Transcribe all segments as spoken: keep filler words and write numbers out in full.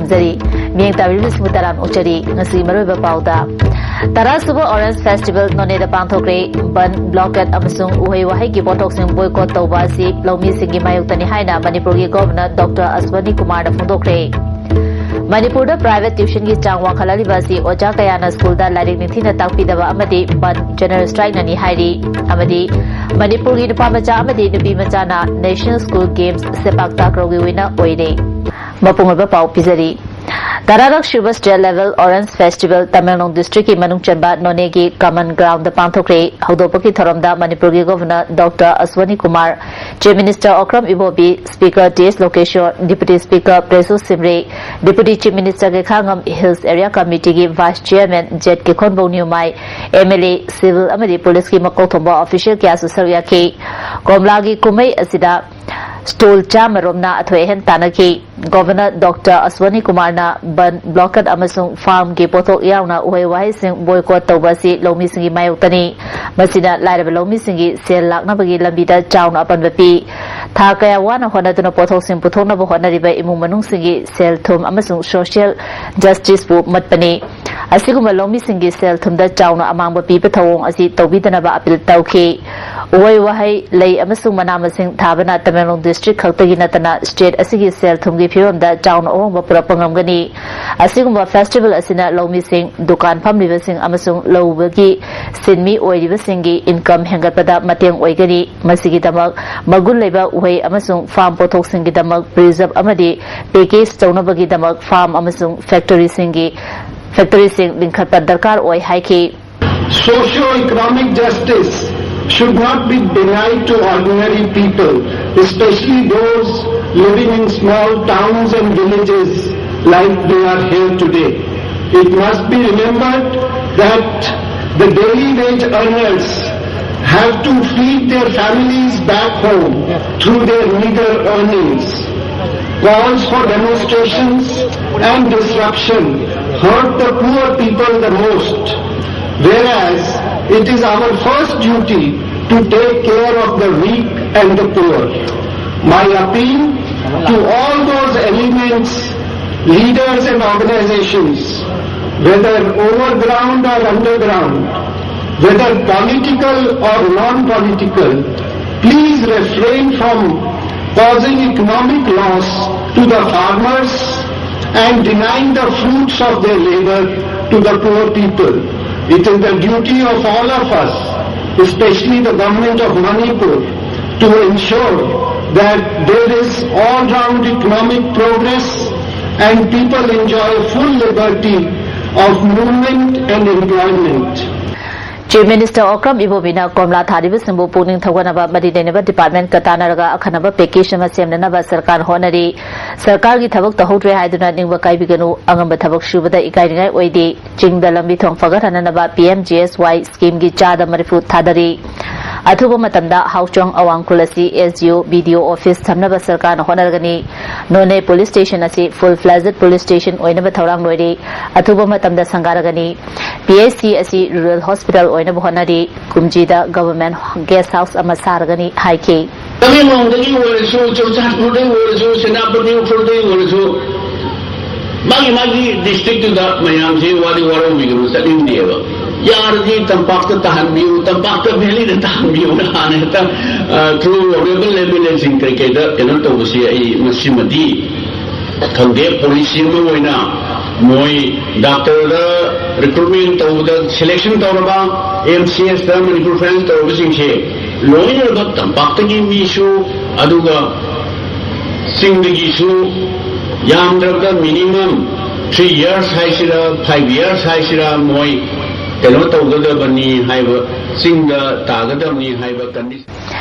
ꯊꯝꯖꯔꯤ꯫ ꯃꯤꯠꯌꯦꯡ ꯇꯥꯕꯤꯔꯤꯕꯁꯤꯡꯕꯨ ꯇꯔꯥꯝꯅ ꯑꯣꯛꯆꯔꯤ꯫ ꯉꯁꯤꯒꯤ ꯃꯔꯨꯑꯣꯏꯕ ꯄꯥꯎꯗ, ꯇꯔꯥ ꯁꯨꯕ Orange Festival ꯅꯣꯅꯦꯗ ꯄꯥꯡꯊꯣꯛꯈ꯭ꯔꯦ꯫ ꯕꯟ, ꯕ꯭ꯂꯣꯀꯦꯠ ꯑꯃꯁꯨꯡ ꯎꯍꯩ ꯋꯥꯍꯩꯒꯤ ꯄꯣꯠꯊꯣꯛꯁꯤꯡ ꯕꯣꯏꯀꯣꯠ ꯇꯧꯕ ꯑꯁꯤ ꯂꯧꯃꯤꯁꯤꯡꯒꯤ ꯃꯥꯌꯣꯛꯇꯅꯤ ꯍꯥꯏꯅ ꯃꯅꯤꯄꯨꯔꯒꯤ ꯒꯣꯚꯔꯅꯔ ꯗꯣꯛꯇꯔ ꯑꯁ꯭ꯋꯅꯤ ꯀꯨꯃꯥꯔꯅ ꯐꯣꯡꯗꯣꯛꯈ꯭ꯔꯦ꯫ ꯃꯅꯤꯄꯨꯔꯗ ꯄ꯭ꯔꯥꯏꯚꯦꯠ ꯇ꯭ꯌꯨꯁꯟꯒꯤ ꯆꯥꯡ ꯋꯥꯡꯈꯠꯂꯛꯂꯤꯕ ꯑꯁꯤ ꯑꯣꯖꯥ ꯀꯌꯥꯅ ꯁ꯭ꯀꯨꯜꯗ ꯂꯥꯏꯔꯤꯛ ꯅꯤꯡꯊꯤꯅ ꯇꯥꯛꯄꯤꯗꯕ ꯑꯃꯗꯤ ꯕꯟ, ꯖꯦꯅꯔꯦꯜ ꯁ꯭ꯇ꯭ꯔꯥꯏꯛꯅꯅꯤ ꯍꯥꯏꯔꯤ꯫ ꯑꯃꯗꯤ ꯃꯅꯤꯄꯨꯔꯒꯤ ꯅꯨꯄꯥ ꯃꯆꯥ ꯑꯃꯗꯤ ꯅꯨꯄꯤ ꯃꯆꯥꯅ National School Games ꯁꯦꯄꯥꯛ ꯇꯥꯀ꯭ꯔꯣꯒꯤ winner ꯑꯣꯏꯔꯦ꯫ ꯃꯄꯨꯡ ꯑꯣꯏꯕ ꯄꯥꯎ ꯄꯤꯖꯔꯤ꯫ ꯇꯔꯥꯔꯛ ꯁꯨꯕ State Level Orange Festival Tamenglong ꯗꯤꯁꯇ꯭ꯔꯤꯛꯀꯤ ꯃꯅꯨꯡ ꯆꯟꯕ ꯅꯣꯅꯦꯒꯤ ꯀꯃꯟ ꯒ꯭ꯔꯥꯎꯟꯗ ꯄꯥꯡꯊꯣꯛꯈ꯭ꯔꯦ꯫ ꯍꯧꯗꯣꯛꯄꯒꯤ ꯊꯧꯔꯝꯗ ꯃꯅꯤꯄꯨꯔꯒꯤ governor doctor Ashwani Kumar, chief minister Okram Ibobi, speaker T S Lokeshwar, deputy speaker Pressu Shimray, deputy chief minister Gaikhangam hills area ꯀꯃꯤꯇꯤꯒꯤ vice chairman Jet Kikhonbou Newmai, M L A, civil ꯑꯃꯗꯤ ꯄꯨꯂꯤꯁꯀꯤ ꯃꯀꯣꯛ ꯊꯣꯡꯕ ꯑꯣꯐꯤꯁꯤꯌꯦꯜ ꯀꯌꯥꯁꯨ ꯁꯔꯨꯛ ꯌꯥꯈꯤ꯫ ꯀꯣꯝꯂꯥꯒꯤ ꯀꯨꯝꯍꯩ ꯑꯁꯤꯗ ꯁ꯭ꯇꯣꯜ ꯆꯥꯝꯃ ꯔꯣꯝꯅ ꯑꯊꯣꯏ ꯑꯍꯦꯟ ꯇꯥꯟꯅꯈꯤ꯫ ꯒꯣꯚꯔꯅꯔ ꯗꯣꯛꯇꯔ ꯑꯁ꯭ꯋꯅꯤ ꯀꯨꯃꯥꯔꯅ ꯕꯟ, ꯕ꯭ꯂꯣꯀꯦꯠ ꯑꯃꯁꯨꯡ ꯐꯥꯔꯝꯒꯤ ꯄꯣꯠꯊꯣꯛ ꯌꯥꯎꯅ ꯎꯍꯩ ꯋꯥꯍꯩꯁꯤꯡ ꯕꯣꯏꯀꯣꯠ ꯇꯧꯕ ꯑꯁꯤ ꯂꯧꯃꯤꯁꯤꯡꯒꯤ ꯃꯥꯌꯣꯛꯇꯅꯤ꯫ ꯃꯁꯤꯅ ꯂꯥꯏꯔꯕ ꯂꯧꯃꯤꯁꯤꯡꯒꯤ ꯁꯦꯜ ꯂꯥꯛꯅꯕꯒꯤ ꯂꯝꯕꯤꯗ ꯆꯥꯎꯅ ꯑꯄꯟꯕ ꯄꯤ꯫ ꯊꯥ ꯀꯌꯥ ꯋꯥꯅ ꯍꯣꯠꯅꯗꯨꯅ ꯄꯣꯠꯊꯣꯛꯁꯤꯡ ꯄꯨꯊꯣꯛꯅꯕ ꯍꯣꯠꯅꯔꯤꯕ ꯏꯃꯨꯡ ꯃꯅꯨꯡꯁꯤꯡꯒꯤ ꯁꯦꯜ ꯊꯨꯝ ꯑꯃꯁꯨꯡ ꯁꯣꯁꯤꯌꯦꯜ ꯖꯁꯇꯤꯁꯄꯨ ꯃꯠꯄꯅꯤ꯫ ꯑꯁꯤꯒꯨꯝꯕ ꯂꯧꯃꯤꯁꯤꯡꯒꯤ ꯁꯦꯜ ꯊꯨꯝꯗ ꯆꯥꯎꯅ ꯑꯃꯥꯡꯕ ꯄꯤꯕ ꯊꯧꯑꯣꯡ ꯑꯁꯤ ꯇꯧꯕꯤꯗꯅꯕ ꯑꯄꯤꯜ ꯇꯧꯈꯤ꯫ ꯎꯍꯩ ꯋꯥꯍꯩ, ꯂꯩ ꯑꯃꯁꯨꯡ ꯃꯅꯥ ꯃꯁꯤꯡ ꯊꯥꯕꯅ ꯇꯃꯦꯡꯂꯣꯡ ꯗꯤꯁꯇ꯭ꯔꯤꯛ ꯈꯛꯇꯒꯤ ꯅꯠꯇꯅ ꯁ꯭ꯇꯦꯠ ꯑꯁꯤꯒꯤ ꯁꯦꯜ ꯊꯨꯝꯒꯤ ꯐꯤꯕꯝꯗ ꯆꯥꯎꯅ ꯑꯍꯣꯡꯕ ꯄꯨꯔꯛꯄ ꯉꯝꯒꯅꯤ꯫ ꯑꯁꯤꯒꯨꯝꯕ ꯐꯦꯁꯇꯤꯚꯦꯜ ꯑꯁꯤꯅ ꯂꯧꯃꯤꯁꯤꯡ, ꯗꯨꯀꯥꯟ ꯐꯝꯂꯤꯕꯁꯤꯡ ꯑꯃꯁꯨꯡ ꯂꯧ ꯎꯕꯒꯤ ꯁꯤꯟꯃꯤ ꯑꯣꯏꯔꯤꯕꯁꯤꯡꯒꯤ ꯏꯟꯀꯝ ꯍꯦꯟꯒꯠꯄꯗ ꯃꯇꯦꯡ ꯑꯣꯏꯒꯅꯤ꯫ ꯃꯁꯤꯒꯤꯗꯃꯛ ꯃꯒꯨꯟ ꯂꯩꯕ ꯎꯍꯩ ꯑꯃꯁꯨꯡ ꯐꯥꯔꯝ ꯄꯣꯠꯊꯣꯛꯁꯤꯡꯒꯤꯗꯃꯛ ꯄ꯭ꯔꯤꯖꯔꯚ ꯑꯃꯗꯤ ꯄꯦꯀꯦꯖ ꯇꯧꯅꯕꯒꯤꯗꯃꯛ ꯐꯥꯔꯝ ꯑꯃꯁꯨꯡ ꯐꯦꯛꯇꯔꯤꯁꯤꯡꯒꯤ, ꯐꯦꯛꯇꯔꯤꯁꯤꯡ ꯂꯤꯡꯈꯠꯄ ꯗꯔꯀꯥꯔ ꯑꯣꯏ ꯍꯥꯏꯈꯤ꯫ Socio-economic justice should not be denied to ordinary people, especially those living in small towns and villages like they are here today. It must be remembered that the daily wage earners have to feed their families back home through their meager earnings. Calls for demonstrations and disruption hurt the poor people the most, whereas it is our first duty to take care of the weak and the poor. My appeal to all those elements Leaders and organizations, whether overground or underground, whether political or non-political, please refrain from causing economic loss to the farmers and denying the fruits of their labor to the poor people. It is the duty of all of us, especially the government of Manipur, to ensure that there is all-round economic progress and people enjoy full liberty of movement and employment. Chief Minister Okram Ibobi ꯅ ꯀꯣꯝꯂꯥ ꯊꯥꯔꯤꯕꯁꯤꯡꯕꯨ ꯄꯨꯛꯅꯤꯡ ꯊꯧꯒꯠꯅꯕ ꯃꯔꯤ ꯂꯩꯅꯕ department ꯀ ꯇꯥꯟꯅꯔꯒ ꯑꯈꯟꯅꯕ package ꯑꯃ ꯁꯦꯝꯅꯅꯕ ꯁꯔꯀꯥꯔ ꯍꯣꯠꯅꯔꯤ꯫ ꯁꯔꯀꯥꯔꯒꯤ ꯊꯕꯛ ꯇꯧꯍꯧꯗ꯭ꯔꯦ ꯍꯥꯏꯗꯨꯅ ꯅꯤꯡꯕ ꯀꯥꯏꯕꯤꯒꯅꯨ, ꯑꯉꯝꯕ ꯊꯕꯛ ꯁꯨꯕꯗ ꯏꯀꯥꯏꯅꯤꯡꯉꯥꯏ ꯑꯣꯏꯗꯦ꯫ ꯆꯤꯡꯗ ꯂꯝꯕꯤ ꯊꯣꯡ ꯐꯒꯠꯍꯟꯅꯅꯕ P M G S Y scheme ꯒꯤ ꯆꯥꯗ ꯃꯔꯤꯐꯨ ꯊꯥꯗꯔꯤ꯫ ꯑꯊꯨꯕ ꯃꯇꯝꯗ ꯍꯥꯎꯆꯣꯡ ꯑꯋꯥꯡ ꯈꯨꯜ ꯑꯁꯤ S D O, B D O office ꯊꯝꯅꯕ ꯁꯔꯀꯥꯔꯅ ꯍꯣꯠꯅꯔꯒꯅꯤ꯫ ꯅꯣꯅꯦ police station ꯑꯁꯤ full fledged police station ꯑꯣꯏꯅꯕ ꯊꯧꯔꯥꯡ ꯂꯣꯏꯔꯤ꯫ ꯑꯊꯨꯕ ꯃꯇꯝꯗ ꯁꯪꯒꯥꯔꯒꯅꯤ꯫ P H C ꯑꯁꯤ rural hospital ꯑꯣꯏꯅꯕ ꯍꯣꯠꯅꯔꯤ꯫ ꯀꯨꯝꯖꯤꯗ government guest house ꯑꯃ ꯁꯥꯔꯒꯅꯤ ꯍꯥꯏꯈꯤ꯫ ꯇꯃꯦꯡꯂꯣꯡꯗꯒꯤ ꯑꯣꯏꯔꯁꯨ, ꯆꯨꯔꯆꯥꯟꯄꯨꯔꯗꯒꯤ ꯑꯣꯏꯔꯁꯨ, ꯁꯦꯅꯥꯄꯇꯤ ꯎꯈ꯭ꯔꯨꯜꯗꯒꯤ ꯑꯣꯏꯔꯁꯨ, ꯃꯥꯒꯤ ꯃꯥꯒꯤ district ꯇꯨꯗ ꯃꯌꯥꯝꯁꯤ ꯋꯥꯗꯤ ꯋꯥꯔꯧꯕꯤꯒꯅꯨ, ꯆꯠꯅꯤꯡꯗꯦꯕ꯫ ꯌꯥꯔꯗꯤ ꯇꯝꯄꯥꯛꯇ ꯇꯥꯍꯟꯕꯤꯌꯨ, ꯇꯝꯄꯥꯛꯇ valley ꯗ ꯇꯥꯍꯟꯕꯤꯌꯨꯅ ꯍꯥꯟꯅ ꯍꯦꯛꯇ, ꯑ, through honorable M L A ꯁꯤꯡ ꯀꯩꯀꯩꯗ ꯀꯩꯅꯣ ꯇꯧꯕꯁꯤ ꯑꯩ ꯃꯁꯤꯃꯗꯤ ꯈꯪꯗꯦ꯫ Policy ꯑꯃ ꯑꯣꯏꯅ ꯃꯣꯏ doctor ꯗ recruitment ꯇꯧꯕꯗ selection ꯇꯧꯔꯕ, M C S ꯇ Manipur Finance ꯇꯧꯔꯕꯁꯤꯡꯁꯦ ꯂꯣꯏꯅꯃꯛ ꯇꯝꯄꯥꯛꯇꯒꯤ ꯃꯤꯁꯨ, ꯑꯗꯨꯒ ꯆꯤꯡꯗꯒꯤꯁꯨ, ꯌꯥꯝꯗ꯭ꯔꯕꯗ minimum three years ꯍꯥꯏꯁꯤꯔꯥ, five years ꯍꯥꯏꯁꯤꯔꯥ, ꯃꯣꯏ ꯀꯩꯅꯣ ꯇꯧꯒꯗꯕꯅꯤ ꯍꯥꯏꯕ, ꯆꯤꯡꯗ ꯇꯥꯒꯗꯕꯅꯤ ꯍꯥꯏꯕ condition꯫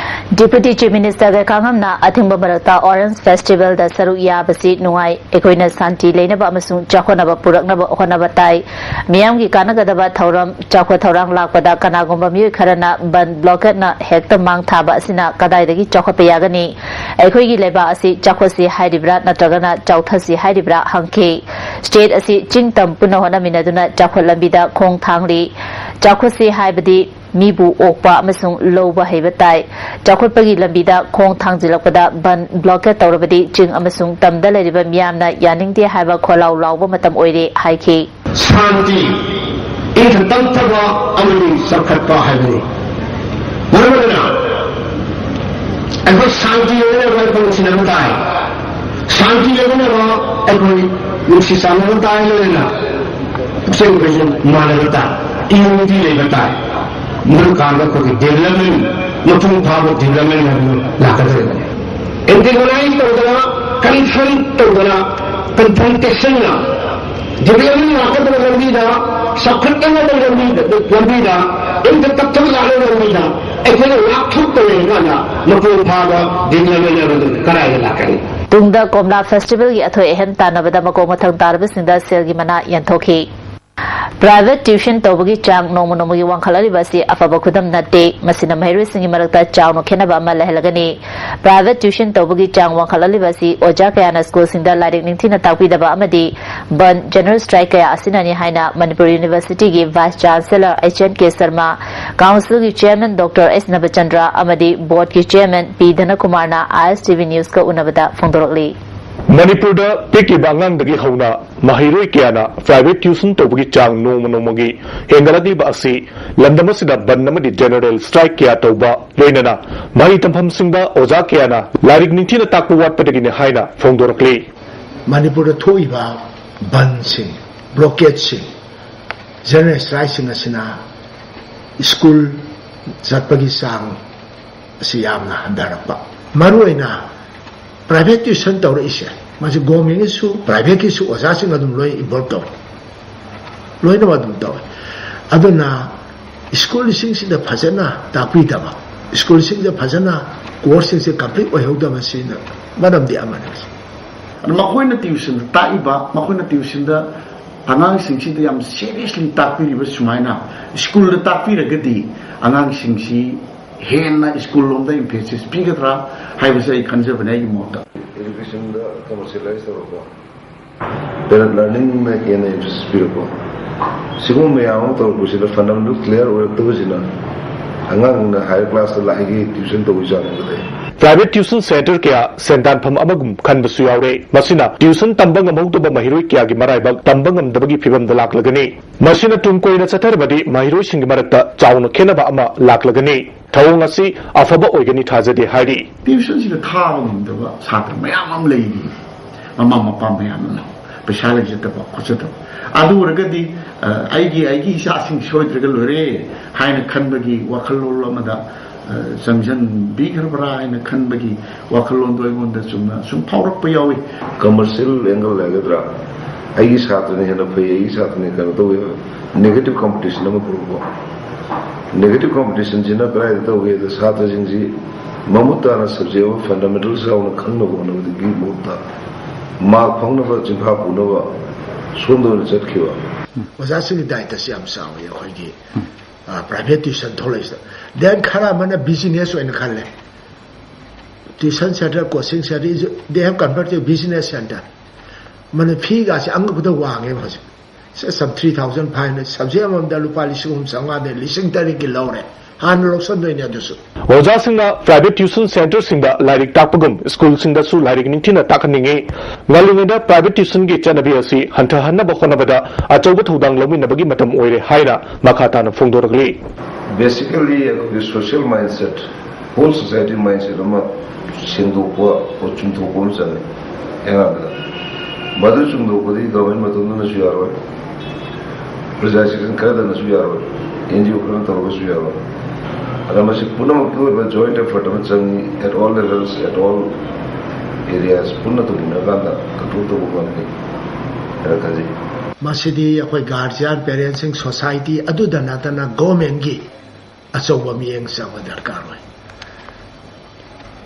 Deputy Chief Minister ꯒꯩꯈꯥꯉꯝꯅ ꯑꯊꯤꯡꯕ ꯃꯔꯛꯇ Orange Festival ꯗ ꯁꯔꯨꯛ ꯌꯥꯕꯁꯤ ꯅꯨꯡꯉꯥꯏ꯫ ꯑꯩꯈꯣꯏꯅ ꯁꯥꯟꯇꯤ ꯂꯩꯅꯕ ꯑꯃꯁꯨꯡ ꯆꯥꯎꯈꯠꯅꯕ ꯄꯨꯔꯛꯅꯕ ꯍꯣꯠꯅꯕ ꯇꯥꯏ꯫ ꯃꯤꯌꯥꯝꯒꯤ ꯀꯥꯟꯅꯒꯗꯕ ꯊꯧꯔꯝ, ꯆꯥꯎꯈꯠ ꯊꯧꯔꯥꯡ ꯂꯥꯛꯄꯗ ꯀꯅꯥꯒꯨꯝꯕ ꯃꯤꯑꯣꯏ ꯈꯔꯅ ꯕꯟ blockade ꯅ ꯍꯦꯛꯇ ꯃꯥꯡ ꯊꯥꯕ ꯑꯁꯤꯅ ꯀꯗꯥꯏꯗꯒꯤ ꯆꯥꯎꯈꯠꯄ ꯌꯥꯒꯅꯤ? ꯑꯩꯈꯣꯏꯒꯤ ꯂꯩꯕꯥꯛ ꯑꯁꯤ ꯆꯥꯎꯈꯠꯁꯤ ꯍꯥꯏꯔꯤꯕ꯭ꯔꯥ ꯅꯠꯇ꯭ꯔꯒꯅ ꯆꯥꯎꯊꯁꯤ ꯍꯥꯏꯔꯤꯕ꯭ꯔꯥ ꯍꯪꯈꯤ꯫ State ꯑꯁꯤ ꯆꯤꯡ ꯇꯝ ꯄꯨꯟꯅ ꯍꯣꯠꯅꯃꯤꯟꯅꯗꯨꯅ ꯆꯥꯎꯈꯠ ꯂꯝꯕꯤꯗ ꯈꯣꯡ ꯊꯥꯡꯂꯤ꯫ ꯆꯥꯎꯈꯠꯁꯤ ꯍꯥꯏꯕꯗꯤ ꯃꯤꯕꯨ ꯑꯣꯛꯄ ꯑꯃꯁꯨꯡ ꯂꯧꯕ ꯍꯩꯕ ꯇꯥꯏ꯫ ꯆꯥꯎꯈꯠꯄꯒꯤ ꯂꯝꯕꯤꯗ ꯈꯣꯡ ꯊꯥꯡꯖꯤꯜꯂꯛꯄꯗ ꯕꯟ ꯕ꯭ꯂꯣꯀꯦꯠ ꯇꯧꯔꯕꯗꯤ ꯆꯤꯡ ꯑꯃꯁꯨꯡ ꯇꯝꯗ ꯂꯩꯔꯤꯕ ꯃꯤꯌꯥꯝꯅ ꯌꯥꯅꯤꯡꯗꯦ ꯍꯥꯏꯕ ꯈꯣꯜꯂꯥꯎ ꯂꯥꯎꯕ ꯃꯇꯝ ꯑꯣꯏꯔꯦ ꯍꯥꯏꯈꯤ꯫ ꯁꯥꯟꯇꯤ, ꯏꯪꯊ ꯇꯞꯊꯕ ꯑꯃꯗꯤ ꯆꯥꯎꯈꯠꯄ ꯍꯥꯏꯕꯅꯤ꯫ ꯃꯔꯝ ꯑꯗꯨꯅ ꯑꯩꯈꯣꯏ ꯁꯥꯟꯇꯤ ꯂꯩꯅꯅꯕ ꯑꯩꯈꯣꯏ ꯅꯨꯡꯁꯤꯅꯕ ꯇꯥꯏ꯫ ꯁꯥꯟꯇꯤ ꯂꯩꯅꯅꯕ ꯑꯩꯈꯣꯏ ꯅꯨꯡꯁꯤ ꯆꯥꯟꯅꯕ ꯇꯥꯏ, ꯂꯣꯏꯅꯅ ꯄꯨꯛꯆꯦꯜ ꯃꯥꯟꯅꯕ ꯇꯥꯏ, ꯌꯨꯅꯤꯇꯤ ꯂꯩꯕ ꯇꯥꯏ꯫ ꯃꯗꯨ ꯀꯥꯟꯗ ꯑꯩꯈꯣꯏꯒꯤ ꯗꯤꯕꯂꯞꯃꯦꯟ, ꯃꯄꯨꯡ ꯐꯥꯕ ꯗꯤꯕꯂꯞꯃꯦꯟ ꯍꯥꯏꯕꯗꯨ ꯂꯥꯛꯀꯗꯧꯔꯤꯕꯅꯤ꯫ ꯑꯦꯟꯇꯦꯒꯣꯅꯥꯏꯖ ꯇꯧꯗꯅ, ꯀꯟꯐ꯭ꯔꯟ ꯇꯧꯗꯅ, ꯀꯟꯐ꯭ꯔꯟꯇꯦꯁꯟꯅ ꯗꯤꯕꯂꯞꯃꯦꯟ ꯂꯥꯛꯀꯗꯕ ꯂꯝꯕꯤꯗ, ꯆꯥꯎꯈꯠꯀꯗꯕ ꯂꯝꯕꯤꯗ, ꯂꯝꯕꯤꯗ, ꯏꯪꯗ ꯇꯞꯊꯕ ꯂꯥꯛꯀꯗꯕ ꯂꯝꯕꯤꯗ ꯑꯩꯈꯣꯏꯅ ꯂꯥꯞꯊꯣꯛꯇ ꯂꯩꯔꯀꯥꯟꯗ ꯃꯄꯨꯡ ꯐꯥꯕ ꯗꯤꯕꯂꯞꯃꯦꯟ ꯍꯥꯏꯕꯗꯨ ꯀꯗꯥꯏꯗ ꯂꯥꯛꯀꯅꯤ? ꯇꯨꯡꯗ ꯀꯣꯝꯂꯥ ꯐꯦꯁꯇꯤꯚꯦꯜꯒꯤ ꯑꯊꯣꯏ ꯑꯍꯦꯟ ꯇꯥꯟꯅꯕꯗ ꯃꯀꯣꯛ ꯃꯊꯪ ꯇꯥꯔꯕꯁꯤꯡꯗ ꯁꯦꯜꯒꯤ ꯃꯅꯥ ꯌꯦꯟꯊꯣꯛꯈꯤ꯫ ꯄ꯭ꯔꯥꯏꯚꯦꯠ ꯇ꯭ꯌꯨꯁꯟ ꯇꯧꯕꯒꯤ ꯆꯥꯡ ꯅꯣꯡꯃ ꯅꯣꯡꯃꯒꯤ ꯋꯥꯡꯈꯠꯂꯛꯂꯤꯕ ꯑꯁꯤ ꯑꯐꯕ ꯈꯨꯗꯝ ꯅꯠꯇꯦ꯫ ꯃꯁꯤꯅ ꯃꯍꯩꯔꯣꯏꯁꯤꯡꯒꯤ ꯃꯔꯛꯇ ꯆꯥꯎꯅ ꯈꯦꯠꯅꯕ ꯑꯃ ꯂꯩꯍꯜꯂꯒꯅꯤ꯫ ꯄ꯭ꯔꯥꯏꯚꯦꯠ ꯇ꯭ꯌꯨꯁꯟ ꯇꯧꯕꯒꯤ ꯆꯥꯡ ꯋꯥꯡꯈꯠꯂꯛꯂꯤꯕ ꯑꯁꯤ ꯑꯣꯖꯥ ꯀꯌꯥꯅ ꯁ꯭ꯀꯨꯜꯁꯤꯡꯗ ꯂꯥꯏꯔꯤꯛ ꯅꯤꯡꯊꯤꯅ ꯇꯥꯛꯄꯤꯗꯕ ꯑꯃꯗꯤ ꯕꯟ, ꯖꯦꯅꯔꯦꯜ ꯁ꯭ꯇ꯭ꯔꯥꯏꯛ ꯀꯌꯥ ꯑꯁꯤꯅꯅꯤ ꯍꯥꯏꯅ ꯃꯅꯤꯄꯨꯔ ꯌꯨꯅꯤꯚꯔꯁꯤꯇꯤꯒꯤ vice chancellor H N K Sharma, ꯀꯥꯎꯟꯁꯤꯜꯒꯤ ꯆꯦꯌꯔꯃꯦꯟ ꯗꯣꯛꯇꯔ ꯑꯦꯁ ꯅꯕꯆꯟꯗ꯭ꯔ ꯑꯃꯗꯤ ꯕꯣꯔꯗꯀꯤ ꯆꯦꯌꯔꯃꯦꯟ ꯄꯤ ꯙꯅꯀꯨꯃꯥꯔꯅ ꯑꯥꯏ ꯑꯦꯁ ꯇꯤ ꯚꯤ ꯅ꯭ꯌꯨꯁꯀ ꯎꯅꯕꯗ ꯐꯣꯡꯗꯣꯔꯛꯂꯤ꯫ ꯃꯅꯤꯄꯨꯔꯗ ꯄꯤꯛꯂꯤꯕ ꯑꯉꯥꯡꯗꯒꯤ ꯍꯧꯅ ꯃꯍꯩꯔꯣꯏ ꯀꯌꯥꯅ ꯄ꯭ꯔꯥꯏꯚꯦꯠ ꯇ꯭ꯌꯨꯁꯟ ꯇꯧꯕꯒꯤ ꯆꯥꯡ ꯅꯣꯡꯃ ꯅꯣꯡꯃꯒꯤ ꯍꯦꯟꯒꯠꯂꯛꯂꯤꯕ ꯑꯁꯤ ꯂꯝꯗꯝ ꯑꯁꯤꯗ ꯕꯟ ꯑꯃꯗꯤ ꯖꯦꯅꯔꯦꯜ ꯁ꯭ꯇ꯭ꯔꯥꯏꯛ ꯀꯌꯥ ꯇꯧꯕ, ꯂꯣꯏꯅꯅ ꯃꯍꯩ ꯇꯝꯐꯝꯁꯤꯡꯗ ꯑꯣꯖꯥ ꯀꯌꯥꯅ ꯂꯥꯏꯔꯤꯛ ꯅꯤꯡꯊꯤꯅ ꯇꯥꯛꯄ ꯋꯥꯠꯄꯗꯒꯤꯅꯤ ꯍꯥꯏꯅ ꯐꯣꯡꯗꯣꯔꯛꯂꯤ꯫ ꯃꯅꯤꯄꯨꯔꯗ ꯊꯣꯛꯏꯕ ꯕꯟꯁꯤꯡ, ꯕ꯭ꯂꯣꯀꯦꯠꯁꯤꯡ, ꯖꯦꯅꯔꯦꯜ ꯁ꯭ꯇ꯭ꯔꯥꯏꯛꯁꯤꯡ ꯑꯁꯤꯅ ꯁ꯭ꯀꯨꯜ ꯆꯠꯄꯒꯤ ꯆꯥꯡ ꯑꯁꯤ ꯌꯥꯝꯅ ꯍꯟꯊꯔꯛꯄ꯫ ꯃꯔꯨꯑꯣꯏꯅ ꯄ꯭ꯔꯥꯏꯚꯦꯠ ꯇ꯭ꯌꯨꯁꯟ ꯇꯧꯔꯛꯏꯁꯦ, ꯃꯁꯤ ꯒꯣꯔꯃꯦꯟꯒꯤꯁꯨ ꯄ꯭ꯔꯥꯏꯚꯦꯠꯀꯤꯁꯨ ꯑꯣꯖꯥꯁꯤꯡ ꯑꯗꯨꯝ ꯂꯣꯏ ꯏꯟꯚꯣꯜꯕ ꯇꯧꯏ, ꯂꯣꯏꯅꯃꯛ ꯑꯗꯨꯝ ꯇꯧꯏ꯫ ꯑꯗꯨꯅ ꯁ꯭ꯀꯨꯜꯁꯤꯡꯁꯤꯗ ꯐꯖꯅ ꯇꯥꯛꯄꯤꯗꯕ, ꯁ꯭ꯀꯨꯜꯁꯤꯡꯗ ꯐꯖꯅ ꯀꯣꯔꯁꯁꯤꯡꯁꯦ ꯀꯝꯄ꯭ꯂꯤꯠ ꯑꯣꯏꯍꯧꯗꯕꯁꯤꯅ ꯃꯔꯝꯗꯤ ꯑꯃꯅꯤ꯫ ꯃꯈꯣꯏꯅ ꯇ꯭ꯌꯨꯁꯟꯗ ꯇꯥꯛꯏꯕ, ꯃꯈꯣꯏꯅ ꯇ꯭ꯌꯨꯁꯟꯗ ꯑꯉꯥꯡꯁꯤꯡꯁꯤꯗ ꯌꯥꯝ ꯁꯦꯔꯤꯌꯁꯂꯤ ꯇꯥꯛꯄꯤꯔꯤꯕ ꯁꯨꯃꯥꯏꯅ ꯁ꯭ꯀꯨꯜꯗ ꯇꯥꯛꯄꯤꯔꯒꯗꯤ ꯑꯉꯥꯡꯁꯤꯡꯁꯤ ꯍꯦꯟꯅ ꯁ꯭ꯀꯨꯜ ꯂꯣꯝꯗ ꯏꯝꯐꯦꯁꯤꯁ ꯄꯤꯒꯗ꯭ꯔꯥ ꯍꯥꯏꯕꯁꯦ ꯑꯩ ꯈꯟꯖꯕꯅꯦ ꯑꯩꯒꯤ ꯃꯣꯠꯇ꯫ ꯑꯦꯖꯨꯀꯦꯁꯟꯗ ꯀꯃꯔꯁꯤꯌꯦꯂꯥꯏꯁ ꯇꯧꯔꯛꯄ, ꯄꯦꯔꯦꯟ ꯂꯔꯅꯤꯡꯅ ꯍꯦꯟꯅ ꯑꯦꯝꯐꯦꯁꯤꯁ ꯄꯤꯔꯛꯄ, ꯁꯤꯒꯨꯝꯕ ꯃꯌꯥꯝ ꯑꯃ ꯇꯧꯔꯛꯄꯁꯤꯗ fundamental clear ꯑꯣꯏꯔꯛꯇꯕꯁꯤꯅ ꯑꯉꯥꯡꯅ higher classꯇ ꯂꯥꯛꯏꯒꯤ tuition ꯇꯧꯕꯒꯤ ꯆꯥꯡ ꯑꯗꯨꯗ Private tuition centre ꯀꯌꯥ ꯁꯦꯟꯗꯥꯟꯐꯝ ꯑꯃꯒꯨꯝ ꯈꯟꯕꯁꯨ ꯌꯥꯎꯔꯦ꯫ ꯃꯁꯤꯅ tuition ꯇꯝꯕ ꯉꯝꯍꯧꯗꯕ ꯃꯍꯩꯔꯣꯏ ꯀꯌꯥꯒꯤ ꯃꯔꯥꯏꯕꯛ ꯇꯝꯕ ꯉꯝꯗꯕꯒꯤ ꯐꯤꯕꯝꯗ ꯂꯥꯛꯂꯒꯅꯤ꯫ ꯃꯁꯤꯅ ꯇꯨꯡ ꯀꯣꯏꯅ ꯆꯠꯊꯔꯕꯗꯤ ꯃꯍꯩꯔꯣꯏꯁꯤꯡꯒꯤ ꯃꯔꯛꯇ ꯆꯥꯎꯅ ꯈꯦꯠꯅꯕ ꯑꯃ ꯂꯥꯛꯂꯒꯅꯤ꯫ ꯊꯧꯑꯣꯡ ꯑꯁꯤ ꯑꯐꯕ ꯑꯣꯏꯒꯅꯤ ꯊꯥꯖꯗꯦ ꯍꯥꯏꯔꯤ꯫ Tuitionꯁꯤꯗ ꯊꯥꯕ ꯉꯝꯗꯕ ꯁꯥꯇ꯭ꯔ ꯃꯌꯥꯝ ꯑꯃ ꯂꯩꯔꯤ꯫ ꯃꯃꯥ ꯃꯄꯥ ꯃꯌꯥꯝ ꯑꯃ ꯄꯩꯁꯥ ꯂꯩꯖꯗꯕ ꯈꯣꯠꯆꯗꯕ꯫ ꯑꯗꯨ ꯑꯣꯏꯔꯒꯗꯤ ꯑ, ꯑꯩꯒꯤ ꯑꯩꯒꯤ ꯏꯆꯥꯁꯤꯡ ꯁꯣꯏꯗ꯭ꯔꯒ ꯂꯣꯏꯔꯦ ꯍꯥꯏꯅ ꯈꯟꯕꯒꯤ ꯋꯥꯈꯜꯂꯣꯟ ꯑꯃꯗ ꯑ, ꯆꯪꯁꯤꯟꯕꯤꯈ꯭ꯔꯕ꯭ꯔꯥ ꯍꯥꯏꯅ ꯈꯟꯕꯒꯤ ꯋꯥꯈꯜꯂꯣꯟꯗꯣ ꯑꯩꯉꯣꯟꯗ ꯆꯨꯝꯅ ꯁꯨꯝ ꯐꯥꯎꯔꯛꯄ ꯌꯥꯎꯏ꯫ Commercial angle ꯍꯥꯏꯒꯗ꯭ꯔꯥ, ꯑꯩꯒꯤ ꯁꯥꯇ꯭ꯔꯅ ꯍꯦꯟꯅ ꯐꯩ, ꯑꯩꯒꯤ ꯁꯥꯇ꯭ꯔꯅ ꯀꯩꯅꯣ ꯇꯧꯋꯤ, negative competition ꯑꯃ ꯄꯨꯔꯛꯄ꯫ Negative competitionꯁꯤꯅ ꯀꯗꯥꯏꯗ ꯇꯧꯒꯦꯗ, ꯁꯥꯇ꯭ꯔꯁꯤꯡꯁꯤ ꯃꯃꯨꯠ ꯇꯥꯅ subject ꯑꯃ fundamentals ꯌꯥꯎꯅ ꯈꯪꯅꯕ ꯍꯣꯠꯅꯕꯗꯒꯤ ꯃꯍꯨꯠꯇ mark ꯐꯪꯅꯕ ꯆꯤꯟꯐꯥ ꯄꯨꯅꯕ ꯁꯣꯝꯗ ꯑꯣꯏꯅ ꯆꯠꯈꯤꯕ꯫ ꯑꯣꯖꯥꯁꯤꯡꯒꯤ ꯗꯥꯏꯇꯁꯤ ꯌꯥꯝ ꯆꯥꯎꯋꯤ ꯑꯩꯈꯣꯏꯒꯤ private tuition ꯊꯣꯛꯂꯛꯏꯁꯤꯗ꯫ Then ꯈꯔ ꯑꯃꯅ business ꯑꯣꯏꯅ ꯈꯜꯂꯦ꯫ Tuition centre, coaching centre, they have converted business centre꯫ ꯃꯅꯤ feeꯒꯥꯁꯦ ꯑꯉꯛꯄꯗ ꯋꯥꯡꯉꯦꯕ ꯍꯧꯖꯤꯛ꯫ Some three thousand five hundred, subject ꯑꯃꯃꯝꯗ ꯂꯨꯄꯥ ꯂꯤꯁꯤꯡ ꯑꯍꯨꯝ ꯆꯥꯝꯃꯉꯥꯗꯩ ꯂꯤꯁꯤꯡ ꯇꯔꯦꯠꯀꯤ ꯂꯧꯔꯦ꯫ ꯍꯥꯟꯅ ꯂꯧꯁꯟꯗꯣꯏꯅꯦ ꯑꯗꯨꯁꯨ꯫ ꯑꯣꯖꯥꯁꯤꯡꯅ private tuition centreꯁꯤꯡꯗ ꯂꯥꯏꯔꯤꯛ ꯇꯥꯛꯄꯒꯨꯝ ꯁ꯭ꯀꯨꯜꯁꯤꯡꯗꯁꯨ ꯂꯥꯏꯔꯤꯛ ꯅꯤꯡꯊꯤꯅ ꯇꯥꯛꯍꯟꯅꯤꯡꯏ꯫ ꯉꯜꯂꯤꯉꯩꯗ private tuitionꯒꯤ ꯆꯠꯅꯕꯤ ꯑꯁꯤ ꯍꯟꯊꯍꯟꯅꯕ ꯍꯣꯠꯅꯕꯗ ꯑꯆꯧꯕ ꯊꯧꯗꯥꯡ ꯂꯧꯃꯤꯟꯅꯕꯒꯤ ꯃꯇꯝ ꯑꯣꯏꯔꯦ ꯍꯥꯏꯅ ꯃꯈꯥ ꯇꯥꯅ ꯐꯣꯡꯗꯣꯔꯛꯂꯤ꯫ Basically ꯑꯩꯈꯣꯏꯒꯤ social mindset, whole society mindset ꯑꯃ ꯁꯦꯡꯗꯣꯛꯄ, ꯆꯨꯝꯊꯣꯛꯄ ꯑꯃ ꯆꯪꯉꯤ ꯑꯉꯥꯡꯗ꯫ ꯃꯗꯨ ꯆꯨꯝꯊꯣꯛꯄꯗꯤ government ꯃꯇꯣꯝꯇꯅꯁꯨ ꯌꯥꯔꯣꯏ, ꯄ꯭ꯔꯖꯥ ꯁꯦꯛꯁꯟ ꯈꯔꯗꯅꯁꯨ ꯌꯥꯔꯣꯏ, NGO ꯈꯔꯅ ꯇꯧꯔꯒꯁꯨ ꯌꯥꯔꯣꯏ꯫ ꯑꯗ ꯃꯁꯤ ꯄꯨꯝꯅꯃꯛꯀꯤ ꯑꯣꯏꯕ joint effort ꯑꯃ ꯆꯪꯉꯤ, at all levels, at all areas, ꯄꯨꯟꯅ ꯇꯧꯃꯤꯟꯅꯔꯀꯥꯟꯗ control ꯇꯧꯕ ꯉꯝꯒꯅꯤ ꯍꯥꯏꯅ ꯈꯟꯖꯩ꯫ ꯃꯁꯤꯗꯤ ꯑꯩꯈꯣꯏ guardian, parentsꯁꯤꯡ, society ꯑꯗꯨꯗ ꯅꯠꯇꯅ governmentꯀꯤ ꯑꯆꯧꯕ ꯃꯤꯠꯌꯦꯡ ꯆꯪꯕ ꯗꯔꯀꯥꯔ ꯑꯣꯏ꯫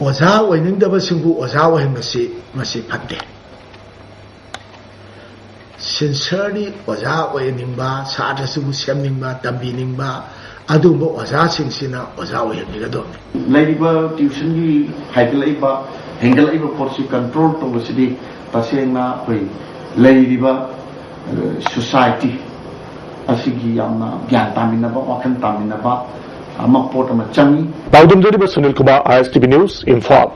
ꯑꯣꯖꯥ ꯑꯣꯏꯅꯤꯡꯗꯕꯁꯤꯡꯕꯨ ꯑꯣꯖꯥ ꯑꯣꯏꯍꯟꯕꯁꯤ ꯃꯁꯤ ꯐꯠꯇꯦ꯫ Sincerely ꯑꯣꯖꯥ ꯑꯣꯏꯍꯟꯅꯤꯡꯕ, ꯁꯥꯇ꯭ꯔꯁꯤꯕꯨ ꯁꯦꯝꯅꯤꯡꯕ, ꯇꯝꯕꯤꯅꯤꯡꯕ ꯑꯗꯨꯒꯨꯝꯕ ꯑꯣꯖꯥꯁꯤꯡꯁꯤꯅ ꯑꯣꯖꯥ ꯑꯣꯏꯍꯟꯕꯤꯒꯗꯕꯅꯤ꯫ ꯂꯩꯔꯤꯕ tuitionꯒꯤ ꯍꯥꯏꯒꯠꯂꯛꯏꯕ, ꯍꯦꯟꯒꯠꯂꯛꯏꯕ ꯄꯣꯠꯁꯤ control ꯇꯧꯕꯁꯤꯗꯤ ꯇꯁꯦꯡꯅ ꯑꯩꯈꯣꯏ ꯂꯩꯔꯤꯕ society ꯑꯁꯤꯒꯤ ꯌꯥꯝꯅ ꯒ꯭ꯌꯥꯟ ꯇꯥꯃꯤꯟꯅꯕ, ꯋꯥꯈꯜ ꯇꯥꯃꯤꯟꯅꯕ ꯑꯃ, ꯄꯣꯠ ꯑꯃ ꯆꯪꯉꯤ꯫ ꯄꯥꯎꯗꯝꯖꯔꯤꯕ ꯁꯨꯅꯤꯜ ꯀꯨꯃꯥꯔ, ISTV News, ꯏꯝꯐꯥꯜ꯫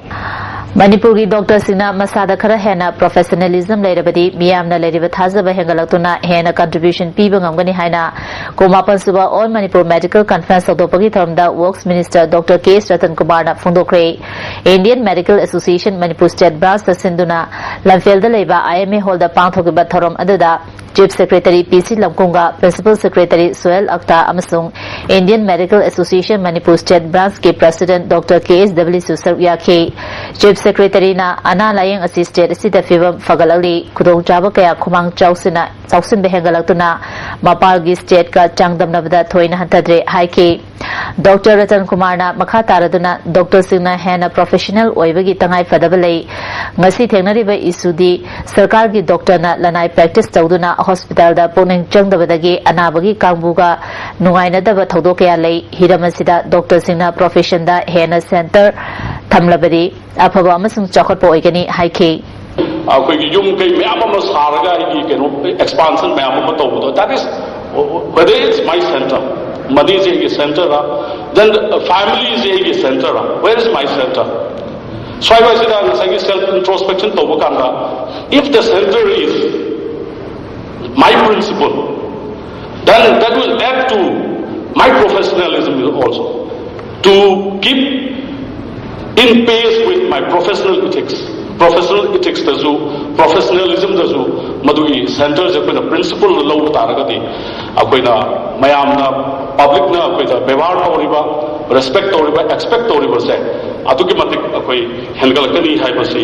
ꯃꯅꯤꯄꯨꯔꯒꯤ ꯗꯣꯛꯇꯔꯁꯤꯡꯅ ꯃꯁꯥꯗ ꯈꯔ ꯍꯦꯟꯅ ꯄ꯭ꯔꯣꯐꯦꯁꯅꯦꯂꯤꯖꯝ ꯂꯩꯔꯕꯗꯤ ꯃꯤꯌꯥꯝꯅ ꯂꯩꯔꯤꯕ ꯊꯥꯖꯕ ꯍꯦꯟꯒꯠꯂꯛꯇꯨꯅ ꯍꯦꯟꯅ ꯀꯟꯇ꯭ꯔꯤꯕ꯭ꯌꯨꯁꯟ ꯄꯤꯕ ꯉꯝꯒꯅꯤ ꯍꯥꯏꯅ ꯀꯨꯟꯃꯥꯄꯟ ꯁꯨꯕ ꯑꯣꯜ ꯃꯅꯤꯄꯨꯔ ꯃꯦꯗꯤꯀꯦꯜ ꯀꯟꯐ꯭ꯔꯦꯟꯁ ꯍꯧꯗꯣꯛꯄꯒꯤ ꯊꯧꯔꯝꯗ works minister doctor K S Ratan ꯀꯨꯃꯥꯔꯅ ꯐꯣꯡꯗꯣꯛꯈ꯭ꯔꯦ꯫ Indian medical association Manipur state ꯕ꯭ꯔꯥꯟꯁꯅ ꯁꯤꯟꯗꯨꯅ ꯂꯝꯐꯦꯜꯗ ꯂꯩꯕ IMA ꯍꯣꯜꯗ ꯄꯥꯡꯊꯣꯛꯈꯤꯕ ꯊꯧꯔꯝ ꯑꯗꯨꯗ ꯆꯤꯐ ꯁꯦꯀ꯭ꯔꯦꯇꯔꯤ ꯄꯤ ꯁꯤ ꯂꯝꯀꯨꯝꯒ ꯄ꯭ꯔꯤꯟꯁꯤꯄꯜ ꯁꯦꯀ꯭ꯔꯦꯇꯔꯤ ꯁꯣꯍꯦꯜ ꯑꯛꯇꯥ ꯑꯃꯁꯨꯡ Indian medical association Manipur state ꯕ꯭ꯔꯥꯟꯁꯀꯤ ꯄ꯭ꯔꯦꯁꯤꯗꯦꯟꯠ ꯗꯣꯛꯇꯔ ꯀꯦ ꯑꯦꯁ ꯗꯕ꯭ꯂꯤꯁꯨ ꯁꯔꯨꯛ ꯌꯥꯈꯤ꯫ ꯆꯤꯐ ꯁꯦꯀ꯭ꯔꯦꯇꯔꯤꯅ ꯑꯅꯥ ꯂꯥꯌꯦꯡ ꯑꯁꯤ ꯁ꯭ꯇꯦꯠ ꯑꯁꯤꯗ ꯐꯤꯕꯝ ꯐꯒꯠꯂꯛꯂꯤ, ꯈꯨꯗꯣꯡꯆꯥꯕ ꯀꯌꯥ ꯈꯨꯃꯥꯡ ꯆꯥꯎꯁꯤꯟꯅ ꯆꯥꯎꯁꯤꯟꯕ ꯍꯦꯟꯒꯠꯂꯛꯇꯨꯅ ꯃꯄꯥꯟꯒꯤ ꯁ꯭ꯇꯦꯠꯀ ꯆꯥꯡꯗꯝꯅꯕꯗ ꯊꯣꯏꯅ ꯍꯟꯊꯗ꯭ꯔꯦ ꯍꯥꯏꯈꯤ꯫ ꯗꯣꯛꯇꯔ ꯔꯇꯟ ꯀꯨꯃꯥꯔꯅ ꯃꯈꯥ ꯇꯥꯔꯗꯨꯅ ꯗꯣꯛꯇꯔꯁꯤꯡꯅ ꯍꯦꯟꯅ ꯄ꯭ꯔꯣꯐꯦꯁꯅꯦꯜ ꯑꯣꯏꯕꯒꯤ ꯇꯉꯥꯏ ꯐꯗꯕ ꯂꯩ꯫ ꯉꯁꯤ ꯊꯦꯡꯅꯔꯤꯕ ꯏꯁꯨꯗꯤ ꯁꯔꯀꯥꯔꯒꯤ ꯗꯣꯛꯇꯔꯅ ꯂꯅꯥꯏ ꯄ꯭ꯔꯦꯛꯇꯤꯁ ꯇꯧꯗꯨꯅ ꯍꯣꯁꯄꯤꯇꯥꯜꯗ ꯄꯨꯛꯅꯤꯡ ꯆꯪꯗꯕꯗꯒꯤ ꯑꯅꯥꯕꯒꯤ ꯀꯥꯡꯕꯨꯒ ꯅꯨꯡꯉꯥꯏꯅꯗꯕ ꯊꯧꯗꯣꯛ ꯀꯌꯥ ꯂꯩ꯫ ꯍꯤꯔꯝ ꯑꯁꯤꯗ ꯗꯣꯛꯇꯔꯁꯤꯡꯅ ꯄ꯭ꯔꯣꯐꯦꯁꯟꯗ ꯍꯦꯟꯅ ꯁꯦꯟꯇꯔ ꯊꯝꯂꯕꯗꯤ ꯑꯐꯕ ꯑꯃꯁꯨꯡ ꯆꯥꯎꯈꯠꯄ ꯑꯣꯏꯒꯅꯤ ꯍꯥꯏꯈꯤ꯫ ꯑꯩꯈꯣꯏꯒꯤ ꯌꯨꯝ ꯀꯩ ꯃꯌꯥꯝ ꯑꯃ ꯁꯥꯔꯒ ꯑꯩꯒꯤ ꯀꯩꯅꯣ ꯑꯦꯛꯁꯄꯥꯟꯁꯟ ꯃꯌꯥꯝ ꯑꯃ ꯇꯧꯕꯗꯣ, that is whether it's my center, money ꯁꯦ ꯑꯩꯒꯤ ꯁꯦꯟꯇꯔ, then family ꯁꯦ ꯑꯩꯒꯤ centre, where is my center? ꯁ꯭ꯋꯥꯏꯋꯥꯏꯁꯤꯗ ꯉꯁꯥꯏꯒꯤ ꯁꯦꯜꯐ ꯏꯟꯇ꯭ꯔꯣꯁꯄꯦꯛꯁꯟ ꯇꯧꯕ ꯀꯥꯟꯗ, if the center is my principle, then that will add to my professionalism also, to keep in pace with my professional ethics. Professional ethics ꯇꯁꯨ, professionalism ꯗꯁꯨ ꯃꯗꯨꯒꯤ ꯁꯦꯟꯇꯔꯁꯦ ꯑꯩꯈꯣꯏꯅ principle ꯂꯧꯕ ꯇꯥꯔꯒꯗꯤ, ꯑꯩꯈꯣꯏꯅ ꯃꯌꯥꯝꯅ, ꯄꯕ꯭ꯂꯤꯛꯅ ꯑꯩꯈꯣꯏꯗ ꯕꯦꯕꯥꯔ ꯇꯧꯔꯤꯕ, ꯔꯦꯁꯄꯦꯛ ꯇꯧꯔꯤꯕ, ꯑꯦꯛꯁꯄꯦꯛ ꯇꯧꯔꯤꯕꯁꯦ ꯑꯗꯨꯛꯀꯤ ꯃꯇꯤꯛ ꯑꯩꯈꯣꯏ ꯍꯦꯟꯒꯠꯂꯛꯀꯅꯤ ꯍꯥꯏꯕꯁꯤ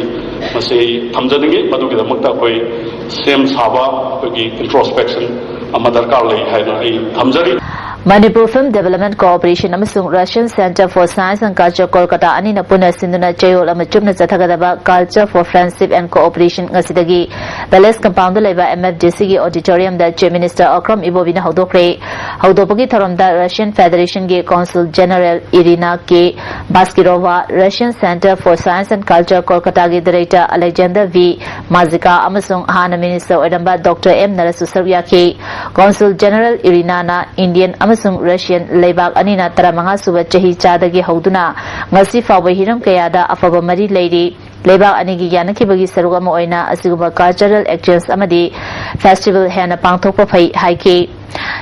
ꯃꯁꯤ ꯑꯩ ꯊꯝꯖꯅꯤꯡꯉꯤ꯫ ꯃꯗꯨꯒꯤꯗꯃꯛꯇ ꯑꯩꯈꯣꯏ ꯁꯦꯝ ꯁꯥꯕ, ꯑꯩꯈꯣꯏꯒꯤ ꯏꯟꯇ꯭ꯔꯣꯁꯄꯦꯛꯁꯟ ꯑꯃ ꯗꯔꯀꯥꯔ ꯂꯩ ꯍꯥꯏꯅ ꯑꯩ ꯊꯝꯖꯔꯤ꯫ Manipur Film Development Corporation ꯑꯃꯁꯨꯡ Russian Center for Science and Culture Kolkata ꯑꯅꯤꯅ ꯄꯨꯟꯅ ꯁꯤꯟꯗꯨꯅ ꯆꯌꯣꯜ ꯑꯃ ꯆꯨꯞꯅ ꯆꯠꯊꯒꯗꯕ Culture for Friendship and Cooperation ꯉꯁꯤꯗꯒꯤ Palace Compoundꯗ ꯂꯩꯕ M F D Cꯒꯤ auditoriumꯗ Chief Minister Akrom Ibobiꯅ ꯍꯧꯗꯣꯛꯈ꯭ꯔꯦ꯫ ꯍꯧꯗꯣꯛꯄꯒꯤ ꯊꯧꯔꯝꯗ Russian Federationꯒꯤ Consul General Irina K. Baskirova, Russian Center for Science and Culture Kolkataꯒꯤ Director Alexander V. Mazika ꯑꯃꯁꯨꯡ ꯍꯥꯟꯅ Minister ꯑꯣꯏꯔꯝꯕ Doctor M. ꯅꯔꯁꯁꯨ ꯁꯔꯨꯛ ꯌꯥꯈꯤ꯫ Consul General Irinana Indian ꯑꯃꯁꯨꯡ Russian ꯂꯩꯕꯥꯛ ꯑꯅꯤꯅ ꯇꯔꯥꯃꯉꯥ ꯁꯨꯕ ꯆꯍꯤ ꯆꯥꯗꯒꯤ ꯍꯧꯗꯨꯅ ꯉꯁꯤ ꯐꯥꯎꯕ ꯍꯤꯔꯝ ꯀꯌꯥꯗ ꯑꯐꯕ ꯃꯔꯤ ꯂꯩꯔꯤ꯫ ꯂꯩꯕꯥꯛ ꯑꯅꯤꯒꯤ ꯌꯥꯅꯈꯤꯕꯒꯤ ꯁꯔꯨꯛ ꯑꯃ ꯑꯣꯏꯅ ꯑꯁꯤꯒꯨꯝꯕ cultural exchange ꯑꯃꯗꯤ festival ꯍꯦꯟꯅ ꯄꯥꯡꯊꯣꯛꯄ ꯐꯩ ꯍꯥꯏꯈꯤ꯫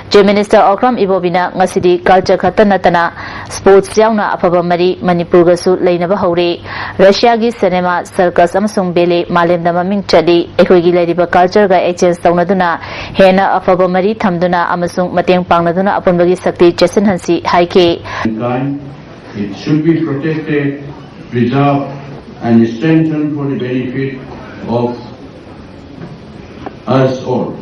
Chief Minister Akrom Ibobiꯅ ꯉꯁꯤꯗꯤ culture ꯈꯛꯇ ꯅꯠꯇꯅ sports ꯌꯥꯎꯅ ꯑꯐꯕ ꯃꯔꯤ ꯃꯅꯤꯄꯨꯔꯒꯁꯨ ꯂꯩꯅꯕ ꯍꯧꯔꯦ꯫ Russiaꯒꯤ cinema, circus ꯑꯃꯁꯨꯡ ballet ꯃꯥꯂꯦꯝꯗ ꯃꯃꯤꯡ ꯆꯠꯂꯤ꯫ ꯑꯩꯈꯣꯏꯒꯤ ꯂꯩꯔꯤꯕ cultureꯒ exchange ꯇꯧꯅꯗꯨꯅ ꯍꯦꯟꯅ ꯑꯐꯕ ꯃꯔꯤ ꯊꯝꯗꯨꯅ ꯑꯃꯁꯨꯡ ꯃꯇꯦꯡ ꯄꯥꯡꯅꯗꯨꯅ ꯑꯄꯨꯟꯕꯒꯤ ꯁꯛꯇꯤ ꯆꯦꯠꯁꯤꯟꯍꯟꯁꯤ ꯍꯥꯏꯈꯤ꯫ It should be protected, preserved, and strengthened for the benefit of us all.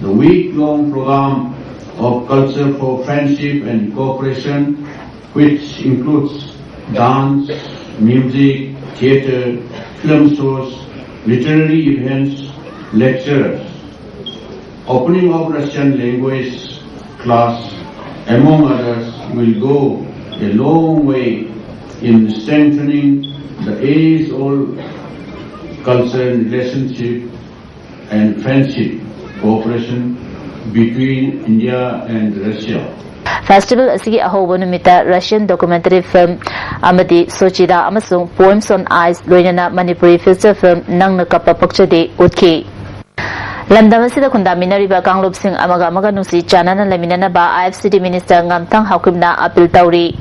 The week-long program of Culture for Friendship and Cooperation, which includes dance, music, theatre, film shows, literary events, lectures, opening of Russian language class, among others, will go a long way in strengthening the age-old cultural relationship and friendship cooperation between India and Russia. Festival ꯑꯁꯤꯒꯤ ꯑꯍꯧꯕ ꯅꯨꯃꯤꯠꯇ Russian documentary film ꯑꯃꯗꯤ Sochida ꯑꯃꯁꯨꯡ Poems on Ice ꯂꯣꯏꯅꯅ Manipuri feature film ꯅꯪꯅ ꯀꯞꯄ ꯄꯛꯆꯗꯦ ꯎꯠꯈꯤ꯫ ꯂꯝꯗꯝ ꯑꯁꯤꯗ ꯈꯨꯟꯗꯥꯃꯤꯟꯅꯔꯤꯕ ꯀꯥꯡꯂꯨꯞꯁꯤꯡ ꯑꯃꯒ ꯑꯃꯒ ꯅꯨꯡꯁꯤ ꯆꯥꯟꯅꯅ ꯂꯩꯃꯤꯟꯅꯅꯕ I F C D Minister ꯉꯝꯊꯪ ꯍꯥꯎꯀꯤꯞꯅ appeal ꯇꯧꯔꯤ꯫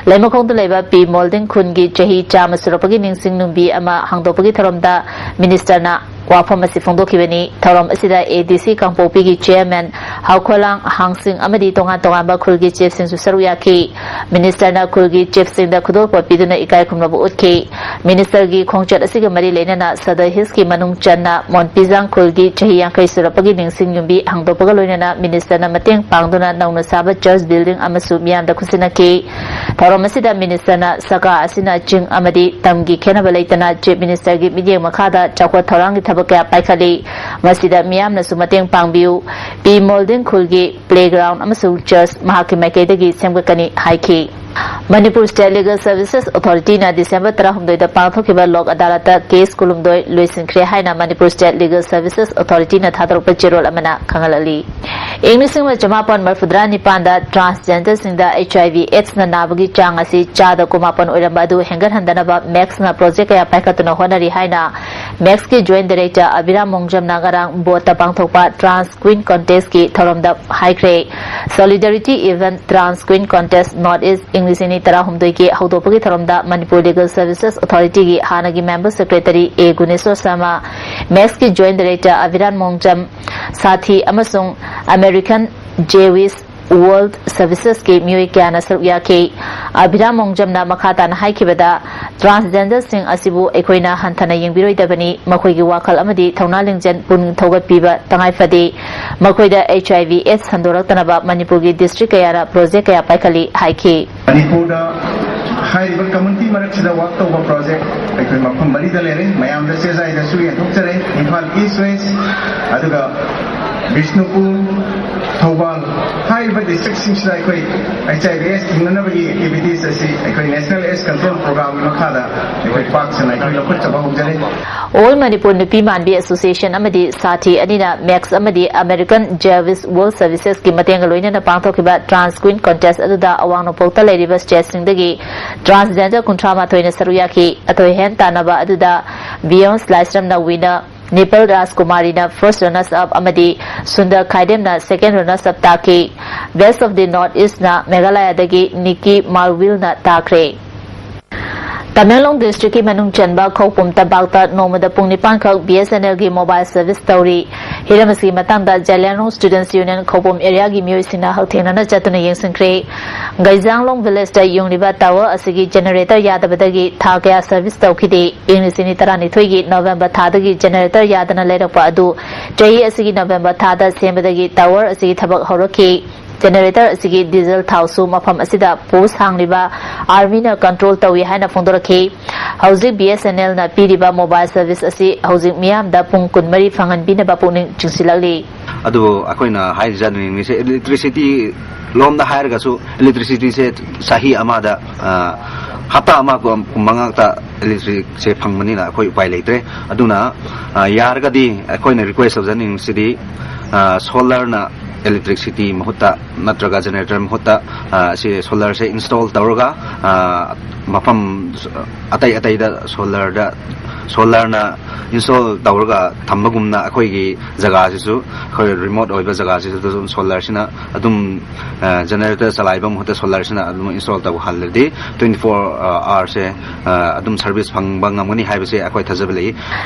ꯂꯩꯃꯈꯣꯡꯗ ꯂꯩꯕ ꯄꯤ ꯃꯣꯜꯗꯤꯡ ꯈꯨꯟꯒꯤ ꯆꯍꯤ ꯆꯥꯝꯃ ꯁꯨꯔꯛꯄꯒꯤ ꯅꯤꯡꯁꯤꯡ ꯅꯨꯡꯕꯤ ꯑꯃ ꯍꯥꯡꯗꯣꯛꯄꯒꯤ ꯊꯧꯔꯝꯗ Ministerꯅ ꯋꯥꯐꯝ ꯑꯁꯤ ꯐꯣꯡꯗꯣꯛꯈꯤꯕꯅꯤ꯫ ꯊꯧꯔꯝ ꯑꯁꯤꯗ A D C ꯀꯥꯡꯄꯣꯛꯄꯤꯒꯤ chairman ꯍꯥꯎꯈꯣꯂꯥꯡ ꯍꯥꯡꯁꯤꯡ ꯑꯃꯗꯤ ꯇꯣꯉꯥꯟ ꯇꯣꯉꯥꯟꯕ ꯈꯨꯜꯒꯤ chiefꯁꯤꯡꯁꯨ ꯁꯔꯨꯛ ꯌꯥꯈꯤ꯫ Ministerꯅ ꯈꯨꯜꯒꯤ chiefꯁꯤꯡꯗ ꯈꯨꯗꯣꯜꯄꯣꯠ ꯄꯤꯗꯨꯅ ꯏꯀꯥꯏ ꯈꯨꯝꯅꯕ ꯎꯠꯈꯤ꯫ ꯃꯤꯅꯤꯁꯇꯔꯒꯤ ꯈꯣꯡꯆꯠ ꯑꯁꯤꯒ ꯃꯔꯤ ꯂꯩꯅꯅ ꯁꯗꯔ ꯍꯤꯜꯁꯀꯤ ꯃꯅꯨꯡ ꯆꯟꯅ ꯃꯣꯟꯄꯤꯖꯥꯡ ꯈꯨꯜꯒꯤ ꯆꯍꯤ ꯌꯥꯡꯈꯩ ꯁꯨꯔꯛꯄꯒꯤ ꯅꯤꯡꯁꯤꯡ ꯌꯨꯝꯕꯤ ꯍꯥꯡꯗꯣꯛꯄꯒ ꯂꯣꯏꯅꯅ ꯃꯤꯅꯤꯁꯇꯔꯅ ꯃꯇꯦꯡ ꯄꯥꯡꯗꯨꯅ ꯅꯧꯅ ꯁꯥꯕ ꯆꯔꯆ ꯕꯤꯜꯗꯤꯡ ꯑꯃꯁꯨ ꯃꯤꯌꯥꯝꯗ ꯈꯨꯠꯁꯤꯟꯅꯈꯤ꯫ ꯊꯧꯔꯝ ꯑꯁꯤꯗ ꯃꯤꯅꯤꯁꯇꯔꯅ ꯁꯔꯀꯥꯔ ꯑꯁꯤꯅ ꯆꯤꯡ ꯑꯃꯗꯤ ꯇꯝꯒꯤ ꯈꯦꯠꯅꯕ ꯂꯩꯇꯅ ꯆꯤꯐ ꯃꯤꯅꯤꯁꯇꯔꯒꯤ ꯃꯤꯠꯌꯦꯡ ꯃꯈꯥꯗ ꯆꯥꯎꯈꯠ ꯊꯧꯔꯥꯡꯒꯤ ꯊꯕꯛ ꯀꯌꯥ ꯄꯥꯏꯈꯠꯂꯤ꯫ ꯃꯁꯤꯗ ꯃꯤꯌꯥꯝꯅꯁꯨ ꯃꯇꯦꯡ ꯄꯥꯡꯕꯤꯌꯨ꯫ ꯄꯤ ꯃꯣꯜꯗꯤꯡ ꯈꯨꯜꯒꯤ ꯄ꯭ꯂꯦꯒ꯭ꯔꯥꯎꯟ ꯑꯃꯁꯨꯡ ꯆꯔꯆ ꯃꯍꯥꯛꯀꯤ ꯃꯥꯏꯀꯩꯗꯒꯤ ꯁꯦꯝꯒꯠꯀꯅꯤ ꯍꯥꯏꯈꯤ꯫ ꯃꯅꯤꯄꯨꯔ ꯁ꯭ꯇꯦꯠ ꯂꯤꯒꯦꯜ ꯁꯔꯚꯤꯁꯦꯁ ꯑꯣꯊꯣꯔꯤꯇꯤꯅ ꯗꯤꯁꯦꯝꯕꯔ ꯇꯔꯥꯍꯨꯝꯗꯣꯏꯗ ꯄꯥꯡꯊꯣꯛꯈꯤꯕ ꯂꯣꯛ ꯑꯗꯥꯂꯠꯇ ꯀꯦꯁ ꯀꯨꯟꯍꯨꯝꯗꯣꯏ ꯂꯣꯏꯁꯤꯟꯈ꯭ꯔꯦ ꯍꯥꯏꯅ ꯃꯅꯤꯄꯨꯔ ꯁ꯭ꯇꯦꯠ ꯂꯤꯒꯦꯜ ꯁꯔꯚꯤꯁꯦꯁ ꯑꯣꯊꯣꯔꯤꯇꯤꯅ ꯊꯥꯗꯣꯔꯛꯄ ꯆꯦꯔꯣꯜ ꯑꯃꯅ ꯈꯪꯍꯜꯂꯛꯂꯤ꯫ ꯏꯪ ꯂꯤꯁꯤꯡ ꯑꯃ ꯆꯃꯥꯄꯟ ꯃꯔꯤꯐꯨꯇꯔꯥ ꯅꯤꯄꯥꯟꯗ ꯇ꯭ꯔꯥꯟꯁꯖꯦꯟꯗꯔꯁꯤꯡꯗ ꯑꯩꯆ ꯑꯥꯏ ꯚꯤ ꯑꯦꯗꯁꯅ ꯅꯥꯕꯒꯤ ꯆꯥꯡ ꯑꯁꯤ ꯆꯥꯗ ꯀꯨꯟꯃꯥꯄꯟ ꯑꯣꯏꯔꯝꯕ ꯑꯗꯨ ꯍꯦꯟꯒꯠꯍꯟꯗꯅꯕ ꯃꯦꯛꯁꯅ ꯄ꯭ꯔꯣꯖꯦꯛ ꯀꯌꯥ ꯄꯥꯏꯈꯠꯇꯨꯅ ꯍꯣꯠꯅꯔꯤ ꯍꯥꯏꯅ ꯃꯦꯛꯁꯀꯤ ꯖꯣꯏꯟꯠ ꯗꯥꯏꯔꯦꯛꯇꯔ ꯑꯕꯤꯔꯥꯝ ꯃꯣꯡꯖꯝꯅ ꯉꯔꯥꯡ ꯕꯣꯔꯗꯇ ꯄꯥꯡꯊꯣꯛꯄ ꯇ꯭ꯔꯥꯟꯁ ꯀ꯭ꯋꯤꯟ ꯀꯣꯟꯇꯦꯁꯀꯤ ꯊꯧꯔꯝꯗ ꯍꯥꯏꯈ꯭ꯔꯦ꯫ Solidarity event trans queen contest north east ꯏꯪ ꯂꯤꯁꯤꯡ ꯑꯅꯤ ꯇꯔꯥꯍꯨꯝꯗꯣꯏꯒꯤ ꯍꯧꯗꯣꯛꯄꯒꯤ ꯊꯧꯔꯝꯗ ꯃꯅꯤꯄꯨꯔ ꯂꯤꯒꯦꯜ ꯁꯔꯚꯤꯁꯦꯁ ꯑꯣꯊꯣꯔꯤꯇꯤꯒꯤ ꯍꯥꯟꯅꯒꯤ ꯃꯦꯝꯕꯔ ꯁꯦꯀ꯭ꯔꯦꯇꯔꯤ ꯑꯦ ꯒꯨꯅꯦꯁꯣꯔ ꯁꯔꯃ, ꯃꯦꯛꯁꯀꯤ ꯖꯣꯏꯟꯠ ꯗꯥꯏꯔꯦꯛꯇꯔ ꯑꯕꯤꯔꯥꯝ ꯃꯣꯡꯖꯝ, ꯁꯥꯊꯤ ꯑꯃꯁꯨꯡ ꯑꯃꯦꯔꯤꯀꯟ ꯖꯦꯋꯤꯁ ꯋꯥꯔꯜꯗ ꯁꯔꯚꯤꯁꯦꯁꯀꯤ ꯃꯤꯑꯣꯏ ꯀꯌꯥꯅ ꯁꯔꯨꯛ ꯌꯥꯈꯤ꯫ ꯑꯕꯤꯔꯥꯝ ꯃꯣꯡꯖꯝꯅ ꯃꯈꯥ ꯇꯥꯅ ꯍꯥꯏꯈꯤꯕꯗ, ꯇ꯭ꯔꯥꯟꯁꯖꯦꯟꯗꯔꯁꯤꯡ ꯑꯁꯤꯕꯨ ꯑꯩꯈꯣꯏꯅ ꯍꯟꯊꯅ ꯌꯦꯡꯕꯤꯔꯣꯏꯗꯕꯅꯤ, ꯃꯈꯣꯏꯒꯤ ꯋꯥꯈꯜ ꯑꯃꯗꯤ ꯊꯧꯅꯥ ꯂꯤꯡꯖꯦꯜ ꯄꯨꯛꯅꯤꯡ ꯊꯧꯒꯠꯄꯤꯕ ꯇꯉꯥꯏ ꯐꯗꯦ꯫ ꯃꯈꯣꯏꯗ ꯑꯩꯆ ꯑꯥꯏ ꯚꯤ ꯑꯦꯗꯁ ꯁꯟꯗꯣꯔꯛꯇꯅꯕ ꯃꯅꯤꯄꯨꯔꯒꯤ ꯗꯤꯁꯇ꯭ꯔꯤꯛ ꯀꯌꯥꯅ ꯄ꯭ꯔꯣꯖꯦꯛ ꯀꯌꯥ ꯄꯥꯏꯈꯠꯂꯤ ꯍꯥꯏꯈꯤ꯫ ꯃꯅꯤꯄꯨꯔꯗ ꯍꯥꯏꯔꯤꯕ ꯀꯝꯃ꯭ꯌꯨꯅꯤꯇꯤ ꯃꯔꯛꯁꯤꯗ ꯋꯥꯔꯛ ꯇꯧꯕ ꯄ꯭ꯔꯣꯖꯦꯛ ꯑꯩꯈꯣꯏ ꯃꯐꯝ ꯃꯔꯤꯗ ꯂꯩꯔꯦ꯫ ꯃꯌꯥꯝꯗ ꯆꯦꯖꯥꯏꯗꯁꯨ ꯌꯦꯟꯊꯣꯛꯆꯔꯦ꯫ ꯏꯝꯐꯥꯜ ꯏꯁ ꯋꯦꯁ, ꯑꯗꯨꯒ ꯕꯤꯁꯅꯨꯄꯨꯔ, ꯊꯧꯕꯥꯜ ꯍꯥꯏꯔꯤꯕ ꯗꯤꯁꯇ꯭ꯔꯤꯛꯁꯤꯡꯁꯤꯗ ꯑꯩꯈꯣꯏ ꯑꯩꯆ ꯑꯥꯏ ꯚꯤ ꯑꯦꯗꯁ ꯊꯤꯡꯅꯅꯕꯒꯤ ꯑꯦꯛꯇꯤꯚꯤꯇꯤꯁ ꯑꯁꯤ ꯑꯩꯈꯣꯏ ꯅꯦꯁꯅꯦꯜ ꯑꯦꯗꯁ ꯀꯟꯇ꯭ꯔꯣꯜ ꯄ꯭ꯔꯣꯒ꯭ꯔꯥꯝꯒꯤ ꯃꯈꯥꯗ ꯑꯩꯈꯣꯏ ꯄꯥꯛ ꯁꯟꯅ ꯑꯩꯈꯣꯏ ꯂꯧꯈꯠꯆꯕ ꯍꯧꯖꯔꯦ꯫ ꯑꯣꯜ ꯃꯅꯤꯄꯨꯔ ꯅꯨꯄꯤ ꯃꯥꯟꯕꯤ ꯑꯦꯁꯣꯁꯤꯌꯦꯁꯟ ꯑꯃꯗꯤ ꯁꯥꯊꯤ ꯑꯅꯤꯅ ꯃꯦꯛꯁ ꯑꯃꯗꯤ ꯑꯃꯦꯔꯤꯀꯟ ꯖꯦꯋꯤꯁ ꯋꯥꯔꯜꯗ ꯁꯔꯚꯤꯁꯦꯁꯀꯤ ꯃꯇꯦꯡꯒ ꯂꯣꯏꯅꯅ ꯄꯥꯡꯊꯣꯛꯈꯤꯕ ꯇ꯭ꯔꯥꯟꯁ ꯀ꯭ꯋꯤꯟ ꯀꯣꯟꯇꯦꯁ ꯑꯗꯨꯗ ꯑꯋꯥꯡ ꯅꯣꯡꯄꯣꯛꯇ ꯂꯩꯔꯤꯕ ꯁ꯭ꯇꯦꯠꯁꯤꯡꯗꯒꯤ ꯇ꯭ꯔꯥꯟꯁꯖꯦꯟꯗꯔ ꯀꯨꯟꯊ꯭ꯔꯥ ꯃꯥꯊꯣꯏꯅ ꯁꯔꯨꯛ ꯌꯥꯈꯤ꯫ ꯑꯊꯣꯏ ꯍꯦꯟ ꯇꯥꯟꯅꯕ ꯑꯗꯨꯗ beyond ꯂꯥꯏꯁ꯭ꯔꯝꯅ winner, ꯅꯤꯄꯜ ꯔꯥꯖꯀꯨꯃꯥꯔꯤꯅ first runners up ꯑꯃꯗꯤ ꯁꯨꯟꯗꯔ ꯈꯥꯏꯗꯦꯝꯅ ꯁꯦꯀꯦꯟ ꯔꯅꯔꯁ ꯑꯞ ꯇꯥꯈꯤ꯫ ꯕꯦꯁ꯭ꯠ ꯑꯣꯐ ꯗꯤ ꯅꯣꯔꯠ ꯏꯁ꯭ꯠꯅ ꯃꯦꯘꯥꯂꯌꯥꯗꯒꯤ ꯅꯤꯀꯤ ꯃꯥꯜꯋꯤꯜꯅ ꯇꯥꯈ꯭ꯔꯦ꯫ ꯇꯃꯦꯡꯂꯣꯡ ꯗꯤꯁꯇ꯭ꯔꯤꯛꯀꯤ ꯃꯅꯨꯡ ꯆꯟꯕ ꯈꯧꯄꯨꯝ ꯇꯝꯄꯥꯛꯇ ꯅꯣꯡꯃꯗ ꯄꯨꯡ ꯅꯤꯄꯥꯟ ꯈꯛ ꯕꯤ ꯑꯦꯁ ꯑꯦꯟ ꯑꯦꯜꯒꯤ ꯃꯣꯕꯥꯏꯜ ꯁꯔꯚꯤꯁ ꯇꯧꯔꯤ꯫ ꯍꯤꯔꯝ ꯑꯁꯤꯒꯤ ꯃꯇꯥꯡꯗ ꯖꯥꯏꯂꯤꯌꯥꯡꯔꯣꯡ Students Union ꯈꯧꯄꯨꯝ area ꯒꯤ ꯃꯤꯑꯣꯏꯁꯤꯡꯅ ꯍꯛꯊꯦꯡꯅꯅ ꯆꯠꯇꯨꯅ ꯌꯦꯡꯁꯤꯟꯈ꯭ꯔꯦ꯫ ꯒꯩꯖꯥꯡꯂꯣꯡ village ꯇ ꯌꯨꯡꯂꯤꯕ tower ꯑꯁꯤꯒꯤ generator ꯌꯥꯗꯕꯗꯒꯤ ꯊꯥ ꯀꯌꯥ service ꯇꯧꯈꯤꯗꯦ꯫ ꯏꯪ ꯂꯤꯁꯤꯡ ꯑꯅꯤ ꯇꯔꯥꯅꯤꯊꯣꯏꯒꯤ November ꯊꯥꯗꯒꯤ generator ꯌꯥꯗꯅ ꯂꯩꯔꯛꯄ ꯑꯗꯨ ꯆꯍꯤ ꯑꯁꯤꯒꯤ November ꯊꯥꯗ ꯁꯦꯝꯕꯗꯒꯤ tower ꯑꯁꯤꯒꯤ ꯊꯕꯛ ꯍꯧꯔꯛꯈꯤ꯫ Generator ꯑꯁꯤꯒꯤ diesel ꯊꯥꯎꯁꯨ ꯃꯐꯝ ꯑꯁꯤꯗ post ꯍꯥꯡꯂꯤꯕ army ꯅ control ꯇꯧꯏ ꯍꯥꯏꯅ ꯐꯣꯡꯗꯣꯔꯛꯈꯤ꯫ ꯍꯧꯖꯤꯛ B S N L ꯅ ꯄꯤꯔꯤꯕ mobile service ꯑꯁꯤ ꯍꯧꯖꯤꯛ ꯃꯤꯌꯥꯝꯗ ꯄꯨꯡ ꯀꯨꯟꯃꯔꯤ ꯐꯪꯍꯟꯕꯤꯅꯕ ꯄꯨꯛꯅꯤꯡ ꯆꯤꯡꯁꯤꯜꯂꯛꯂꯤ꯫ ꯑꯗꯨꯕꯨ ꯑꯩꯈꯣꯏꯅ ꯍꯥꯏꯖꯅꯤꯡꯉꯤꯁꯦ, electricity ꯂꯣꯝꯗ ꯍꯥꯏꯔꯒꯁꯨ, electricity ꯁꯦ ꯆꯍꯤ ꯑꯃꯗ, ꯑ, ꯍꯞꯇꯥ ꯑꯃꯒꯨꯝꯕ ꯉꯥꯛꯇ electric ꯁꯦ ꯐꯪꯕꯅꯤꯅ ꯑꯩꯈꯣꯏ ꯎꯄꯥꯏ ꯂꯩꯇ꯭ꯔꯦ꯫ ꯑꯗꯨꯅ, ꯑ, ꯌꯥꯔꯒꯗꯤ ꯑꯩꯈꯣꯏꯅ request ꯇꯧꯖꯅꯤꯡꯕꯁꯤꯗꯤ, ꯑ, solar ꯅ electricity ꯃꯍꯨꯠꯇ ꯅꯠꯇ꯭ꯔꯒ generator ꯃꯍꯨꯠꯇ, ꯑ, ꯁꯤ solar ꯁꯦ install ꯇꯧꯔꯒ, ꯑ, ꯃꯐꯝ ꯑꯇꯩ ꯑꯇꯩꯗ solar ꯗ, solar ꯅ install ꯇꯧꯔꯒ ꯊꯝꯕꯒꯨꯝꯅ ꯑꯩꯈꯣꯏꯒꯤ ꯖꯒꯥꯁꯤꯁꯨ, ꯑꯩꯈꯣꯏ remote ꯑꯣꯏꯕ ꯖꯒꯥꯁꯤꯁꯨ ꯑꯗꯨꯝ solar ꯁꯤꯅ ꯑꯗꯨꯝ, ꯑ, generator ꯆꯂꯥꯏꯕ ꯃꯍꯨꯠꯇ solar ꯁꯤꯅ ꯑꯗꯨꯝ install ꯇꯧꯍꯜꯂꯗꯤ twenty four hour ꯁꯦ, ꯑ, ꯑꯗꯨꯝ service ꯐꯪꯕ ꯉꯝꯒꯅꯤ ꯍꯥꯏꯕꯁꯦ ꯑꯩꯈꯣꯏ ꯊꯥꯖꯕ ꯂꯩ꯫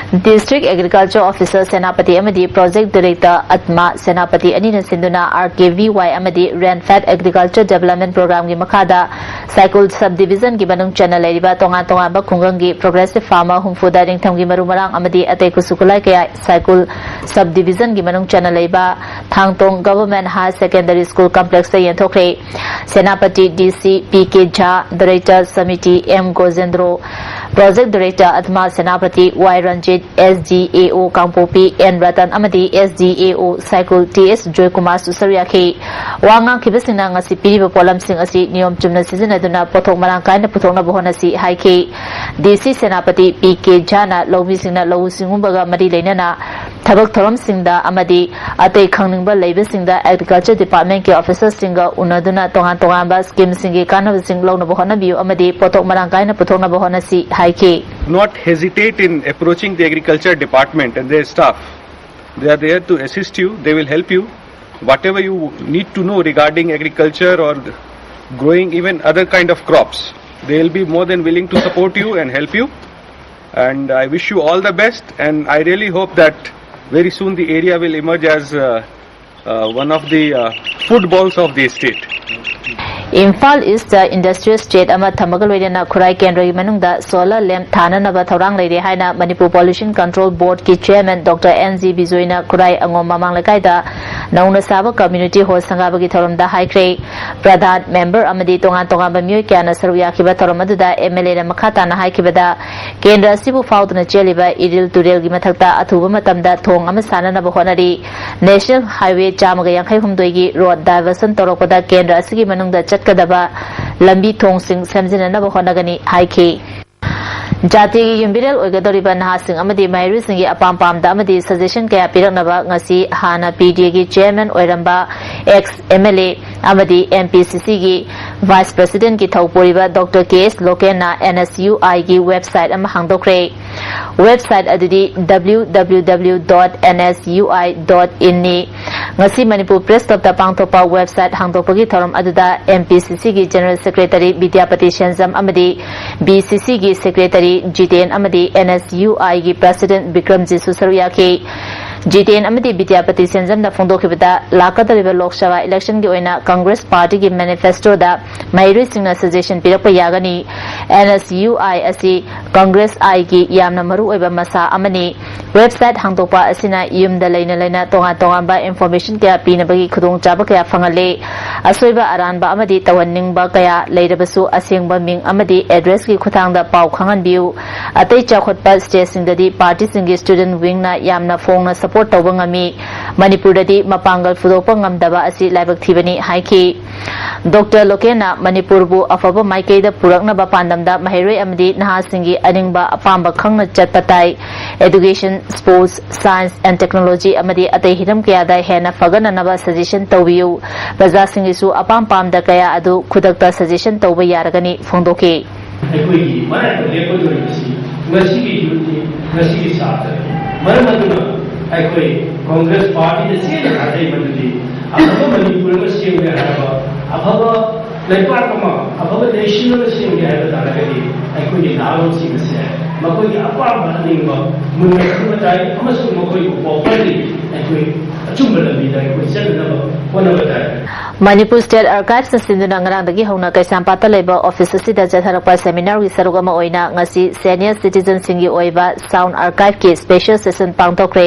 District Agriculture Officer ꯁꯦꯅꯥꯄꯇꯤ ꯑꯃꯗꯤ Project Director ꯑꯠꯃꯥ ꯁꯦꯅꯥꯄꯇꯤ ꯑꯅꯤꯅ ꯁꯤꯟꯗꯨꯅ R K V Y ꯑꯃꯗꯤ Rainfed Agriculture Development Program ꯒꯤ ꯃꯈꯥꯗ ꯁꯥꯏꯀꯨꯜ Sub Division ꯒꯤ ꯃꯅꯨꯡ ꯆꯟꯅ ꯂꯩꯔꯤꯕ ꯇꯣꯉꯥꯟ ꯇꯣꯉꯥꯟꯕ ꯈꯨꯡꯒꯪꯒꯤ progressive farmer ꯍꯨꯝꯐꯨꯗ ꯅꯤꯡꯊꯝꯒꯤ ꯃꯔꯨ ꯃꯔꯥꯡ ꯑꯃꯗꯤ ꯑꯇꯩ ꯈꯨꯠꯁꯨ ꯈꯨꯠꯂꯥꯏ ꯀꯌꯥ ꯁꯥꯏꯀꯨꯜ Sub Division ꯒꯤ ꯃꯅꯨꯡ ꯆꯟꯅ ꯂꯩꯕ ꯊꯥꯡꯇꯣꯡ Government Higher Secondary School Complex ꯇ ꯌꯦꯟꯊꯣꯛꯈ꯭ꯔꯦ꯫ Senapati D C P K ꯖꯥ, Director samiti M ꯒꯣꯖꯦꯟꯗ꯭ꯔꯣ, Project Director Atma Senapati, Y Ranjit, S D A O Kangpokpi N Ratan ꯑꯃꯗꯤ S D A O ꯁꯥꯏꯀꯨꯜ T S ꯖꯣꯏꯀꯨꯃꯥꯔꯁꯨ ꯁꯔꯨꯛ ꯌꯥꯈꯤ꯫ ꯋꯥ ꯉꯥꯡꯈꯤꯕꯁꯤꯡꯅ ꯉꯁꯤ ꯄꯤꯔꯤꯕ ꯄꯣꯠꯂꯝꯁꯤꯡ ꯑꯁꯤ ꯅꯤꯌꯣꯝ ꯆꯨꯝꯅ ꯁꯤꯖꯤꯟꯅꯗꯨꯅ ꯄꯣꯠꯊꯣꯛ ꯃꯔꯥꯡ ꯀꯥꯏꯅ ꯄꯨꯊꯣꯛꯅꯕ ꯍꯣꯠꯅꯁꯤ ꯍꯥꯏꯈꯤ꯫ D C Senapati P K ꯖꯥꯅ ꯂꯧꯃꯤꯁꯤꯡꯅ ꯂꯧꯎ ꯁꯤꯡꯎꯕꯒ ꯃꯔꯤ ꯂꯩꯅꯅ ꯊꯕꯛ ꯊꯧꯔꯝꯁꯤꯡꯗ ꯑꯃꯗꯤ ꯑꯇꯩ ꯈꯪꯅꯤꯡꯕ ꯂꯩꯕꯁꯤꯡꯗ Agriculture Department ꯀꯤ officer ꯁꯤꯡꯒ ꯎꯅꯗꯨꯅ ꯇꯣꯉꯥꯟ ꯇꯣꯉꯥꯟꯕ scheme ꯁꯤꯡꯒꯤ ꯀꯥꯟꯅꯕꯁꯤꯡ ꯂꯧꯅꯕ ꯍꯣꯠꯅꯕꯤꯌꯨ ꯑꯃꯗꯤ ꯄꯣꯠꯊꯣꯛ ꯃꯔꯥꯡ ꯀꯥꯏꯅ ꯄꯨꯊꯣꯛꯅꯕ ꯍꯣꯠꯅꯁꯤ ꯍꯥꯏꯈꯤ꯫ Not hesitate in approaching the agriculture department and their staff. They are there to assist you, they will help you. Whatever you need to know regarding agriculture or growing even other kind of crops, they will be more than willing to support you and help you. And I wish you all the best, and I really hope that Very soon the area will emerge as uh, uh, one of the uh, footballs of the state. Imphal east industrial state ꯑꯃ ꯊꯝꯕꯒ ꯂꯣꯏꯅꯅ ꯈꯨꯔꯥꯏ ꯀꯦꯟꯗ꯭ꯔꯒꯤ ꯃꯅꯨꯡꯗ solar lamp ꯊꯥꯅꯅꯕ ꯊꯧꯔꯥꯡ ꯂꯩꯔꯦ ꯍꯥꯏꯅ Manipur pollution control ꯕꯣꯔꯗꯀꯤ chairman doctor N G ꯕꯤꯖꯣꯏꯅ ꯈꯨꯔꯥꯏ ꯑꯉꯣꯝ ꯃꯃꯥꯡ ꯂꯩꯀꯥꯏꯗ ꯅꯧꯅ ꯁꯥꯕ ꯀꯝꯃ꯭ꯌꯨꯅꯤꯇꯤ ꯍꯣꯜ ꯁꯪꯒꯥꯕꯒꯤ ꯊꯧꯔꯝꯗ ꯍꯥꯏꯈ꯭ꯔꯦ꯫ ꯄ꯭ꯔꯙꯥꯟ, ꯃꯦꯝꯕꯔ ꯑꯃꯗꯤ ꯇꯣꯉꯥꯟ ꯇꯣꯉꯥꯟꯕ ꯃꯤꯑꯣꯏ ꯀꯌꯥꯅ ꯁꯔꯨꯛ ꯌꯥꯈꯤꯕ ꯊꯧꯔꯝ ꯑꯗꯨꯗ ꯑꯦꯝ ꯑꯦꯜ ꯑꯦꯅ ꯃꯈꯥ ꯇꯥꯅ ꯍꯥꯏꯈꯤꯕꯗ, ꯀꯦꯟꯗ꯭ꯔ ꯑꯁꯤꯕꯨ ꯐꯥꯎꯗꯨꯅ ꯆꯦꯜꯂꯤꯕ ꯏꯔꯤꯜ ꯇꯨꯔꯦꯜꯒꯤ ꯃꯊꯛꯇ ꯑꯊꯨꯕ ꯃꯇꯝꯗ ꯊꯣꯡ ꯑꯃ ꯁꯥꯅꯅꯕ ꯍꯣꯠꯅꯔꯤ꯫ ꯅꯦꯁꯅꯦꯜ ꯍꯥꯏꯋꯦ ꯆꯥꯝꯃꯒ ꯌꯥꯡꯈꯩ ꯍꯨꯝꯗꯣꯏꯒꯤ ꯔꯣꯗ ꯗꯥꯏꯚꯔꯁꯟ ꯇꯧꯔꯛꯄꯗ ꯀꯦꯟꯗ꯭ꯔ ꯑꯁꯤꯒꯤ ꯃꯅꯨꯡꯗ ꯆꯠꯀꯗꯕ ꯂꯝꯕꯤ ꯊꯣꯡꯁꯤꯡ ꯁꯦꯝꯖꯤꯟꯅꯅꯕ ꯍꯣꯠꯅꯒꯅꯤ ꯍꯥꯏꯈꯤ꯫ ꯖꯥꯇꯤꯒꯤ ꯌꯨꯝꯕꯤꯔꯦꯜ ꯑꯣꯏꯒꯗꯧꯔꯤꯕ ꯅꯍꯥꯁꯤꯡ ꯑꯃꯗꯤ ꯃꯍꯩꯔꯣꯏꯁꯤꯡꯒꯤ ꯑꯄꯥꯝ ꯄꯥꯝꯗ ꯑꯃꯗꯤ ꯁꯖꯦꯁꯟ ꯀꯌꯥ ꯄꯤꯔꯛꯅꯕ ꯉꯁꯤ ꯍꯥꯟꯅ ꯄꯤ ꯗꯤ ꯑꯦꯒꯤ ꯆꯦꯌꯔꯃꯦꯟ ꯑꯣꯏꯔꯝꯕ ꯑꯦꯛꯁ ꯑꯦꯝ ꯑꯦꯜ ꯑꯦ ꯑꯃꯗꯤ ꯑꯦꯝ ꯄꯤ ꯁꯤ ꯁꯤꯒꯤ ꯚꯥꯏꯁ ꯄ꯭ꯔꯁꯤꯗꯦꯟꯠꯀꯤ ꯊꯧ ꯄꯨꯔꯤꯕ ꯗꯣꯛꯇꯔ ꯀꯦ ꯑꯦꯁ ꯂꯣꯀꯦꯟꯅ ꯑꯦꯟ ꯑꯦꯁ ꯌꯨ ꯑꯥꯏꯒꯤ ꯋꯦꯕꯁꯥꯏꯠ ꯑꯃ ꯍꯥꯡꯗꯣꯛꯈ꯭ꯔꯦ꯫ ꯋꯦꯕꯁꯥꯏꯠ ꯑꯗꯨꯗꯤ W W W dot N S U I dot ꯏꯟꯅꯤ꯫ ꯉꯁꯤ ꯃꯅꯤꯄꯨꯔ ꯄ꯭ꯔꯦꯁ ꯀ꯭ꯂꯕꯇ ꯄꯥꯡꯊꯣꯛꯄ ꯋꯦꯕꯁꯥꯏꯠ ꯍꯥꯡꯗꯣꯛꯄꯒꯤ ꯊꯧꯔꯝ ꯑꯗꯨꯗ ꯑꯦꯝ ꯄꯤ ꯁꯤ ꯁꯤꯒꯤ ꯖꯦꯅꯔꯦꯜ ꯁꯦꯀ꯭ꯔꯦꯇꯔꯤ ꯕꯤꯗ꯭ꯌꯥꯄꯇꯤ ꯁꯦꯟꯖꯝ ꯑꯃꯗꯤ ꯕꯤ ꯁꯤ ꯁꯤꯒꯤ ꯁꯦꯀ꯭ꯔꯦꯇꯔꯤ ꯖꯤꯇꯦꯟ ꯑꯃꯗꯤ ꯑꯦꯟ ꯑꯦꯁ ꯌꯨ ꯑꯥꯏꯒꯤ ꯄ꯭ꯔꯁꯤꯗꯦꯟꯠ ꯕꯤꯀ꯭ꯔꯝꯖꯤꯠꯁꯨ ꯁꯔꯨꯛ ꯌꯥꯈꯤ꯫ ꯖꯤꯇꯦꯟ ꯑꯃꯗꯤ ꯕꯤꯗ꯭ꯌꯥꯄꯇꯤ ꯁꯦꯟꯖꯝꯅ ꯐꯣꯡꯗꯣꯛꯈꯤꯕꯗ, ꯂꯥꯛꯀꯗꯧꯔꯤꯕ ꯂꯣꯛ ꯁꯚꯥ ꯏꯂꯦꯛꯁꯟꯒꯤ ꯑꯣꯏꯅ ꯀꯪꯒ꯭ꯔꯦꯁ ꯄꯥꯔꯇꯤꯒꯤ ꯃꯦꯅꯤꯐꯦꯁꯇꯣꯗ ꯃꯍꯩꯔꯣꯏꯁꯤꯡꯅ ꯁꯖꯦꯁꯟ ꯄꯤꯔꯛꯄ ꯌꯥꯒꯅꯤ꯫ ꯑꯦꯟ ꯑꯦꯁ ꯌꯨ ꯑꯥꯏ ꯑꯁꯤ ꯀꯪꯒ꯭ꯔꯦꯁ ꯑꯥꯏꯒꯤ ꯌꯥꯝꯅ ꯃꯔꯨꯑꯣꯏꯕ ꯃꯁꯥ ꯑꯃꯅꯤ꯫ ꯋꯦꯕꯁꯥꯏꯠ ꯍꯥꯡꯗꯣꯛꯄ ꯑꯁꯤꯅ ꯌꯨꯝꯗ ꯂꯩꯅ ꯂꯩꯅ ꯇꯣꯉꯥꯟ ꯇꯣꯉꯥꯟꯕ ꯏꯟꯐꯣꯔꯃꯦꯁꯟ ꯀꯌꯥ ꯄꯤꯅꯕꯒꯤ ꯈꯨꯗꯣꯡꯆꯥꯕ ꯀꯌꯥ ꯐꯪꯍꯜꯂꯤ꯫ ꯑꯁꯣꯏꯕ ꯑꯔꯥꯟꯕ ꯑꯃꯗꯤ ꯇꯧꯍꯟꯅꯤꯡꯕ ꯀꯌꯥ ꯂꯩꯔꯕꯁꯨ ꯑꯁꯦꯡꯕ ꯃꯤꯡ ꯑꯃꯗꯤ ꯑꯦꯗ꯭ꯔꯦꯁꯀꯤ ꯈꯨꯠꯊꯥꯡꯗ ꯄꯥꯎ ꯈꯪꯍꯟꯕꯤꯌꯨ꯫ ꯑꯇꯩ ꯆꯥꯎꯈꯠꯄ ꯁ꯭ꯇꯦꯠꯁꯤꯡꯗꯗꯤ ꯄꯥꯔꯇꯤꯁꯤꯡꯒꯤ ꯁ꯭ꯇꯨꯗꯦꯟꯠ ꯋꯤꯡꯅ ꯌꯥꯝꯅ ꯐꯣꯡꯅ ꯁꯄꯣꯔꯠ ꯇꯧꯕ ꯉꯝꯃꯤ꯫ ꯃꯅꯤꯄꯨꯔꯗꯗꯤ ꯃꯄꯥꯡꯒꯜ ꯐꯨꯗꯣꯛꯄ ꯉꯝꯗꯕ ꯑꯁꯤ ꯂꯥꯏꯕꯛ ꯊꯤꯕꯅꯤ ꯍꯥꯏꯈꯤ꯫ ꯗꯣꯛꯇꯔ ꯂꯣꯀꯦꯟꯅ ꯃꯅꯤꯄꯨꯔꯕꯨ ꯑꯐꯕ ꯃꯥꯏꯀꯩꯗ ꯄꯨꯔꯛꯅꯕ ꯄꯥꯟꯗꯝꯗ ꯃꯍꯩꯔꯣꯏ ꯑꯃꯗꯤ ꯅꯍꯥꯁꯤꯡꯒꯤ ꯑꯅꯤꯡꯕ ꯑꯄꯥꯝꯕ ꯈꯪꯅ ꯆꯠꯄ ꯇꯥꯏ꯫ Education, sports, science and technology ꯑꯃꯗꯤ ꯑꯇꯩ ꯍꯤꯔꯝ ꯀꯌꯥꯗ ꯍꯦꯟꯅ ꯐꯒꯠꯅꯅꯕ ꯁꯖꯦꯁꯟ ꯇꯧꯕꯤꯌꯨ꯫ ꯄ꯭ꯔꯖꯥꯁꯤꯡꯒꯤꯁꯨ ꯑꯄꯥꯝ ꯄꯥꯝꯗ ꯀꯌꯥ ꯑꯗꯨ ꯈꯨꯗꯛꯇ ꯁꯖꯦꯁꯟ ꯇꯧꯕ ꯌꯥꯔꯒꯅꯤ ꯐꯣꯡꯗꯣꯛꯈꯤ꯫ ꯑꯩꯈꯣꯏꯒꯤ ꯃꯔꯛꯇ ꯂꯦꯞꯀꯗꯧꯔꯤꯕꯁꯤ ꯉꯁꯤꯒꯤ ꯌꯨꯠꯅꯤ, ꯉꯁꯤꯒꯤ ꯁꯥꯇ꯭ꯔꯅꯤ꯫ ꯃꯔꯝ ꯑꯗꯨꯅ ꯑꯩꯈꯣꯏ ꯀꯣꯡꯒ꯭ꯔꯦꯁ ꯄꯥꯔꯇꯤꯗ ꯆꯦꯟꯅ ꯊꯥꯖꯩ ꯃꯗꯨꯗꯤ ꯑꯐꯕ ꯃꯅꯤꯄꯨꯔ ꯑꯃ ꯁꯦꯝꯒꯦ ꯍꯥꯏꯔꯕ, ꯑꯐꯕ ꯂꯩꯕꯥꯛ ꯑꯃ, ꯑꯐꯕ ꯅꯦꯁꯟ ꯑꯃ ꯁꯦꯝꯒꯦ ꯍꯥꯏꯕ ꯇꯥꯔꯒꯗꯤ ꯑꯩꯈꯣꯏꯒꯤ ꯅꯍꯥꯔꯣꯜꯁꯤꯡ ꯑꯁꯦ ꯃꯈꯣꯏꯒꯤ ꯑꯄꯥꯝꯕ ꯑꯅꯤꯡꯕ ꯃꯨꯟꯅ ꯈꯪꯕ ꯇꯥꯏ ꯑꯃꯁꯨꯡ ꯃꯈꯣꯏꯕꯨ ꯄꯥꯎꯈꯨꯝꯒꯤ ꯑꯩꯈꯣꯏ ꯑꯆꯨꯝꯕ ꯂꯝꯕꯤꯗ ꯑꯩꯈꯣꯏ ꯆꯠꯅꯅꯕ ꯍꯣꯠꯅꯕ ꯇꯥꯏ꯫ ꯃꯅꯤꯄꯨꯔ ꯁ꯭ꯇꯦꯠ ꯑꯥꯔꯀꯥꯏꯚꯁꯅ ꯁꯤꯟꯗꯨꯅ ꯉꯔꯥꯡꯗꯒꯤ ꯍꯧꯅ ꯀꯩꯁꯥꯝꯄꯥꯠꯇ ꯂꯩꯕ ꯑꯣꯐꯤꯁ ꯑꯁꯤꯗ ꯆꯠꯊꯔꯛꯄ ꯁꯦꯃꯤꯅꯥꯔꯒꯤ ꯁꯔꯨꯛ ꯑꯃ ꯑꯣꯏꯅ ꯉꯁꯤ ꯁꯦꯅꯤꯌꯔ ꯁꯤꯇꯤꯖꯟꯁꯤꯡꯒꯤ ꯑꯣꯏꯕ ꯁꯥꯎꯟ ꯑꯥꯔꯀꯥꯏꯚꯀꯤ ꯁ꯭ꯄꯦꯁꯤꯌꯦꯜ ꯁꯦꯁꯟ ꯄꯥꯡꯊꯣꯛꯈ꯭ꯔꯦ꯫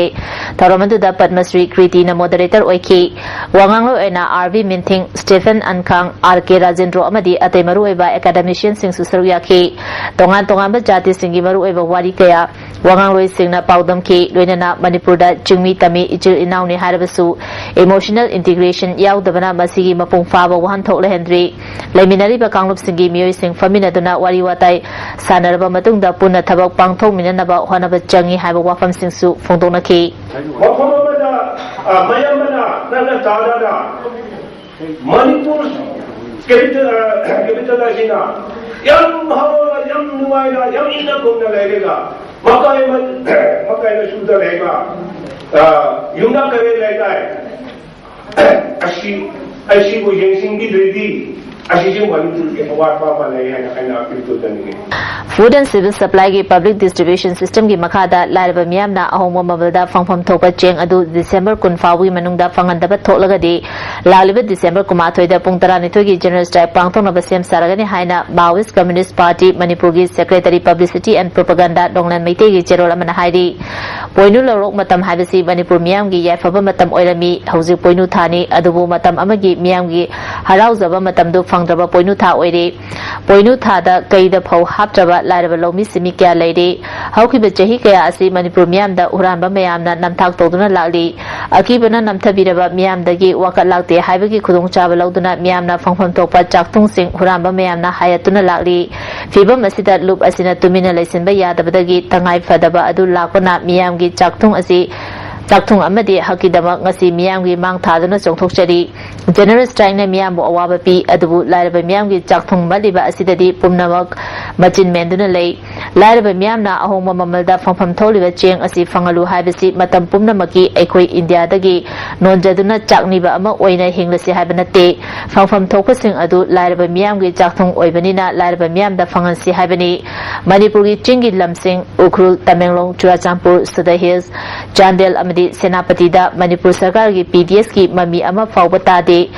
ꯊꯧꯔꯝ ꯑꯗꯨꯗ ꯄꯗꯃꯁ꯭ꯔꯤ ꯀ꯭ꯔꯤꯇꯤꯅ ꯃꯣꯗꯔꯦꯇꯔ ꯑꯣꯏꯈꯤ꯫ ꯋꯥꯉꯥꯡꯂꯣꯏ ꯑꯣꯏꯅ ꯑꯥꯔ ꯚꯤ ꯃꯤꯟꯊꯤꯡ, ꯁ꯭ꯇꯤꯐꯦꯟ ꯑꯟꯈꯥꯡ, ꯑꯥꯔ ꯀꯦ ꯔꯥꯖꯦꯟꯗ꯭ꯔꯣ ꯑꯃꯗꯤ ꯑꯇꯩ ꯃꯔꯨꯑꯣꯏꯕ ꯑꯦꯀꯥꯗꯦꯃꯤꯁꯤꯌꯟꯁꯤꯡꯁꯨ ꯁꯔꯨꯛ ꯌꯥꯈꯤ꯫ ꯇꯣꯉꯥꯟ ꯇꯣꯉꯥꯟꯕ ꯖꯥꯇꯤꯁꯤꯡꯒꯤ ꯃꯔꯨꯑꯣꯏꯕ ꯋꯥꯔꯤ ꯀꯌꯥ ꯋꯥꯉꯥꯡꯂꯣꯏꯁꯤꯡꯅ ꯄꯥꯎꯗꯝꯈꯤ꯫ ꯂꯣꯏꯅꯅ ꯃꯅꯤꯄꯨꯔꯗ ꯆꯤꯡꯃꯤ ꯇꯝꯃꯤ ꯏꯆꯤꯜ ꯏꯅꯥꯎꯅꯤ ꯍꯥꯏꯔꯕꯁꯨ ꯏꯃꯣꯁꯅꯦꯜ ꯏꯟꯇꯤꯒ꯭ꯔꯦꯁꯟ ꯌꯥꯎꯗꯕꯅ ꯃꯁꯤꯒꯤ ꯃꯄꯨꯡ ꯐꯥꯕ ꯋꯥꯍꯟꯊꯣꯛ ꯂꯩꯍꯟꯗ꯭ꯔꯤ꯫ ꯂꯩꯃꯤꯟꯅꯔꯤꯕ ꯀꯥꯡꯂꯨꯞꯁꯤꯡꯒꯤ ꯃꯤꯑꯣꯏꯁꯤꯡ ꯐꯝꯃꯤꯟꯅꯗꯨꯅ ꯋꯥꯔꯤ ꯋꯥꯇꯥꯏ ꯁꯥꯟꯅꯔꯕ ꯃꯇꯨꯡꯗ ꯄꯨꯟꯅ ꯊꯕꯛ ꯄꯥꯡꯊꯣꯛꯃꯤꯟꯅꯅꯕ ꯍꯣꯠꯅꯕ ꯆꯪꯏ ꯍꯥꯏꯕ ꯋꯥꯐꯝꯁꯤꯡꯁꯨ ꯐꯣꯡꯗꯣꯛꯅꯈꯤ꯫ ꯃꯐꯝ ꯑꯃꯗ ꯑ, ꯃꯌꯥꯝ ꯑꯃꯅ ꯅꯪꯅ ꯇꯥꯗꯅ ꯃꯅꯤꯄꯨꯔ ꯀꯦꯄꯤꯇꯦꯜ ꯀꯦꯄꯤꯇꯦꯜ ꯑꯁꯤꯅ ꯌꯥꯝ ꯍꯔꯥꯎꯅ ꯌꯥꯝ ꯅꯨꯡꯉꯥꯏꯅ ꯌꯥꯝ ꯏꯪꯅ ꯀꯨꯝꯅ ꯂꯩꯔꯒ ꯃꯀꯥꯏ ꯃ- ꯃꯀꯥꯏ ꯃꯆꯨꯗ ꯂꯩꯕ ꯑ, ꯌꯨꯝꯅꯥꯛ ꯀꯔꯦ ꯂꯩꯀꯥꯏ ꯑꯁꯤ ꯑꯁꯤꯕꯨ ꯌꯦꯡꯁꯤꯟꯕꯤꯗ꯭ꯔꯗꯤ ꯑꯁꯤꯁꯨ ꯃꯅꯤꯄꯨꯔꯒꯤ ꯑꯋꯥꯠꯄ ꯑꯃ ꯂꯩ ꯍꯥꯏꯅ ꯑꯩꯅ ꯑꯄꯤꯜ ꯇꯧꯖꯅꯤꯡꯉꯤ꯫ Food and Civil Supplyꯒꯤ Public Distribution Systemꯒꯤ ꯃꯈꯥꯗ ꯂꯥꯏꯔꯕ ꯃꯤꯌꯥꯝꯅ ꯑꯍꯣꯡꯕ ꯃꯃꯜꯗ ꯐꯪꯐꯝ ꯊꯣꯛꯄ ꯆꯦꯡ ꯑꯗꯨ ꯗꯤꯁꯦꯝꯕꯔ ꯀꯨꯟ ꯐꯥꯎꯕꯒꯤ ꯃꯅꯨꯡꯗ ꯐꯪꯍꯟꯗꯕ ꯊꯣꯛꯂꯒꯗꯤ ꯂꯥꯛꯂꯤꯕ ꯗꯤꯁꯦꯝꯕꯔ ꯀꯨꯟꯃꯥꯊꯣꯏꯗ ꯄꯨꯡ ꯇꯔꯥꯅꯤꯊꯣꯏꯒꯤ General Strike ꯄꯥꯡꯊꯣꯛꯅꯕ ꯁꯦꯝ ꯁꯥꯔꯒꯅꯤ ꯍꯥꯏꯅ Maoist Communist Party ꯃꯅꯤꯄꯨꯔꯒꯤ Secretary Publicity and Propaganda ꯅꯣꯡꯂꯦꯟ ꯃꯩꯇꯩꯒꯤ ꯆꯦꯔꯣꯜ ꯑꯃꯅ ꯍꯥꯏꯔꯤ꯫ ꯄꯣꯏꯅꯨ ꯂꯧꯔꯣꯛ ꯃꯇꯝ ꯍꯥꯏꯕꯁꯤ ꯃꯅꯤꯄꯨꯔ ꯃꯤꯌꯥꯝꯒꯤ ꯌꯥꯏꯐꯕ ꯃꯇꯝ ꯑꯣꯏꯔꯝꯃꯤ꯫ ꯍꯧꯖꯤꯛ ꯄꯣꯏꯅꯨ ꯊꯥꯅꯤ, ꯑꯗꯨꯕꯨ ꯃꯇꯝ ꯑꯃꯒꯤ ꯃꯤꯌꯥꯝꯒꯤ ꯍꯔꯥꯎꯖꯕ ꯃꯇꯝꯗꯨ ꯐꯪꯗ꯭ꯔꯕ ꯄꯣꯏꯅꯨ ꯊꯥ ꯑꯣꯏꯔꯦ꯫ ꯄꯣꯏꯅꯨ ꯊꯥꯗ ꯀꯩꯗ ꯐꯧ ꯍꯥꯞꯇ꯭ꯔꯕ ꯂꯥꯏꯔꯕ ꯂꯧꯃꯤ ꯁꯤꯟꯃꯤ ꯀꯌꯥ ꯂꯩꯔꯦ꯫ ꯍꯧꯈꯤꯕ ꯆꯍꯤ ꯀꯌꯥ ꯑꯁꯤ ꯃꯅꯤꯄꯨꯔ ꯃꯤꯌꯥꯝꯗ ꯍꯨꯔꯥꯟꯕ ꯃꯌꯥꯝꯅ ꯅꯝꯊꯥꯛ ꯇꯧꯗꯨꯅ ꯂꯥꯛꯂꯤ꯫ ꯑꯀꯤꯕꯅ ꯅꯝꯊꯕꯤꯔꯕ ꯃꯤꯌꯥꯝꯗꯒꯤ ꯋꯥꯀꯠ ꯂꯥꯛꯇꯦ ꯍꯥꯏꯕꯒꯤ ꯈꯨꯗꯣꯡꯆꯥꯕ ꯂꯧꯗꯨꯅ ꯃꯤꯌꯥꯝꯅ ꯐꯪꯐꯝ ꯊꯣꯛꯄ ꯆꯥꯛꯊꯨꯡꯁꯤꯡ ꯍꯨꯔꯥꯟꯕ ꯃꯌꯥꯝꯅ ꯍꯥꯏꯌꯠꯇꯨꯅ ꯂꯥꯛꯂꯤ꯫ ꯐꯤꯕꯝ ꯑꯁꯤꯗ ꯂꯨꯞ ꯑꯁꯤꯅ ꯇꯨꯃꯤꯟꯅ ꯂꯩꯁꯤꯟꯕ ꯌꯥꯗꯕꯗꯒꯤ ꯇꯉꯥꯏ ꯐꯗꯕ ꯑꯗꯨ ꯂꯥꯛꯄꯅ ꯃꯤꯌꯥꯝꯒꯤ ꯆꯥꯛꯊꯨꯡ ꯑꯁꯤ ꯆꯥꯛꯊꯨꯡ ꯑꯃꯗꯤ ꯍꯛꯀꯤꯗꯃꯛ ꯉꯁꯤ ꯃꯤꯌꯥꯝꯒꯤ ꯃꯥꯡ ꯊꯥꯗꯨꯅ ꯆꯣꯡꯊꯣꯛꯆꯔꯤ꯫ General strike ꯅ ꯃꯤꯌꯥꯝꯕꯨ ꯑꯋꯥꯕ ꯄꯤ, ꯑꯗꯨꯕꯨ ꯂꯥꯏꯔꯕ ꯃꯤꯌꯥꯝꯒꯤ ꯆꯥꯛꯊꯨꯡ ꯃꯠꯂꯤꯕ ꯑꯁꯤꯗꯗꯤ ꯄꯨꯝꯅꯃꯛ ꯃꯆꯤꯟ ꯃꯦꯟꯗꯨꯅ ꯂꯩ꯫ ꯂꯥꯏꯔꯕ ꯃꯤꯌꯥꯝꯅ ꯑꯍꯣꯡꯕ ꯃꯃꯜꯗ ꯐꯪꯐꯝ ꯊꯣꯛꯂꯤꯕ ꯆꯦꯡ ꯑꯁꯤ ꯐꯪꯍꯜꯂꯨ ꯍꯥꯏꯕꯁꯤ ꯃꯇꯝ ꯄꯨꯝꯅꯃꯛꯀꯤ ꯑꯩꯈꯣꯏ ꯏꯟꯗꯤꯌꯥꯗꯒꯤ ꯅꯣꯟꯖꯗꯨꯅ ꯆꯥꯛꯅꯤꯕ ꯑꯃ ꯑꯣꯏꯅ ꯍꯤꯡꯂꯁꯤ ꯍꯥꯏꯕ ꯅꯠꯇꯦ꯫ ꯐꯪꯐꯝ ꯊꯣꯛꯄꯁꯤꯡ ꯑꯗꯨ ꯂꯥꯏꯔꯕ ꯃꯤꯌꯥꯝꯒꯤ ꯆꯥꯛꯊꯨꯡ ꯑꯣꯏꯕꯅꯤꯅ ꯂꯥꯏꯔꯕ ꯃꯤꯌꯥꯝꯗ ꯐꯪꯍꯟꯁꯤ ꯍꯥꯏꯕꯅꯤ꯫ ꯃꯅꯤꯄꯨꯔꯒꯤ ꯆꯤꯡꯒꯤ ꯂꯝꯁꯤꯡ ꯎꯈ꯭ꯔꯨꯜ, ꯇꯃꯦꯡꯂꯣꯡ, ꯆꯨꯔꯥꯆꯥꯟꯄꯨꯔ, ꯁꯨꯗꯔ ꯍꯤꯜꯁ, ꯆꯥꯟꯗꯦꯜ ꯑꯃꯗꯤ ꯁꯦꯅꯥꯄꯇꯤꯗ ꯃꯅꯤꯄꯨꯔ ꯁꯔꯀꯥꯔꯒꯤ P D S ꯀꯤ ꯃꯃꯤ ꯑꯃ ꯐꯥꯎꯕ ꯇꯥꯗꯦ꯫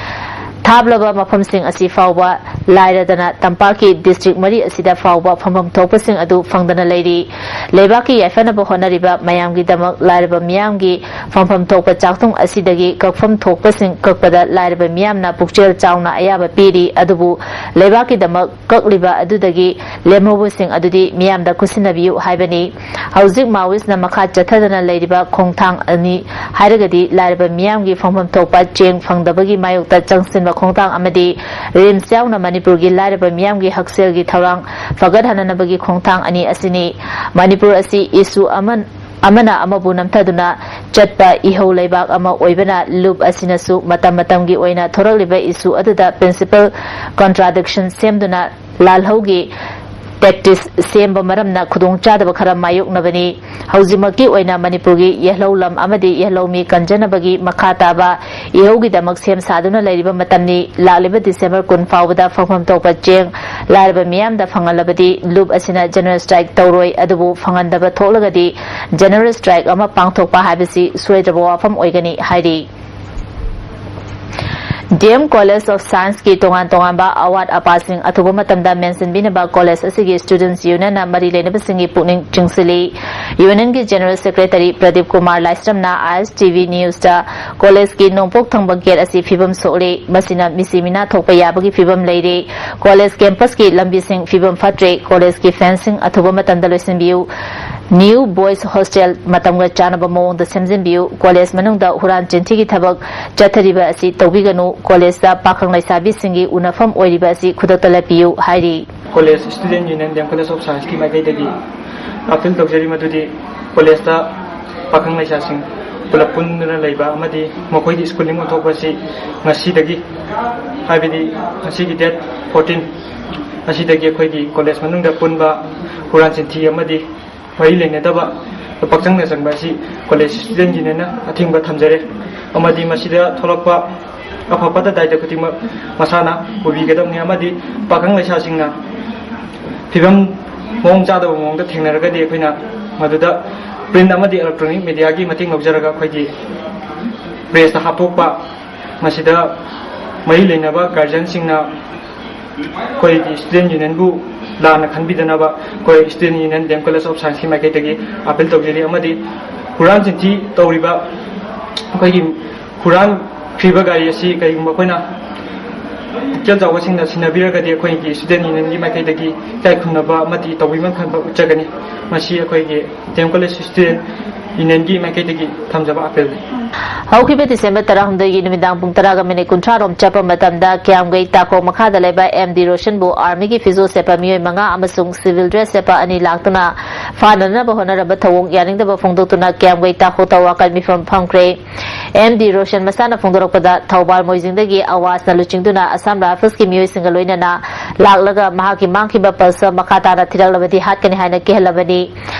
ꯊꯥꯞꯂꯕ ꯃꯐꯝꯁꯤꯡ ꯑꯁꯤ ꯐꯥꯎꯕ ꯂꯥꯏꯔꯗꯅ ꯇꯝꯄꯥꯛꯀꯤ district ꯃꯔꯤ ꯑꯁꯤꯗ ꯐꯥꯎꯕ ꯐꯪꯐꯝ ꯊꯣꯛꯄꯁꯤꯡ ꯑꯗꯨ ꯐꯪꯗꯅ ꯂꯩꯔꯤ꯫ ꯂꯩꯕꯥꯛꯀꯤ ꯌꯥꯏꯐꯅꯕ ꯍꯣꯠꯅꯔꯤꯕ ꯃꯌꯥꯝꯒꯤꯗꯃꯛ ꯂꯥꯏꯔꯕ ꯃꯤꯌꯥꯝꯒꯤ ꯐꯪꯐꯝ ꯊꯣꯛꯄ ꯆꯥꯛꯊꯨꯡ ꯑꯁꯤꯗꯒꯤ ꯀꯛꯐꯝ ꯊꯣꯛꯄꯁꯤꯡ ꯀꯛꯄꯗ ꯂꯥꯏꯔꯕ ꯃꯤꯌꯥꯝꯅ ꯄꯨꯛꯆꯦꯜ ꯆꯥꯎꯅ ꯑꯌꯥꯕ ꯄꯤꯔꯤ꯫ ꯑꯗꯨꯕꯨ ꯂꯩꯕꯥꯛꯀꯤꯗꯃꯛ ꯀꯛꯂꯤꯕ ꯑꯗꯨꯗꯒꯤ ꯂꯦꯝꯍꯧꯕꯁꯤꯡ ꯑꯗꯨꯗꯤ ꯃꯤꯌꯥꯝꯗ ꯈꯨꯠꯁꯤꯟꯅꯕꯤꯌꯨ ꯍꯥꯏꯕꯅꯤ꯫ ꯍꯧꯖꯤꯛ Maoist ꯅ ꯃꯈꯥ ꯆꯠꯊꯗꯅ ꯂꯩꯔꯤꯕ ꯈꯣꯡꯊꯥꯡ ꯑꯅꯤ ꯍꯥꯏꯔꯒꯗꯤ ꯂꯥꯏꯔꯕ ꯃꯤꯌꯥꯝꯒꯤ ꯐꯪꯐꯝ ꯊꯣꯛꯄ ꯆꯦꯡ ꯐꯪꯗꯕꯒꯤ ꯃꯥꯌꯣꯛꯇ ꯆꯪꯁꯤꯟꯕ ꯈꯣꯡꯊꯥꯡ ꯑꯃꯗꯤ RIMS ꯌꯥꯎꯅ ꯃꯅꯤꯄꯨꯔꯒꯤ ꯂꯥꯏꯔꯕ ꯃꯤꯌꯥꯝꯒꯤ ꯍꯛꯁꯦꯜꯒꯤ ꯊꯧꯔꯥꯡ ꯐꯒꯠꯍꯟꯅꯕꯒꯤ ꯈꯣꯡꯊꯥꯡ ꯑꯅꯤ ꯑꯁꯤꯅꯤ꯫ ꯃꯅꯤꯄꯨꯔ ꯑꯁꯤ issue ꯑꯃ ꯑꯃꯅ ꯑꯃꯕꯨ ꯅꯝꯊꯗꯨꯅ ꯆꯠꯄ ꯏꯍꯧ ꯂꯩꯕꯥꯛ ꯑꯃ ꯑꯣꯏꯕꯅ ꯂꯨꯞ ꯑꯁꯤꯅꯁꯨ ꯃꯇꯝ ꯃꯇꯝꯒꯤ ꯑꯣꯏꯅ ꯊꯣꯔꯛꯂꯤꯕ issue ꯑꯗꯨꯗ principal contradiction ꯁꯦꯝꯗꯨꯅ ꯂꯥꯜꯍꯧꯒꯤ tactics ꯁꯦꯝꯕ ꯃꯔꯝꯅ ꯈꯨꯗꯣꯡꯆꯥꯗꯕ ꯈꯔ ꯃꯥꯌꯣꯛꯅꯕꯅꯤ꯫ ꯍꯧꯖꯤꯛꯃꯛꯀꯤ ꯑꯣꯏꯅ ꯃꯅꯤꯄꯨꯔꯒꯤ ꯌꯦꯜꯍꯧ ꯂꯝ ꯑꯃꯗꯤ ꯌꯦꯜꯍꯧ ꯃꯤ ꯀꯟꯖꯅꯕꯒꯤ ꯃꯈꯥ ꯇꯥꯕ ꯏꯍꯧꯒꯤꯗꯃꯛ ꯁꯦꯝ ꯁꯥꯗꯨꯅ ꯂꯩꯔꯤꯕ ꯃꯇꯝꯅꯤ꯫ ꯂꯥꯛꯂꯤꯕ December ꯀꯨꯟ ꯐꯥꯎꯕꯗ ꯐꯪꯐꯝ ꯊꯣꯛꯄ ꯆꯦꯡ ꯂꯥꯏꯔꯕ ꯃꯤꯌꯥꯝꯗ ꯐꯪꯍꯜꯂꯕꯗꯤ ꯂꯨꯞ ꯑꯁꯤꯅ general strike ꯇꯧꯔꯣꯏ, ꯑꯗꯨꯕꯨ ꯐꯪꯍꯟꯗꯕ ꯊꯣꯛꯂꯒꯗꯤ general strike ꯑꯃ ꯄꯥꯡꯊꯣꯛꯄ ꯍꯥꯏꯕꯁꯤ ꯁꯣꯏꯗ꯭ꯔꯕ ꯋꯥꯐꯝ ꯑꯣꯏꯒꯅꯤ ꯍꯥꯏꯔꯤ꯫ D M College of Science ꯀꯤ ꯇꯣꯉꯥꯟ ꯇꯣꯉꯥꯟꯕ ꯑꯋꯥꯠ ꯑꯄꯥꯁꯤꯡ ꯑꯊꯨꯕ ꯃꯇꯝꯗ ꯃꯦꯟꯁꯤꯟꯕꯤꯅꯕ college ꯑꯁꯤꯒꯤ students union ꯅ ꯃꯔꯤ ꯂꯩꯅꯕꯁꯤꯡꯒꯤ ꯄꯨꯛꯅꯤꯡ ꯆꯤꯡꯁꯤꯜꯂꯤ꯫ Union ꯒꯤ general secretary Pradeep Kumar ꯂꯥꯏꯁ꯭ꯔꯝꯅ I S T V news ꯇ college ꯀꯤ ꯅꯣꯡꯄꯣꯛ ꯊꯪꯕ gate ꯑꯁꯤ ꯐꯤꯕꯝ ꯁꯣꯛꯂꯦ, ꯃꯁꯤꯅ ꯃꯤꯁꯤ ꯃꯤꯅꯥ ꯊꯣꯛꯄ ꯌꯥꯕꯒꯤ ꯐꯤꯕꯝ ꯂꯩꯔꯦ꯫ College campus ꯀꯤ ꯂꯝꯕꯤꯁꯤꯡ ꯐꯤꯕꯝ ꯐꯠꯇ꯭ꯔꯦ, college ꯀꯤ fence ꯁꯤꯡ ꯑꯊꯨꯕ ꯃꯇꯝꯗ ꯂꯣꯏꯁꯤꯟꯕꯤꯌꯨ꯫ New boys hostel ꯃꯇꯝꯒ ꯆꯥꯟꯅꯕ ꯃꯑꯣꯡꯗ ꯁꯦꯝꯖꯤꯟꯕꯤꯌꯨ꯫ College ꯃꯅꯨꯡꯗ ꯍꯨꯔꯥꯟ ꯆꯤꯟꯊꯤꯒꯤ ꯊꯕꯛ ꯆꯠꯊꯔꯤꯕ ꯑꯁꯤ ꯇꯧꯕꯤꯒꯅꯨ꯫ College ꯇ ꯄꯥꯈꯪ ꯂꯩꯁꯥꯕꯤꯁꯤꯡꯒꯤ ꯎꯅꯐꯝ ꯑꯣꯏꯔꯤꯕ ꯑꯁꯤ ꯈꯨꯗꯛꯇ ꯂꯦꯞꯄꯤꯌꯨ ꯍꯥꯏꯔꯤ꯫ College Student Union D M College of Science ꯀꯤ ꯃꯥꯏꯀꯩꯗꯒꯤ appeal ꯇꯧꯖꯔꯤ ꯃꯗꯨꯗꯤ college ꯇ ꯄꯥꯈꯪ ꯂꯩꯁꯥꯁꯤꯡ ꯄꯨꯂꯞ ꯄꯨꯟꯗꯨꯅ ꯂꯩꯕ ꯑꯃꯗꯤ ꯃꯈꯣꯏꯒꯤ schooling ꯑꯣꯟꯊꯣꯛꯄ ꯑꯁꯤ ꯉꯁꯤꯗꯒꯤ, ꯍꯥꯏꯕꯗꯤ ꯉꯁꯤꯒꯤ date fourteen ꯑꯁꯤꯗꯒꯤ ꯑꯩꯈꯣꯏꯒꯤ college ꯃꯅꯨꯡꯗ ꯄꯨꯟꯕ ꯍꯨꯔꯥꯟ ꯆꯤꯟꯊꯤ ꯑꯃꯗꯤ ꯃꯔꯤ ꯂꯩꯅꯗꯕ ꯄꯥꯛꯆꯪꯅ ꯆꯪꯕ ꯑꯁꯤ college student unionꯅ ꯑꯊꯤꯡꯕ ꯊꯝꯖꯔꯦ꯫ ꯑꯃꯗꯤ ꯃꯁꯤꯗ ꯊꯣꯛꯂꯛꯄ ꯑꯐ ꯐꯠꯇ ꯗꯥꯏꯇ ꯈꯨꯗꯤꯡꯃꯛ ꯃꯁꯥꯅ ꯄꯨꯕꯤꯒꯗꯕꯅꯤ꯫ ꯑꯃꯗꯤ ꯄꯥꯈꯪ ꯂꯩꯁꯥꯁꯤꯡꯅ ꯐꯤꯕꯝ ꯃꯑꯣꯡ ꯆꯥꯗꯕ ꯃꯑꯣꯡꯗ ꯊꯦꯡꯅꯔꯒꯗꯤ ꯑꯩꯈꯣꯏꯅ ꯃꯗꯨꯗ print ꯑꯃꯗꯤ electronic mediaꯒꯤ ꯃꯇꯦꯡ ꯂꯧꯖꯔꯒ ꯑꯩꯈꯣꯏꯒꯤ pressꯇ ꯍꯥꯞꯇꯣꯛꯄ, ꯃꯁꯤꯗ ꯃꯔꯤ ꯂꯩꯅꯕ guardianꯁꯤꯡꯅ ꯑꯩꯈꯣꯏꯒꯤ student unionꯕꯨ ꯂꯥꯟꯅ ꯈꯟꯕꯤꯗꯅꯕ ꯑꯩꯈꯣꯏ student union D M College of Scienceꯀꯤ ꯃꯥꯏꯀꯩꯗꯒꯤ appeal ꯇꯧꯖꯔꯤ꯫ ꯑꯃꯗꯤ ꯍꯨꯔꯥꯟ ꯆꯤꯟꯊꯤ ꯇꯧꯔꯤꯕ ꯑꯩꯈꯣꯏꯒꯤ ꯍꯨꯔꯥꯟꯈ꯭ꯔꯤꯕ ꯒꯥꯔꯤ ꯑꯁꯤ ꯀꯔꯤꯒꯨꯝꯕ ꯑꯩꯈꯣꯏꯅ ꯄꯨꯛꯆꯦꯜ ꯆꯥꯎꯕꯁꯤꯡꯅ ꯁꯤꯟꯅꯕꯤꯔꯒꯗꯤ ꯑꯩꯈꯣꯏꯒꯤ student unionꯒꯤ ꯃꯥꯏꯀꯩꯗꯒꯤ ꯏꯀꯥꯏ ꯈꯨꯝꯅꯕ ꯑꯃꯗꯤ ꯇꯧꯕꯤꯃꯜ ꯈꯟꯕ ꯎꯠꯆꯒꯅꯤ꯫ ꯃꯁꯤ ꯑꯩꯈꯣꯏꯒꯤ D M College student unionꯒꯤ ꯃꯥꯏꯀꯩꯗꯒꯤ ꯊꯝꯖꯕ appealꯅꯤ꯫ ꯍꯧꯈꯤꯕ ꯗꯤꯁꯦꯝꯕꯔ ꯇꯔꯥꯍꯨꯝꯗꯣꯏꯒꯤ ꯅꯨꯃꯤꯗꯥꯡ ꯄꯨꯡ ꯇꯔꯥꯒ ꯃꯤꯅꯤꯠ ꯀꯨꯟꯊ꯭ꯔꯥ ꯔꯣꯝ ꯆꯠꯄ ꯃꯇꯝꯗ ꯀ꯭ꯌꯥꯝꯒꯩ ꯇꯥꯈꯣꯡ ꯃꯈꯥꯗ ꯂꯩꯕ ꯑꯦꯝ ꯗꯤ ꯔꯣꯁꯟꯕꯨ ꯑꯥꯔꯃꯤꯒꯤ ꯐꯤꯖꯣꯜ ꯁꯦꯠꯄ ꯃꯤꯑꯣꯏ ꯃꯉꯥ ꯑꯃꯁꯨꯡ civil dress ꯁꯦꯠꯄ ꯑꯅꯤ ꯂꯥꯛꯇꯨꯅ ꯐꯥꯅꯅꯕ ꯍꯣꯠꯅꯔꯝꯕ ꯊꯧꯑꯣꯡ ꯌꯥꯅꯤꯡꯗꯕ ꯐꯣꯡꯗꯣꯛꯇꯨꯅ ꯀ꯭ꯌꯥꯝꯒꯩ ꯇꯥꯈꯣꯡ ꯇꯋꯥꯀꯜ ꯃꯤꯐꯝ ꯐꯝꯈ꯭ꯔꯦ꯫ ꯑꯦꯝ ꯗꯤ ꯔꯣꯁꯟ ꯃꯁꯥꯅ ꯐꯣꯡꯗꯣꯔꯛꯄꯗ ꯊꯧꯕꯥꯜ ꯃꯣꯏꯖꯤꯡꯗꯒꯤ ꯑꯋꯥꯖꯅ ꯂꯨꯆꯤꯡꯗꯨꯅ ꯑꯁꯥꯝ ꯔꯥꯏꯐꯜꯁꯀꯤ ꯃꯤꯑꯣꯏꯁꯤꯡꯒ ꯂꯣꯏꯅꯅ ꯂꯥꯛꯂꯒ ꯃꯍꯥꯛꯀꯤ ꯃꯥꯡꯈꯤꯕ Pulsar ꯃꯈꯥ ꯇꯥꯅ ꯊꯤꯔꯛꯂꯕꯗꯤ ꯍꯥꯠꯀꯅꯤ ꯍꯥꯏꯅ ꯀꯤꯍꯜꯂꯕꯅꯤ꯫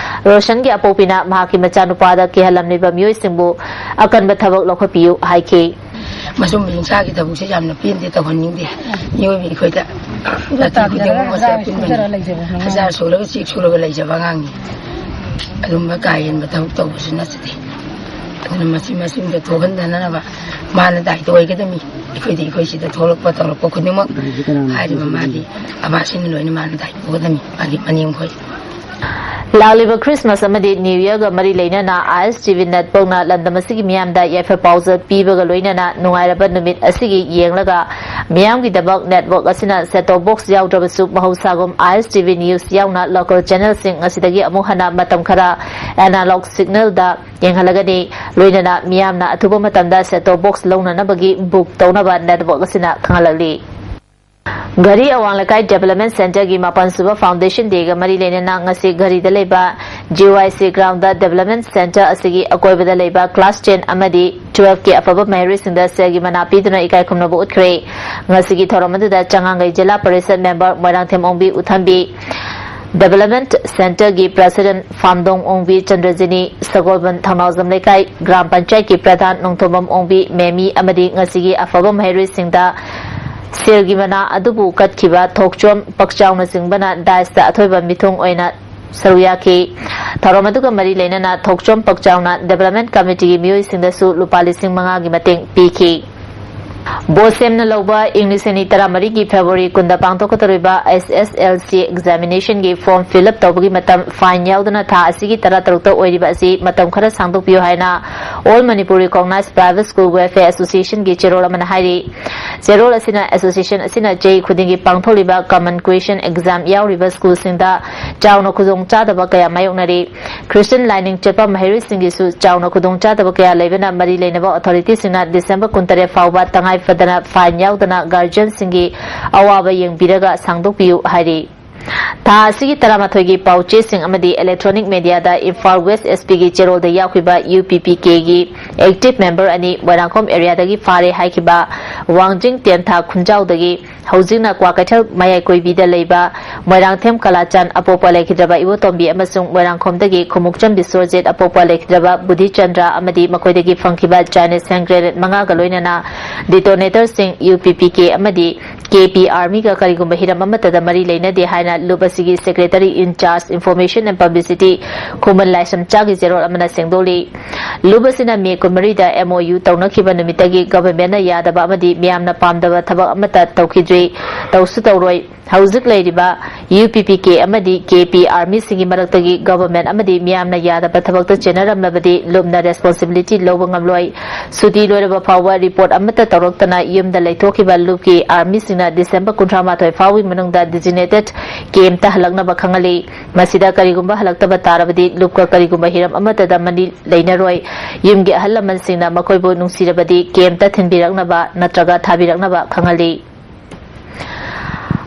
ꯔꯣꯁꯟꯒꯤ ꯑꯄꯣꯛꯄꯤꯅ ꯃꯍꯥꯛꯀꯤ ꯃꯆꯥꯅꯨꯄꯥꯗ ꯀꯤꯍꯜꯂꯝꯂꯤꯕ ꯃꯤꯑꯣꯏꯁꯤꯡꯕꯨ ꯑꯀꯟꯕ ꯊꯕꯛ ꯂꯧꯈꯠꯄꯤꯌꯨ ꯍꯥꯏꯈꯤ꯫ ꯃꯁꯨꯝꯕ ꯍꯤꯡꯁꯥꯒꯤ ꯊꯕꯛꯁꯦ ꯌꯥꯝꯅ ꯄꯦꯟꯗꯦ, ꯇꯧꯍꯟꯅꯤꯡꯗꯦ꯫ ꯃꯤꯑꯣꯏꯕ ꯑꯩꯈꯣꯏꯗ ꯖꯥꯇꯤ ꯈꯨꯗꯤꯡꯃꯛ ꯃꯁꯦꯜ ꯄꯨꯟꯕꯅꯤ꯫ ꯍꯖꯥꯔ ꯁꯨꯔꯒ ꯆꯦꯛ ꯁꯨꯔꯒ ꯂꯩꯖꯕ ꯑꯉꯥꯡꯅꯤ꯫ ꯑꯗꯨꯝꯕ ꯀꯥ ꯍꯦꯟꯕ ꯊꯕꯛ ꯇꯧꯕꯁꯨ ꯅꯠꯆꯗꯦ꯫ ꯑꯗꯨꯅ ꯃꯁꯤ ꯃꯁꯤꯡꯗ ꯊꯣꯛꯍꯟꯗꯅꯕ ꯃꯥꯅ ꯗꯥꯏꯇ ꯑꯣꯏꯒꯗꯕꯅꯤ꯫ ꯑꯩꯈꯣꯏꯗꯤ ꯑꯩꯈꯣꯏ ꯁꯤꯗ ꯊꯣꯛꯂꯛꯄ ꯇꯧꯔꯛꯄ ꯈꯨꯗꯤꯡꯃꯛ ꯍꯥꯏꯔꯤꯕ ꯃꯥꯒꯤ ꯑꯕꯥꯁꯤꯅ ꯂꯣꯏꯅ ꯃꯥꯅ ꯗꯥꯏꯇ ꯄꯨꯒꯗꯕꯅꯤ, ꯃꯥꯒꯤ ꯃꯅꯦꯝꯈꯣꯏ꯫ ꯂꯥꯛꯂꯤꯕ ꯈ꯭ꯔꯤꯁꯃꯥꯁ ꯑꯃꯗꯤ ꯅ꯭ꯌꯨ ꯌꯔꯒ ꯃꯔꯤ ꯂꯩꯅꯅ ꯑꯥꯏ ꯑꯦꯁ ꯇꯤ ꯚꯤ ꯅꯦꯠꯋꯥꯔꯛꯅ ꯂꯝꯗꯝ ꯑꯁꯤꯒꯤ ꯃꯤꯌꯥꯝꯗ ꯌꯥꯏꯐ ꯄꯥꯎꯖꯦꯜ ꯄꯤꯕꯒ ꯂꯣꯏꯅꯅ ꯅꯨꯡꯉꯥꯏꯔꯕ ꯅꯨꯃꯤꯠ ꯑꯁꯤꯒꯤ ꯌꯦꯡꯂꯒ ꯃꯤꯌꯥꯝꯒꯤꯗꯃꯛ ꯅꯦꯠꯋꯥꯔꯛ ꯑꯁꯤꯅ ꯁꯦꯠ ꯇꯣꯞ ꯕꯣꯛꯁ ꯌꯥꯎꯗ꯭ꯔꯕꯁꯨ ꯃꯍꯧꯁꯥꯒꯨꯝ ꯑꯥꯏ ꯑꯦꯁ ꯇꯤ ꯚꯤ ꯅ꯭ꯌꯨꯁ ꯌꯥꯎꯅ ꯂꯣꯀꯦꯜ ꯆꯦꯅꯦꯜꯁꯤꯡ ꯑꯁꯤꯗꯒꯤ ꯑꯃꯨꯛ ꯍꯟꯅ ꯃꯇꯝ ꯈꯔ ꯑꯦꯅꯥꯂꯣꯛ ꯁꯤꯒꯅꯦꯜꯗ ꯌꯦꯡꯍꯜꯂꯒꯅꯤ꯫ ꯂꯣꯏꯅꯅ ꯃꯤꯌꯥꯝꯅ ꯑꯊꯨꯕ ꯃꯇꯝꯗ ꯁꯦꯠ ꯇꯣꯞ ꯕꯣꯛꯁ ꯂꯧꯅꯅꯕꯒꯤ ꯕꯨꯛ ꯇꯧꯅꯕ ꯅꯦꯠꯋꯥꯔꯛ ꯑꯁꯤꯅ ꯈꯪꯍꯜꯂꯛꯂꯤ꯫ ꯘꯔꯤ ꯑꯋꯥꯡ ꯂꯩꯀꯥꯏ ꯗꯦꯕꯂꯞꯃꯦꯟ ꯁꯦꯟꯇꯔꯒꯤ ꯃꯥꯄꯟ ꯁꯨꯕ ꯐꯥꯎꯟꯗꯦꯁꯟ ꯗꯦꯒ ꯃꯔꯤ ꯂꯩꯅꯅ ꯉꯁꯤ ꯘꯔꯤꯗ ꯂꯩꯕ ꯖꯤ ꯋꯥꯏ ꯁꯤ ꯒ꯭ꯔꯥꯎꯟꯗ ꯗꯤꯕꯦꯂꯞꯃꯦꯟ ꯁꯦꯟꯇꯔ ꯑꯁꯤꯒꯤ ꯑꯀꯣꯏꯕꯗ ꯂꯩꯕ ꯀ꯭ꯂꯥꯁ ꯇꯦꯟ ꯑꯃꯗꯤ ꯇꯨꯋꯦꯜꯐꯀꯤ ꯑꯐꯕ ꯃꯍꯩꯔꯣꯏꯁꯤꯡꯗ ꯁꯦꯜꯒꯤ ꯃꯅꯥ ꯄꯤꯗꯨꯅ ꯏꯀꯥꯏ ꯈꯨꯝꯅꯕ ꯎꯠꯈ꯭ꯔꯦ꯫ ꯉꯁꯤꯒꯤ ꯊꯧꯔꯝ ꯑꯗꯨꯗ ꯆꯉꯥꯡꯒꯩ ꯖꯤꯂꯥ ꯄꯔꯤꯁꯠ ꯃꯦꯝꯕꯔ ꯃꯣꯏꯔꯥꯡꯊꯦꯝ ꯑꯣꯡꯕꯤ ꯎꯊꯝꯕꯤ, ꯗꯤꯕꯦꯂꯞꯃꯦꯟ ꯁꯦꯟꯇꯔꯒꯤ ꯄ꯭ꯔꯦꯁꯤꯗꯦꯟꯠ ꯐꯥꯝꯗꯣꯡ ꯑꯣꯡꯕꯤ ꯆꯟꯗ꯭ꯔꯖꯤꯅꯤ, ꯁꯒꯣꯜꯕꯟ ꯊꯧꯅꯥꯎꯖꯝ ꯂꯩꯀꯥꯏ ꯒ꯭ꯔꯥꯝ ꯄꯟꯆꯥꯌꯠꯀꯤ ꯄ꯭ꯔꯙꯥꯟ ꯅꯣꯡꯊꯣꯝꯕꯝ ꯑꯣꯡꯕꯤ ꯃꯦꯃꯤ ꯑꯃꯗꯤ ꯉꯁꯤꯒꯤ ꯑꯐꯕ ꯃꯍꯩꯔꯣꯏꯁꯤꯡꯗ ꯁꯦꯜꯒꯤ ꯃꯅꯥ ꯑꯗꯨꯕꯨ ꯀꯠꯈꯤꯕ ꯊꯣꯛꯆꯣꯝ ꯄꯛꯆꯥꯎꯅꯆꯤꯡꯕꯅ ꯗꯥꯏꯁꯇ ꯑꯊꯣꯏꯕ ꯃꯤꯊꯨꯡ ꯑꯣꯏꯅ ꯁꯔꯨꯛ ꯌꯥꯈꯤ꯫ ꯊꯧꯔꯝ ꯑꯗꯨꯒ ꯃꯔꯤ ꯂꯩꯅꯅ ꯊꯣꯛꯆꯣꯝ ꯄꯛꯆꯥꯎꯅ ꯗꯤꯕꯦꯂꯞꯃꯦꯟ ꯀꯃꯤꯇꯤꯒꯤ ꯃꯤꯑꯣꯏꯁꯤꯡꯗꯁꯨ ꯂꯨꯄꯥ ꯂꯤꯁꯤꯡ ꯃꯉꯥꯒꯤ ꯃꯇꯦꯡ ꯄꯤꯈꯤ꯫ ꯕꯣꯁꯦꯝꯅ ꯂꯧꯕ ꯏꯪ ꯂꯤꯁꯤꯡ ꯑꯅꯤ ꯇꯔꯥꯃꯔꯤꯒꯤ ꯐꯦꯕ꯭ꯔꯨꯋꯥꯔꯤ ꯀꯨꯟꯗ ꯄꯥꯡꯊꯣꯛꯀꯗꯧꯔꯤꯕ ꯑꯦꯁ ꯑꯦꯁ L C ꯑꯦꯛꯖꯥꯃꯤꯅꯦꯁꯟꯒꯤ form fill up ꯇꯧꯕꯒꯤ ꯃꯇꯝ ꯐꯥꯏꯟ ꯌꯥꯎꯗꯅ ꯊꯥ ꯑꯁꯤꯒꯤ ꯇꯔꯥ ꯇꯔꯨꯛꯇ ꯑꯣꯏꯔꯤꯕ ꯑꯁꯤ ꯃꯇꯝ ꯈꯔ ꯁꯥꯡꯗꯣꯛꯄꯤꯌꯨ ꯍꯥꯏꯅ All Manipur Recognized Private School Welfare Associationꯒꯤ ꯆꯦꯔꯣꯜ ꯑꯃꯅ ꯍꯥꯏꯔꯤ꯫ ꯆꯦꯔꯣꯜ ꯑꯁꯤꯅ ꯑꯦꯁꯣꯁꯤꯌꯦꯁꯟ ꯑꯁꯤꯅ ꯆꯍꯤ ꯈꯨꯗꯤꯡꯒꯤ ꯄꯥꯡꯊꯣꯛꯂꯤꯕ ꯀꯃꯟ ꯀ꯭ꯋꯦꯁꯟ ꯑꯦꯛꯖꯥꯝ ꯌꯥꯎꯔꯤꯕ ꯁ꯭ꯀꯨꯜꯁꯤꯡꯗ ꯆꯥꯎꯅ ꯈꯨꯗꯣꯡꯆꯥꯗꯕ ꯀꯌꯥ ꯃꯥꯌꯣꯛꯅꯔꯤ꯫ ꯈ꯭ꯔꯤꯁꯇꯤꯌꯟ ꯂꯥꯏꯅꯤꯡ ꯆꯠꯄ ꯃꯍꯩꯔꯣꯏꯁꯤꯡꯒꯤꯁꯨ ꯆꯥꯎꯅ ꯈꯨꯗꯣꯡꯆꯥꯗꯕ ꯀꯌꯥ ꯂꯩꯕꯅ ꯃꯔꯤ ꯂꯩꯅꯕ ꯑꯣꯊꯣꯔꯤꯇꯤꯁꯤꯡꯅ ꯗꯤꯁꯦꯝꯕꯔ ꯀꯨꯟꯇꯔꯦꯠ ꯐꯥꯎꯕ ꯇꯉꯥꯏ ꯐꯗꯅ ꯐꯥꯏꯟ ꯌꯥꯎꯗꯅ ꯒꯥꯔꯖꯤꯌꯟꯁꯤꯡꯒꯤ ꯑꯋꯥꯕ ꯌꯦꯡꯕꯤꯔꯒ ꯁꯥꯡꯗꯣꯛꯄꯤꯌꯨ ꯍꯥꯏꯔꯤ꯫ ꯊꯥ ꯑꯁꯤꯒꯤ ꯇꯔꯥꯃꯥꯊꯣꯏꯒꯤ ꯄꯥꯎꯆꯦꯁꯤꯡ ꯑꯃꯗꯤ ꯏꯂꯦꯛꯇ꯭ꯔꯣꯅꯤꯛ ꯃꯦꯗꯤꯌꯥꯗ ꯏꯝꯐꯥꯜ ꯋꯦꯁ ꯑꯦꯁ ꯄꯤꯒꯤ ꯆꯦꯔꯣꯜꯗ ꯌꯥꯎꯈꯤꯕ ꯌꯨ ꯄꯤ ꯄꯤ ꯀꯦꯒꯤ ꯑꯦꯛꯇꯤꯚ ꯃꯦꯝꯕꯔ ꯑꯅꯤ ꯃꯣꯏꯔꯥꯡꯈꯣꯝ ꯑꯦꯔꯤꯌꯥꯗꯒꯤ ꯐꯥꯔꯦ ꯍꯥꯏꯈꯤꯕ ꯋꯥꯡꯖꯤꯡ ꯇꯦꯟꯊꯥ ꯈꯨꯟꯖꯥꯎꯗꯒꯤ ꯍꯧꯖꯤꯛꯅ ꯀ꯭ꯋꯥꯀꯩꯊꯦꯜ ꯃꯌꯥꯏ ꯀꯣꯏꯕꯤꯗ ꯂꯩꯕ ꯃꯣꯏꯔꯥꯡꯊꯦꯝ ꯀꯂꯥꯆꯥꯟ ꯑꯄꯣꯛꯄ ꯂꯩꯈꯤꯗ꯭ꯔꯕ ꯏꯕꯣꯇꯣꯝꯕꯤ ꯑꯃꯁꯨꯡ ꯃꯣꯏꯔꯥꯡꯈꯣꯝꯗꯒꯤ ꯈꯨꯃꯨꯛꯆꯝ ꯕꯤꯁ꯭ꯋꯖꯤꯠ ꯑꯄꯣꯛꯄ ꯂꯩꯈꯤꯗ꯭ꯔꯕ ꯕꯨꯙꯤꯆꯟꯗ꯭ꯔ ꯑꯃꯗꯤ ꯃꯈꯣꯏꯗꯒꯤ ꯐꯪꯈꯤꯕ ꯆꯥꯏꯅꯤꯁ ꯍꯦꯟ ꯒ꯭ꯔꯦꯅꯦꯗ ꯃꯉꯥꯒ ꯂꯣꯏꯅꯅ ꯗꯤꯇꯣꯅꯦꯇꯔꯁꯤꯡ ꯌꯨ ꯄꯤ ꯄꯤ ꯀꯦ ꯑꯃꯗꯤ ꯀꯦ ꯄꯤ ꯑꯥꯔꯃꯤꯒ ꯀꯔꯤꯒꯨꯝꯕ ꯍꯤꯔꯝ ꯑꯃꯠꯇꯗ ꯃꯔꯤ ꯂꯩꯅꯗꯦ ꯍꯥꯏꯅ ꯂꯨꯞ ꯑꯁꯤꯒꯤ secretary in charge information and publicity Khuman ꯂꯥꯏꯁ꯭ꯔꯝꯆꯥꯒꯤ ꯆꯦꯔꯣꯜ ꯑꯃꯅ ꯁꯦꯡꯗꯣꯛꯂꯤ꯫ ꯂꯨꯞ ꯑꯁꯤꯅ ꯃꯦ ꯀꯨꯟꯃꯔꯤꯗ ꯑꯦꯝ ꯑꯣ ꯌꯨ ꯇꯧꯅꯈꯤꯕ ꯅꯨꯃꯤꯠꯇꯒꯤ ꯒꯚꯔꯟꯃꯦꯟꯠꯅ ꯌꯥꯗꯕ ꯑꯃꯗꯤ ꯃꯤꯌꯥꯝꯅ ꯄꯥꯝꯗꯕ ꯊꯕꯛ ꯑꯃꯠꯇ ꯇꯧꯈꯤꯗ꯭ꯔꯤ, ꯇꯧꯁꯨ ꯇꯧꯔꯣꯏ꯫ ꯍꯧꯖꯤꯛ ꯂꯩꯔꯤꯕ ꯌꯨ ꯄꯤ ꯄꯤ ꯀꯦ ꯑꯃꯗꯤ ꯀꯦ ꯄꯤ ꯑꯥꯔꯃꯤꯁꯤꯡꯒꯤ ꯃꯔꯛꯇꯒꯤ ꯒꯚꯔꯟꯃꯦꯟꯠ ꯑꯃꯗꯤ ꯃꯤꯌꯥꯝꯅ ꯌꯥꯗꯕ ꯊꯕꯛꯇ ꯆꯦꯟꯅꯔꯝꯂꯕꯗꯤ ꯂꯨꯞꯅ ꯔꯦꯁꯄꯣꯟꯁꯤꯕꯤꯂꯤꯇꯤ ꯂꯧꯕ ꯉꯝꯂꯣꯏ꯫ ꯁꯨꯇꯤ ꯂꯣꯏꯔꯕ ꯐꯥꯎꯕ ꯔꯤꯄꯣꯔꯠ ꯑꯃꯠꯇ ꯇꯧꯔꯛꯇꯅ ꯌꯨꯝꯗ ꯂꯩꯊꯣꯛꯈꯤꯕ ꯂꯨꯞꯀꯤ ꯑꯥꯔꯃꯤꯁꯤꯡꯅ ꯗꯤꯁꯦꯝꯕꯔ ꯀꯨꯟꯊ꯭ꯔꯥ ꯃꯥꯊꯣꯏ ꯐꯥꯎꯕꯒꯤ ꯃꯅꯨꯡꯗ ꯗꯤꯖꯤꯅꯦꯇꯦꯗ ꯀꯦꯝꯞꯇ ꯍꯜꯂꯛꯅꯕ ꯈꯪꯍꯜꯂꯤ꯫ ꯃꯁꯤꯗ ꯀꯔꯤꯒꯨꯝꯕ ꯍꯜꯂꯛꯇꯕ ꯇꯥꯔꯕꯗꯤ ꯂꯨꯞꯀ ꯀꯔꯤꯒꯨꯝꯕ ꯍꯤꯔꯝ ꯑꯃꯠꯇꯗ ꯃꯔꯤ ꯂꯩꯅꯔꯣꯏ꯫ ꯌꯨꯝꯒꯤ ꯑꯍꯜ ꯂꯃꯟꯁꯤꯡꯅ ꯃꯈꯣꯏꯕꯨ ꯅꯨꯡꯁꯤꯔꯕꯗꯤ ꯀꯦꯝꯞꯇ ꯊꯤꯟꯕꯤꯔꯛꯅꯕ ꯅꯠꯇ꯭ꯔꯒ ꯊꯥꯕꯤꯔꯛꯅꯕ ꯈꯪꯍꯜꯂꯤ꯫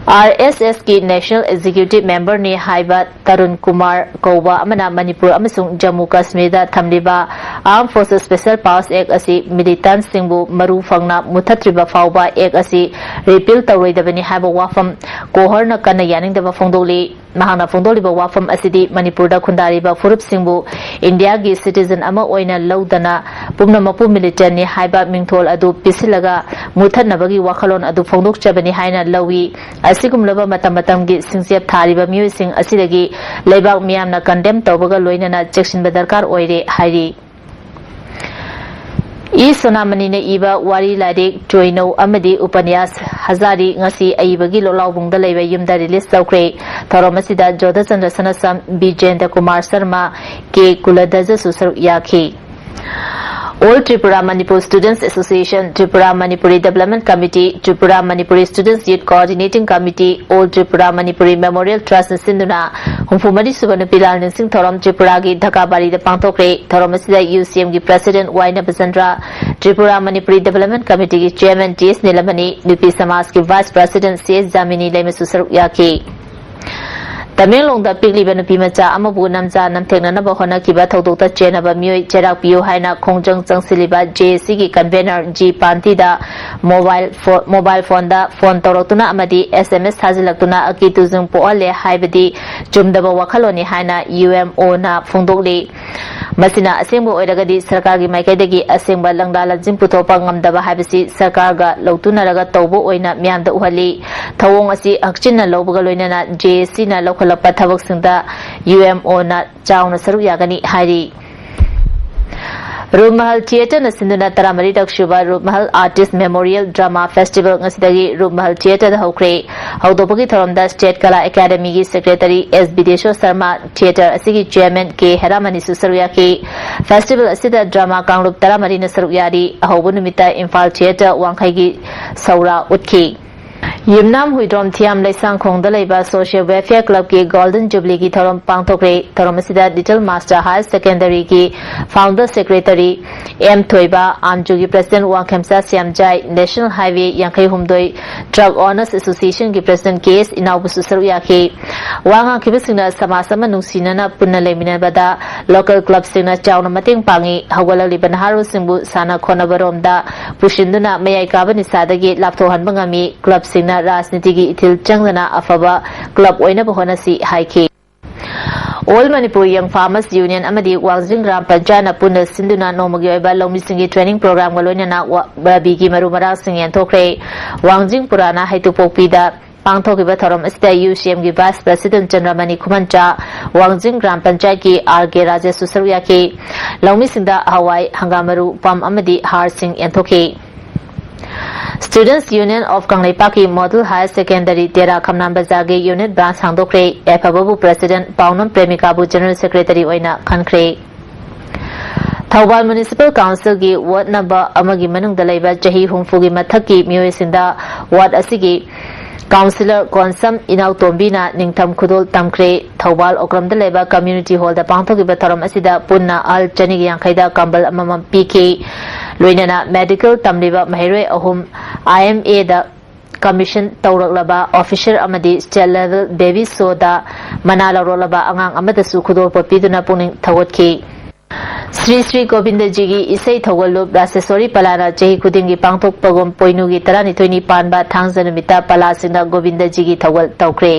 ꯑꯥꯔ ꯑꯦꯁ ꯑꯦꯁꯀꯤ National Executive Memberꯅꯤ ꯍꯥꯏꯕ ꯇꯔꯨꯟ ꯀꯨꯃꯥꯔ ꯀꯧꯕ ꯑꯃꯅ ꯃꯅꯤꯄꯨꯔ ꯑꯃꯁꯨꯡ ꯖꯝꯃꯨ ꯀꯥꯁꯃꯤꯔꯗ ꯊꯝꯂꯤꯕ Armed Forces Special Powers Act ꯑꯁꯤ militantꯁꯤꯡꯕꯨ ꯃꯔꯨ ꯐꯪꯅ ꯃꯨꯊꯠꯇ꯭ꯔꯤꯕ ꯐꯥꯎꯕ Act ꯑꯁꯤ repeal ꯇꯧꯔꯣꯏꯗꯕꯅꯤ ꯍꯥꯏꯕ ꯋꯥꯐꯝ ꯀꯣꯍꯔꯅ ꯀꯟꯅ ꯌꯥꯅꯤꯡꯗꯕ ꯐꯣꯡꯗꯣꯛꯂꯤ꯫ ꯃꯍꯥꯛꯅ ꯐꯣꯡꯗꯣꯛꯂꯤꯕ ꯋꯥꯐꯝ ꯑꯁꯤꯗꯤ ꯃꯅꯤꯄꯨꯔꯗ ꯈꯨꯟꯗꯥꯔꯤꯕ ꯐꯨꯔꯨꯞꯁꯤꯡꯕꯨ ꯏꯟꯗꯤꯌꯥꯒꯤ citizen ꯑꯃ ꯑꯣꯏꯅ ꯂꯧꯗꯅ ꯄꯨꯝꯅꯃꯛꯄꯨ militantꯅꯤ ꯍꯥꯏꯕ ꯃꯤꯡꯊꯣꯜ ꯑꯗꯨ ꯄꯤꯁꯤꯜꯂꯒ ꯃꯨꯊꯠꯅꯕꯒꯤ ꯋꯥꯈꯜꯂꯣꯟ ꯑꯗꯨ ꯐꯣꯡꯗꯣꯛꯆꯕꯅꯤ ꯍꯥꯏꯅ ꯂꯧꯏ꯫ ꯑꯁꯤꯒꯨꯝꯂꯕ ꯃꯇꯝ ꯃꯇꯝꯒꯤ ꯁꯤꯡꯆꯦꯞ ꯊꯥꯔꯤꯕ ꯃꯤꯑꯣꯏꯁꯤꯡ ꯑꯁꯤꯗꯒꯤ ꯂꯩꯕꯥꯛ ꯃꯤꯌꯥꯝꯅ condemn ꯇꯧꯕꯒ ꯂꯣꯏꯅꯅ ꯆꯦꯛꯁꯤꯟꯕ ꯗꯔꯀꯥꯔ ꯑꯣꯏꯔꯦ ꯍꯥꯏꯔꯤ꯫ ꯏ ꯁꯣꯅꯥꯃꯅꯤꯅ ꯏꯕ ꯋꯥꯔꯤ ꯂꯥꯏꯔꯤꯛ ꯆꯣꯏꯅꯧ ꯑꯃꯗꯤ ꯎꯄꯅ꯭ꯌꯥꯁ ꯍꯖꯥꯔꯤ ꯉꯁꯤ ꯑꯏꯕꯒꯤ ꯂꯣꯛꯂꯥꯎꯕꯨꯡꯗ ꯂꯩꯕ ꯌꯨꯝꯗ release ꯇꯧꯈ꯭ꯔꯦ꯫ ꯊꯧꯔꯝ ꯑꯁꯤꯗ ꯖꯣꯙꯆꯟꯗ꯭ꯔ ꯁꯅꯥꯁꯝ, ꯕꯤꯖꯦꯟꯗ꯭ꯔ ꯀꯨꯃꯥꯔ ꯁꯔꯃ, ꯀꯦ ꯀꯨꯂꯙꯖꯁꯨ ꯁꯔꯨꯛ ꯌꯥꯈꯤ꯫ All Tripura Manipur Students Association, Tripura Manipuri Development Committee, Tripura Manipuri Students Youth Coordinating Committee, All Tripura Manipuri Memorial Trustꯅ ꯁꯤꯟꯗꯨꯅ ꯍꯨꯝꯐꯨ ꯃꯔꯤ ꯁꯨꯕ ꯅꯨꯄꯤ ꯂꯥꯜ ꯅꯤꯡꯁꯤꯡ ꯊꯧꯔꯝ ꯇ꯭ꯔꯤꯄꯨꯔꯥꯒꯤ ꯙꯀꯥꯕꯥꯔꯤꯗ ꯄꯥꯡꯊꯣꯛꯈ꯭ꯔꯦ꯫ ꯊꯧꯔꯝ ꯑꯁꯤꯗ ꯌꯨ ꯁꯤ ꯑꯦꯝꯒꯤ president Y Nabachandra, Tripura Manipuri Development Committeeꯒꯤ chairman ꯇꯤ ꯑꯦꯁ ꯅꯤꯂꯃꯅꯤ, ꯅꯨꯄꯤ ꯁꯃꯥꯖꯀꯤ vice president ꯁꯤ ꯑꯦꯁ ꯖꯥꯃꯤꯅꯤ ꯂꯩꯃꯁꯨ ꯁꯔꯨꯛ ꯌꯥꯈꯤ꯫ ꯇꯃꯦꯡꯂꯣꯡꯗ ꯄꯤꯛꯂꯤꯕ ꯅꯨꯄꯤ ꯃꯆꯥ ꯑꯃꯕꯨ ꯅꯝꯖꯥ ꯅꯝꯊꯦꯛꯅꯅꯕ ꯍꯣꯠꯅꯈꯤꯕ ꯊꯧꯗꯣꯛꯇ ꯆꯦꯟꯅꯕ ꯃꯤꯑꯣꯏ ꯆꯩꯔꯥꯛ ꯄꯤꯌꯨ ꯍꯥꯏꯅ ꯈꯣꯡꯖꯪ ꯆꯪꯁꯤꯜꯂꯤꯕ ꯖꯦ ꯑꯦ ꯁꯤꯒꯤ convener ꯖꯤ ꯄꯥꯟꯇꯤꯗ mobile pho-, mobile phoneꯗ phone ꯇꯧꯔꯛꯇꯨꯅ ꯑꯃꯗꯤ S M S ꯊꯥꯖꯤꯜꯂꯛꯇꯨꯅ ꯑꯀꯤ ꯇꯨꯖꯨꯡ ꯄꯣꯛꯍꯜꯂꯦ ꯍꯥꯏꯕꯗꯤ ꯆꯨꯝꯗꯕ ꯋꯥꯈꯜꯂꯣꯟꯅꯤ ꯍꯥꯏꯅ ꯌꯨ ꯑꯦꯝ ꯑꯣꯅ ꯐꯣꯡꯗꯣꯛꯂꯤ꯫ ꯃꯁꯤꯅ ꯑꯁꯦꯡꯕ ꯑꯣꯏꯔꯒꯗꯤ ꯁꯔꯀꯥꯔꯒꯤ ꯃꯥꯏꯀꯩꯗꯒꯤ ꯑꯁꯦꯡꯕ ꯂꯪꯗꯥ ꯂꯟꯖꯤꯡ ꯄꯨꯊꯣꯛꯄ ꯉꯝꯗꯕ ꯍꯥꯏꯕꯁꯤ ꯁꯔꯀꯥꯔꯒ ꯂꯧꯇꯨꯅꯔꯒ ꯇꯧꯕ ꯑꯣꯏꯅ ꯃꯤꯌꯥꯝꯗ ꯎꯍꯜꯂꯤ꯫ ꯊꯧꯑꯣꯡ ꯑꯁꯤ ꯍꯛꯆꯤꯟꯅ ꯂꯧꯕꯒ ꯂꯣꯏꯅꯅ ꯖꯦ ꯑꯦ ꯁꯤꯅ ꯂꯧꯈꯠꯂꯛꯄ ꯊꯕꯛꯁꯤꯡꯗ ꯌꯨ ꯑꯦꯝ ꯑꯣꯅ ꯆꯥꯎꯅ ꯁꯔꯨꯛ ꯌꯥꯒꯅꯤ ꯍꯥꯏꯔꯤ꯫ ꯔꯨꯞꯃꯍꯜ ꯊꯤꯌꯦꯇꯔꯅ ꯁꯤꯟꯗꯨꯅ ꯇꯔꯥꯃꯔꯤꯔꯛ ꯁꯨꯕ ꯔꯨꯞꯃꯍꯜ Artist Memorial Drama Festival ꯉꯁꯤꯗꯒꯤ ꯔꯨꯞꯃꯍꯜ ꯊꯤꯌꯦꯇꯔꯗ ꯍꯧꯈ꯭ꯔꯦ꯫ ꯍꯧꯗꯣꯛꯄꯒꯤ ꯊꯧꯔꯝꯗ State Kala Academyꯒꯤ secretary ꯑꯦꯁ ꯕꯤꯗꯦꯁꯣꯔ ꯁꯔꯃ, ꯊꯤꯌꯦꯇꯔ ꯑꯁꯤꯒꯤ chairman ꯀꯦ ꯍꯦꯔꯥꯃꯅꯤꯁꯨ ꯁꯔꯨꯛ ꯌꯥꯈꯤ꯫ Festival ꯑꯁꯤꯗ drama ꯀꯥꯡꯂꯨꯞ ꯇꯔꯥꯃꯔꯤꯅ ꯁꯔꯨꯛ ꯌꯥꯔꯤ꯫ ꯑꯍꯧꯕ ꯅꯨꯃꯤꯠꯇ ꯏꯝꯐꯥꯜ ꯊꯤꯌꯦꯇꯔ ꯋꯥꯡꯈꯩꯒꯤ ꯁꯧꯔꯥ ꯎꯠꯈꯤ꯫ ꯌꯨꯝꯅꯥꯝ ꯍꯨꯏꯗ꯭ꯔꯣꯝ ꯊꯤꯌꯥꯝ ꯂꯩꯁꯥꯡꯈꯣꯡꯗ ꯂꯩꯕ Social Welfare Clubꯀꯤ Golden Jubileeꯒꯤ ꯊꯧꯔꯝ ꯄꯥꯡꯊꯣꯛꯈ꯭ꯔꯦ꯫ ꯊꯧꯔꯝ ꯑꯁꯤꯗ Little Master Higher Secondaryꯒꯤ Founder Secretary ꯑꯦꯝ ꯊꯣꯏꯕ, ꯑꯥꯝꯖꯨꯒꯤ President Wangkhemcha Shyamjai, National Highway ꯌꯥꯡꯈꯩ ꯍꯨꯝꯗꯣꯏ Truck Owners Associationꯒꯤ President ꯀꯦ ꯑꯦꯁ ꯏꯅꯥꯎꯕꯁꯨ ꯁꯔꯨꯛ ꯌꯥꯈꯤ꯫ ꯋꯥ ꯉꯥꯡꯈꯤꯕꯁꯤꯡꯅ ꯁꯃꯥꯖ ꯑꯃ ꯅꯨꯡꯁꯤꯅꯅ ꯄꯨꯟꯅ ꯂꯩꯃꯤꯟꯅꯕꯗ local clubꯁꯤꯡꯅ ꯆꯥꯎꯅ ꯃꯇꯦꯡ ꯄꯥꯡꯏ꯫ ꯍꯧꯒꯠꯂꯛꯂꯤꯕ ꯅꯍꯥꯔꯣꯜꯁꯤꯡꯕꯨ ꯁꯥꯟꯅ ꯈꯣꯠꯅꯕꯔꯣꯝꯗ ꯄꯨꯁꯤꯟꯗꯨꯅ ꯃꯌꯥꯏ ꯀꯥꯕ ꯅꯤꯁꯥꯗꯒꯤ ꯂꯥꯞꯊꯣꯛꯍꯟꯕ ꯉꯝꯃꯤ꯫ Clubꯁꯤꯡꯅ ꯔꯥꯖꯅꯤꯇꯤꯒꯤ ꯏꯊꯤꯜ ꯆꯪꯗꯅ ꯑꯐꯕ club ꯑꯣꯏꯅꯕ ꯍꯣꯠꯅꯁꯤ ꯍꯥꯏꯈꯤ꯫ All Manipur Young Farmers Union ꯑꯃꯗꯤ ꯋꯥꯡꯖꯤꯡ ꯒ꯭ꯔꯥꯝ ꯄꯟꯆꯥꯌꯠꯅ ꯄꯨꯟꯅ ꯁꯤꯟꯗꯨꯅ ꯅꯣꯡꯃꯒꯤ ꯑꯣꯏꯕ ꯂꯧꯃꯤꯁꯤꯡꯒꯤ training programꯒ ꯂꯣꯏꯅꯅ ꯋꯥ-, ꯔꯕꯤꯒꯤ ꯃꯔꯨ ꯃꯔꯥꯡꯁꯤꯡ ꯌꯦꯟꯊꯣꯛꯈ꯭ꯔꯦ꯫ ꯋꯥꯡꯖꯤꯡ ꯄꯨꯔꯥꯅ ꯍꯩꯇꯨꯄꯣꯛꯄꯤꯗ ꯄꯥꯡꯊꯣꯛꯈꯤꯕ ꯊꯧꯔꯝ ꯑꯁꯤꯗ UCMꯒꯤ Vice President ꯆꯟꯗ꯭ꯔꯃꯅꯤ ꯈꯨꯃꯟꯆꯥ, ꯋꯥꯡꯖꯤꯡ ꯒ꯭ꯔꯥꯝ ꯄꯟꯆꯥꯌꯠꯀꯤ ꯑꯥꯔ ꯀꯦ ꯔꯥꯖꯦꯁꯁꯨ ꯁꯔꯨꯛ ꯌꯥꯈꯤ꯫ ꯂꯧꯃꯤꯁꯤꯡꯗ ꯍꯋꯥꯏ, ꯍꯪꯒꯥꯝ ꯃꯔꯨ, ꯄꯝ ꯑꯃꯗꯤ ꯍꯥꯔꯁꯤꯡ ꯌꯦꯟꯊꯣꯛꯈꯤ꯫ Students Union of ꯀꯪꯂꯩꯄꯥꯛꯀꯤ Model Higher Secondary ꯇꯦꯔꯥ ꯈꯝꯅꯥꯝ ꯕꯖꯥꯔꯒꯤ unit branch ꯍꯥꯡꯗꯣꯛꯈ꯭ꯔꯦ꯫ ꯌꯥꯏꯐꯕꯕꯨ President, ꯄꯥꯎꯅꯝ ꯄ꯭ꯔꯦꯃꯤꯀꯥꯕꯨ General Secretary ꯑꯣꯏꯅ ꯈꯟꯈ꯭ꯔꯦ꯫ ꯊꯧꯕꯥꯜ Municipal Councilꯒꯤ ward number ꯑꯃꯒꯤ ꯃꯅꯨꯡꯗ ꯂꯩꯕ ꯆꯍꯤ ꯍꯨꯝꯐꯨꯒꯤ ꯃꯊꯛꯀꯤ ꯃꯤꯑꯣꯏꯁꯤꯡꯗ ward ꯑꯁꯤꯒꯤ Councillor ꯀꯣꯟꯁꯝ ꯏꯅꯥꯎꯇꯣꯝꯕꯤꯅ ꯅꯤꯡꯊꯝ ꯈꯨꯗꯣꯜ ꯇꯝꯈ꯭ꯔꯦ꯫ ꯊꯧꯕꯥꯜ ꯑꯣꯀ꯭ꯔꯝꯗ ꯂꯩꯕ community hallꯗ ꯄꯥꯡꯊꯣꯛꯈꯤꯕ ꯊꯧꯔꯝ ꯑꯁꯤꯗ ꯄꯨꯟꯅ ꯑꯍꯜ ꯆꯅꯤꯒ ꯌꯥꯡꯈꯩꯗ ꯀꯝꯕꯜ ꯑꯃꯃꯝ ꯄꯤꯈꯤ꯫ ꯂꯣꯏꯅꯅ medical ꯇꯝꯂꯤꯕ ꯃꯍꯩꯔꯣꯏ ꯑꯍꯨꯝ IMAꯗ commission ꯇꯧꯔꯛꯂꯕ officer ꯑꯃꯗꯤ state level baby showꯗ ꯃꯅꯥ ꯂꯧꯔꯛꯂꯕ ꯑꯉꯥꯡ ꯑꯃꯗꯁꯨ ꯈꯨꯗꯣꯜꯄꯣꯠ ꯄꯤꯗꯨꯅ ꯄꯨꯛꯅꯤꯡ ꯊꯧꯒꯠꯈꯤ꯫ ꯁ꯭ꯔꯤ ꯁ꯭ꯔꯤ ꯒꯣꯕꯤꯟꯗꯖꯤꯒꯤ ꯏꯁꯩ ꯊꯧꯒꯜꯂꯨꯞ ꯔꯥꯁꯦꯁ꯭ꯋꯔꯤ ꯄꯂꯥꯅ ꯆꯍꯤ ꯈꯨꯗꯤꯡꯒꯤ ꯄꯥꯡꯊꯣꯛꯄꯒꯨꯝ ꯄꯣꯏꯅꯨꯒꯤ ꯇꯔꯥꯅꯤꯊꯣꯏꯅꯤ ꯄꯥꯟꯕ ꯊꯥꯡꯖ ꯅꯨꯃꯤꯠꯇ ꯄꯂꯥꯁꯤꯡꯅ ꯒꯣꯕꯤꯟꯗꯖꯤꯒꯤ ꯊꯧꯒꯜ ꯇꯧꯈ꯭ꯔꯦ꯫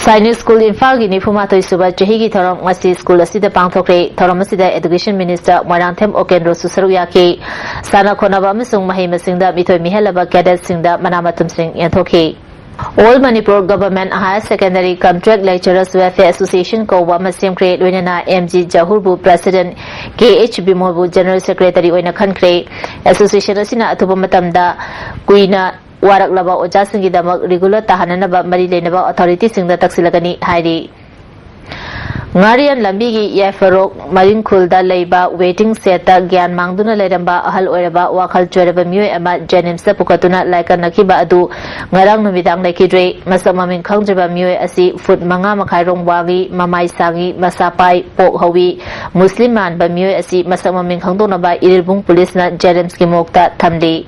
ꯁꯥꯏꯅꯤꯛ ꯁ꯭ꯀꯨꯜ ꯏꯝꯐꯥꯜꯒꯤ ꯅꯤꯐꯨꯃꯥꯊꯣꯏ ꯁꯨꯕ ꯆꯍꯤꯒꯤ ꯊꯧꯔꯝ ꯉꯁꯤ ꯁ꯭ꯀꯨꯜ ꯑꯁꯤꯗ ꯄꯥꯡꯊꯣꯛꯈ꯭ꯔꯦ꯫ ꯊꯧꯔꯝ ꯑꯁꯤꯗ Education Minister ꯃꯣꯏꯔꯥꯡꯊꯦꯝ ꯑꯣꯀꯦꯟꯗ꯭ꯔꯣꯁꯨ ꯁꯔꯨꯛ ꯌꯥꯈꯤ꯫ ꯁꯥꯟꯅ ꯈꯣꯠꯅꯕ ꯑꯃꯁꯨꯡ ꯃꯍꯩ ꯃꯁꯤꯡꯗ ꯃꯤꯊꯣꯏ ꯃꯤꯍꯦꯜꯂꯕ cadetꯁꯤꯡꯗ ꯃꯅꯥ ꯃꯊꯨꯝꯁꯤꯡ ꯌꯦꯟꯊꯣꯛꯈꯤ꯫ All Manipur Government Higher Secondary Contract Lecturers Welfare Association ꯀꯧꯕ ꯑꯃ ꯁꯦꯝꯈ꯭ꯔꯦ꯫ ꯂꯣꯏꯅꯅ ꯑꯦꯝ ꯖꯤ ꯖꯍꯨꯔꯕꯨ President, ꯀꯦ ꯑꯩꯆ ꯕꯤꯃꯣꯜꯕꯨ General Secretary ꯑꯣꯏꯅ ꯈꯟꯈ꯭ꯔꯦ꯫ Association ꯑꯁꯤꯅ ꯑꯊꯨꯕ ꯃꯇꯝꯗ ꯀꯨꯏꯅ ꯋꯥꯔꯛꯂꯕ ꯑꯣꯖꯥꯁꯤꯡꯒꯤꯗꯃꯛ regular ꯇꯥꯍꯟꯅꯅꯕ ꯃꯔꯤ ꯂꯩꯅꯕ authorityꯁꯤꯡꯗ ꯇꯛꯁꯤꯜꯂꯒꯅꯤ ꯍꯥꯏꯔꯤ꯫ ꯉꯥꯔꯤꯌꯥꯟ ꯂꯝꯕꯤꯒꯤ ꯌꯥꯏꯐꯔꯣꯛ ꯃꯔꯤꯡꯈꯨꯜꯗ ꯂꯩꯕ waiting shedꯇ ꯒ꯭ꯌꯥꯟ ꯃꯥꯡꯗꯨꯅ ꯂꯩꯔꯝꯕ ꯑꯍꯜ ꯑꯣꯏꯔꯕ ꯋꯥꯈꯜ ꯆꯣꯏꯔꯕ ꯃꯤꯑꯣꯏ ꯑꯃ JNIMSꯇ ꯄꯨꯈꯠꯇꯨꯅ ꯂꯥꯏꯀꯠꯅꯈꯤꯕ ꯑꯗꯨ ꯉꯔꯥꯡ ꯅꯨꯃꯤꯗꯥꯡ ꯂꯩꯈꯤꯗ꯭ꯔꯦ꯫ ꯃꯁꯛ ꯃꯃꯤꯡ ꯈꯪꯗ꯭ꯔꯤꯕ ꯃꯤꯑꯣꯏ ꯑꯁꯤ ꯐꯨꯠ ꯃꯉꯥ ꯃꯈꯥꯏ ꯔꯣꯝ ꯋꯥꯡꯏ, ꯃꯃꯥꯏ ꯁꯥꯡꯏ, ꯃꯁꯥ ꯄꯥꯏ, ꯄꯣꯛ ꯍꯧꯏ꯫ ꯃꯨꯁꯂꯤꯝ ꯃꯥꯟꯕ ꯃꯤꯑꯣꯏ ꯑꯁꯤ ꯃꯁꯛ ꯃꯃꯤꯡ ꯈꯪꯗꯣꯛꯅꯕ ꯏꯔꯤꯜꯕꯨꯡ ꯄꯨꯂꯤꯁꯅ JNIMSꯀꯤ ꯃꯣꯛꯇ ꯊꯝꯂꯤ꯫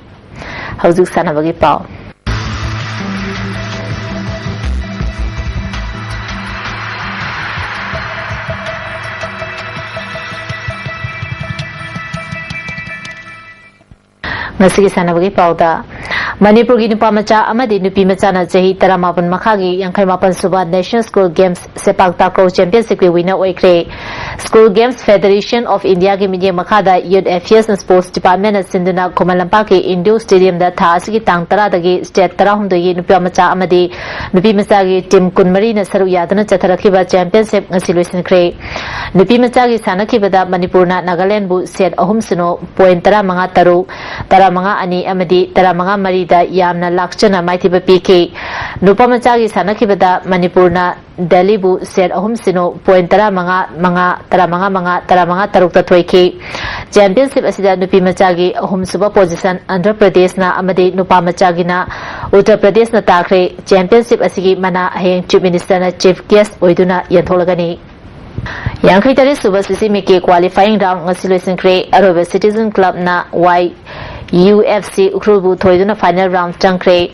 ꯍꯧꯖꯤꯛ ꯁꯥꯟꯅꯕꯒꯤ ꯄꯥꯎ꯫ ꯉꯁꯤꯒꯤ ꯁꯥꯟꯅꯕꯒꯤ ꯄꯥꯎꯗ, ꯃꯅꯤꯄꯨꯔꯒꯤ ꯅꯨꯄꯥ ꯃꯆꯥ ꯑꯃꯗꯤ ꯅꯨꯄꯤ ꯃꯆꯥꯅ ꯆꯍꯤ ꯇꯔꯥꯃꯥꯄꯟ ꯃꯈꯥꯒꯤ ꯌꯥꯡꯈꯩ ꯃꯥꯄꯟ ꯁꯨꯕ National School Games ꯁꯦꯄꯥꯛ takraw Championshipꯀꯤ winner ꯑꯣꯏꯈ꯭ꯔꯦ꯫ School Games Federation of Indiaꯒꯤ ꯃꯤꯠꯌꯦꯡ ꯃꯈꯥꯗ Youth Affairs and Sports Departmentꯅ ꯁꯤꯟꯗꯨꯅ ꯈꯨꯃꯟ ꯂꯝꯄꯥꯛꯀꯤ Indoor Stadiumꯗ ꯊꯥ ꯑꯁꯤꯒꯤ ꯇꯥꯡ ꯇꯔꯥꯗꯒꯤ state ꯇꯔꯥꯍꯨꯝꯗꯣꯏꯒꯤ ꯅꯨꯄꯥ ꯃꯆꯥ ꯑꯃꯗꯤ ꯅꯨꯄꯤ ꯃꯆꯥꯒꯤ team ꯀꯨꯟꯃꯔꯤꯅ ꯁꯔꯨꯛ ꯌꯥꯗꯨꯅ ꯆꯠꯊꯔꯛꯈꯤꯕ championship ꯉꯁꯤ ꯂꯣꯏꯁꯤꯟꯈ꯭ꯔꯦ꯫ ꯅꯨꯄꯤ ꯃꯆꯥꯒꯤ ꯁꯥꯟꯅꯈꯤꯕꯗ ꯃꯅꯤꯄꯨꯔꯅ ꯅꯥꯒꯥꯂꯦꯟꯕꯨ set ꯑꯍꯨꯝ ꯁꯤꯅꯣ, point ꯇꯔꯥꯃꯉꯥ ꯇꯔꯨꯛ, ꯇꯔꯥꯃꯉꯥ ꯑꯅꯤ ꯑꯃꯗꯤ ꯇꯔꯥꯃꯉꯥ ꯃꯔꯤꯗ ꯌꯥꯝꯅ ꯂꯥꯛꯆꯅ ꯃꯥꯏꯊꯤꯕ ꯄꯤꯈꯤ꯫ ꯅꯨꯄꯥ ꯃꯆꯥꯒꯤ ꯁꯥꯟꯅꯈꯤꯕꯗ ꯃꯅꯤꯄꯨꯔꯅ ꯗꯦꯜꯂꯤꯕꯨ set ꯑꯍꯨꯝ ꯁꯤꯅꯣ, point ꯇꯔꯥꯃꯉꯥ ꯃꯉꯥ, ꯇꯔꯥꯃꯉꯥ ꯃꯉꯥ, ꯇꯔꯥꯃꯉꯥ ꯇꯔꯨꯛꯇ ꯊꯣꯏꯈꯤ꯫ Championship ꯑꯁꯤꯗ ꯅꯨꯄꯤ ꯃꯆꯥꯒꯤ ꯑꯍꯨꯝꯁꯨꯕ position ꯑꯟꯙ꯭ꯔ ꯄ꯭ꯔꯗꯦꯁꯅ ꯑꯃꯗꯤ ꯅꯨꯄꯥ ꯃꯆꯥꯒꯤꯅ ꯎꯠꯇꯔ ꯄ꯭ꯔꯗꯦꯁꯅ ꯇꯥꯈ꯭ꯔꯦ꯫ Championship ꯑꯁꯤꯒꯤ ꯃꯅꯥ ꯍꯌꯦꯡ Chief Ministerꯅ chief guest ꯑꯣꯏꯗꯨꯅ ꯌꯦꯟꯊꯣꯛꯂꯒꯅꯤ꯫ ꯌꯥꯡꯈꯩ ꯇꯔꯦꯠ ꯁꯨꯕ CC Meetꯀꯤ qualifying round ꯉꯁꯤ ꯂꯣꯏꯁꯤꯟꯈ꯭ꯔꯦ꯫ ꯑꯔꯣꯏꯕ Citizen Clubꯅ YUFC ꯎꯈ꯭ꯔꯨꯜꯕꯨ ꯊꯣꯏꯗꯨꯅ final round ꯆꯪꯈ꯭ꯔꯦ꯫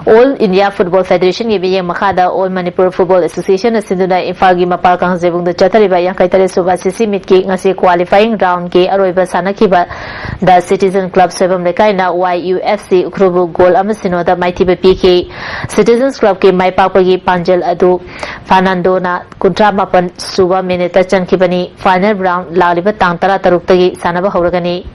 All India Football Federationꯒꯤ ꯃꯤꯠꯌꯦꯡ ꯃꯈꯥꯗ All Manipur Football Associationꯅ ꯁꯤꯟꯗꯨꯅ ꯏꯝꯐꯥꯜꯒꯤ ꯃꯄꯥꯜ ꯀꯥꯡꯖꯩꯕꯨꯡꯗ ꯆꯠꯊꯔꯤꯕ ꯌꯥꯡꯈꯩ ꯇꯔꯦꯠ ꯁꯨꯕ CC Meetꯀꯤ ꯉꯁꯤ qualifying roundꯀꯤ ꯑꯔꯣꯏꯕ ꯁꯥꯟꯅꯈꯤꯕꯗ Citizen Club Soibam ꯂꯩꯀꯥꯏꯅ YUFC ꯎꯈ꯭ꯔꯨꯜꯕꯨ goal ꯑꯃ ꯁꯤꯅꯣꯗ ꯃꯥꯏꯊꯤꯕ ꯄꯤꯈꯤ꯫ Citizens Clubꯀꯤ ꯃꯥꯏ ꯄꯥꯛꯄꯒꯤ ꯄꯥꯡꯖꯦꯜ ꯑꯗꯨ ꯐꯥꯔꯅꯥꯟꯗꯣꯅ ꯀꯨꯟꯊ꯭ꯔꯥ ꯃꯥꯄꯟ ꯁꯨꯕ minuteꯇ ꯆꯟꯈꯤꯕꯅꯤ꯫ Final round ꯂꯥꯛꯂꯤꯕ ꯇꯥꯡ ꯇꯔꯥ ꯇꯔꯨꯛꯇꯒꯤ ꯁꯥꯟꯅꯕ ꯍꯧꯔꯒꯅꯤ꯫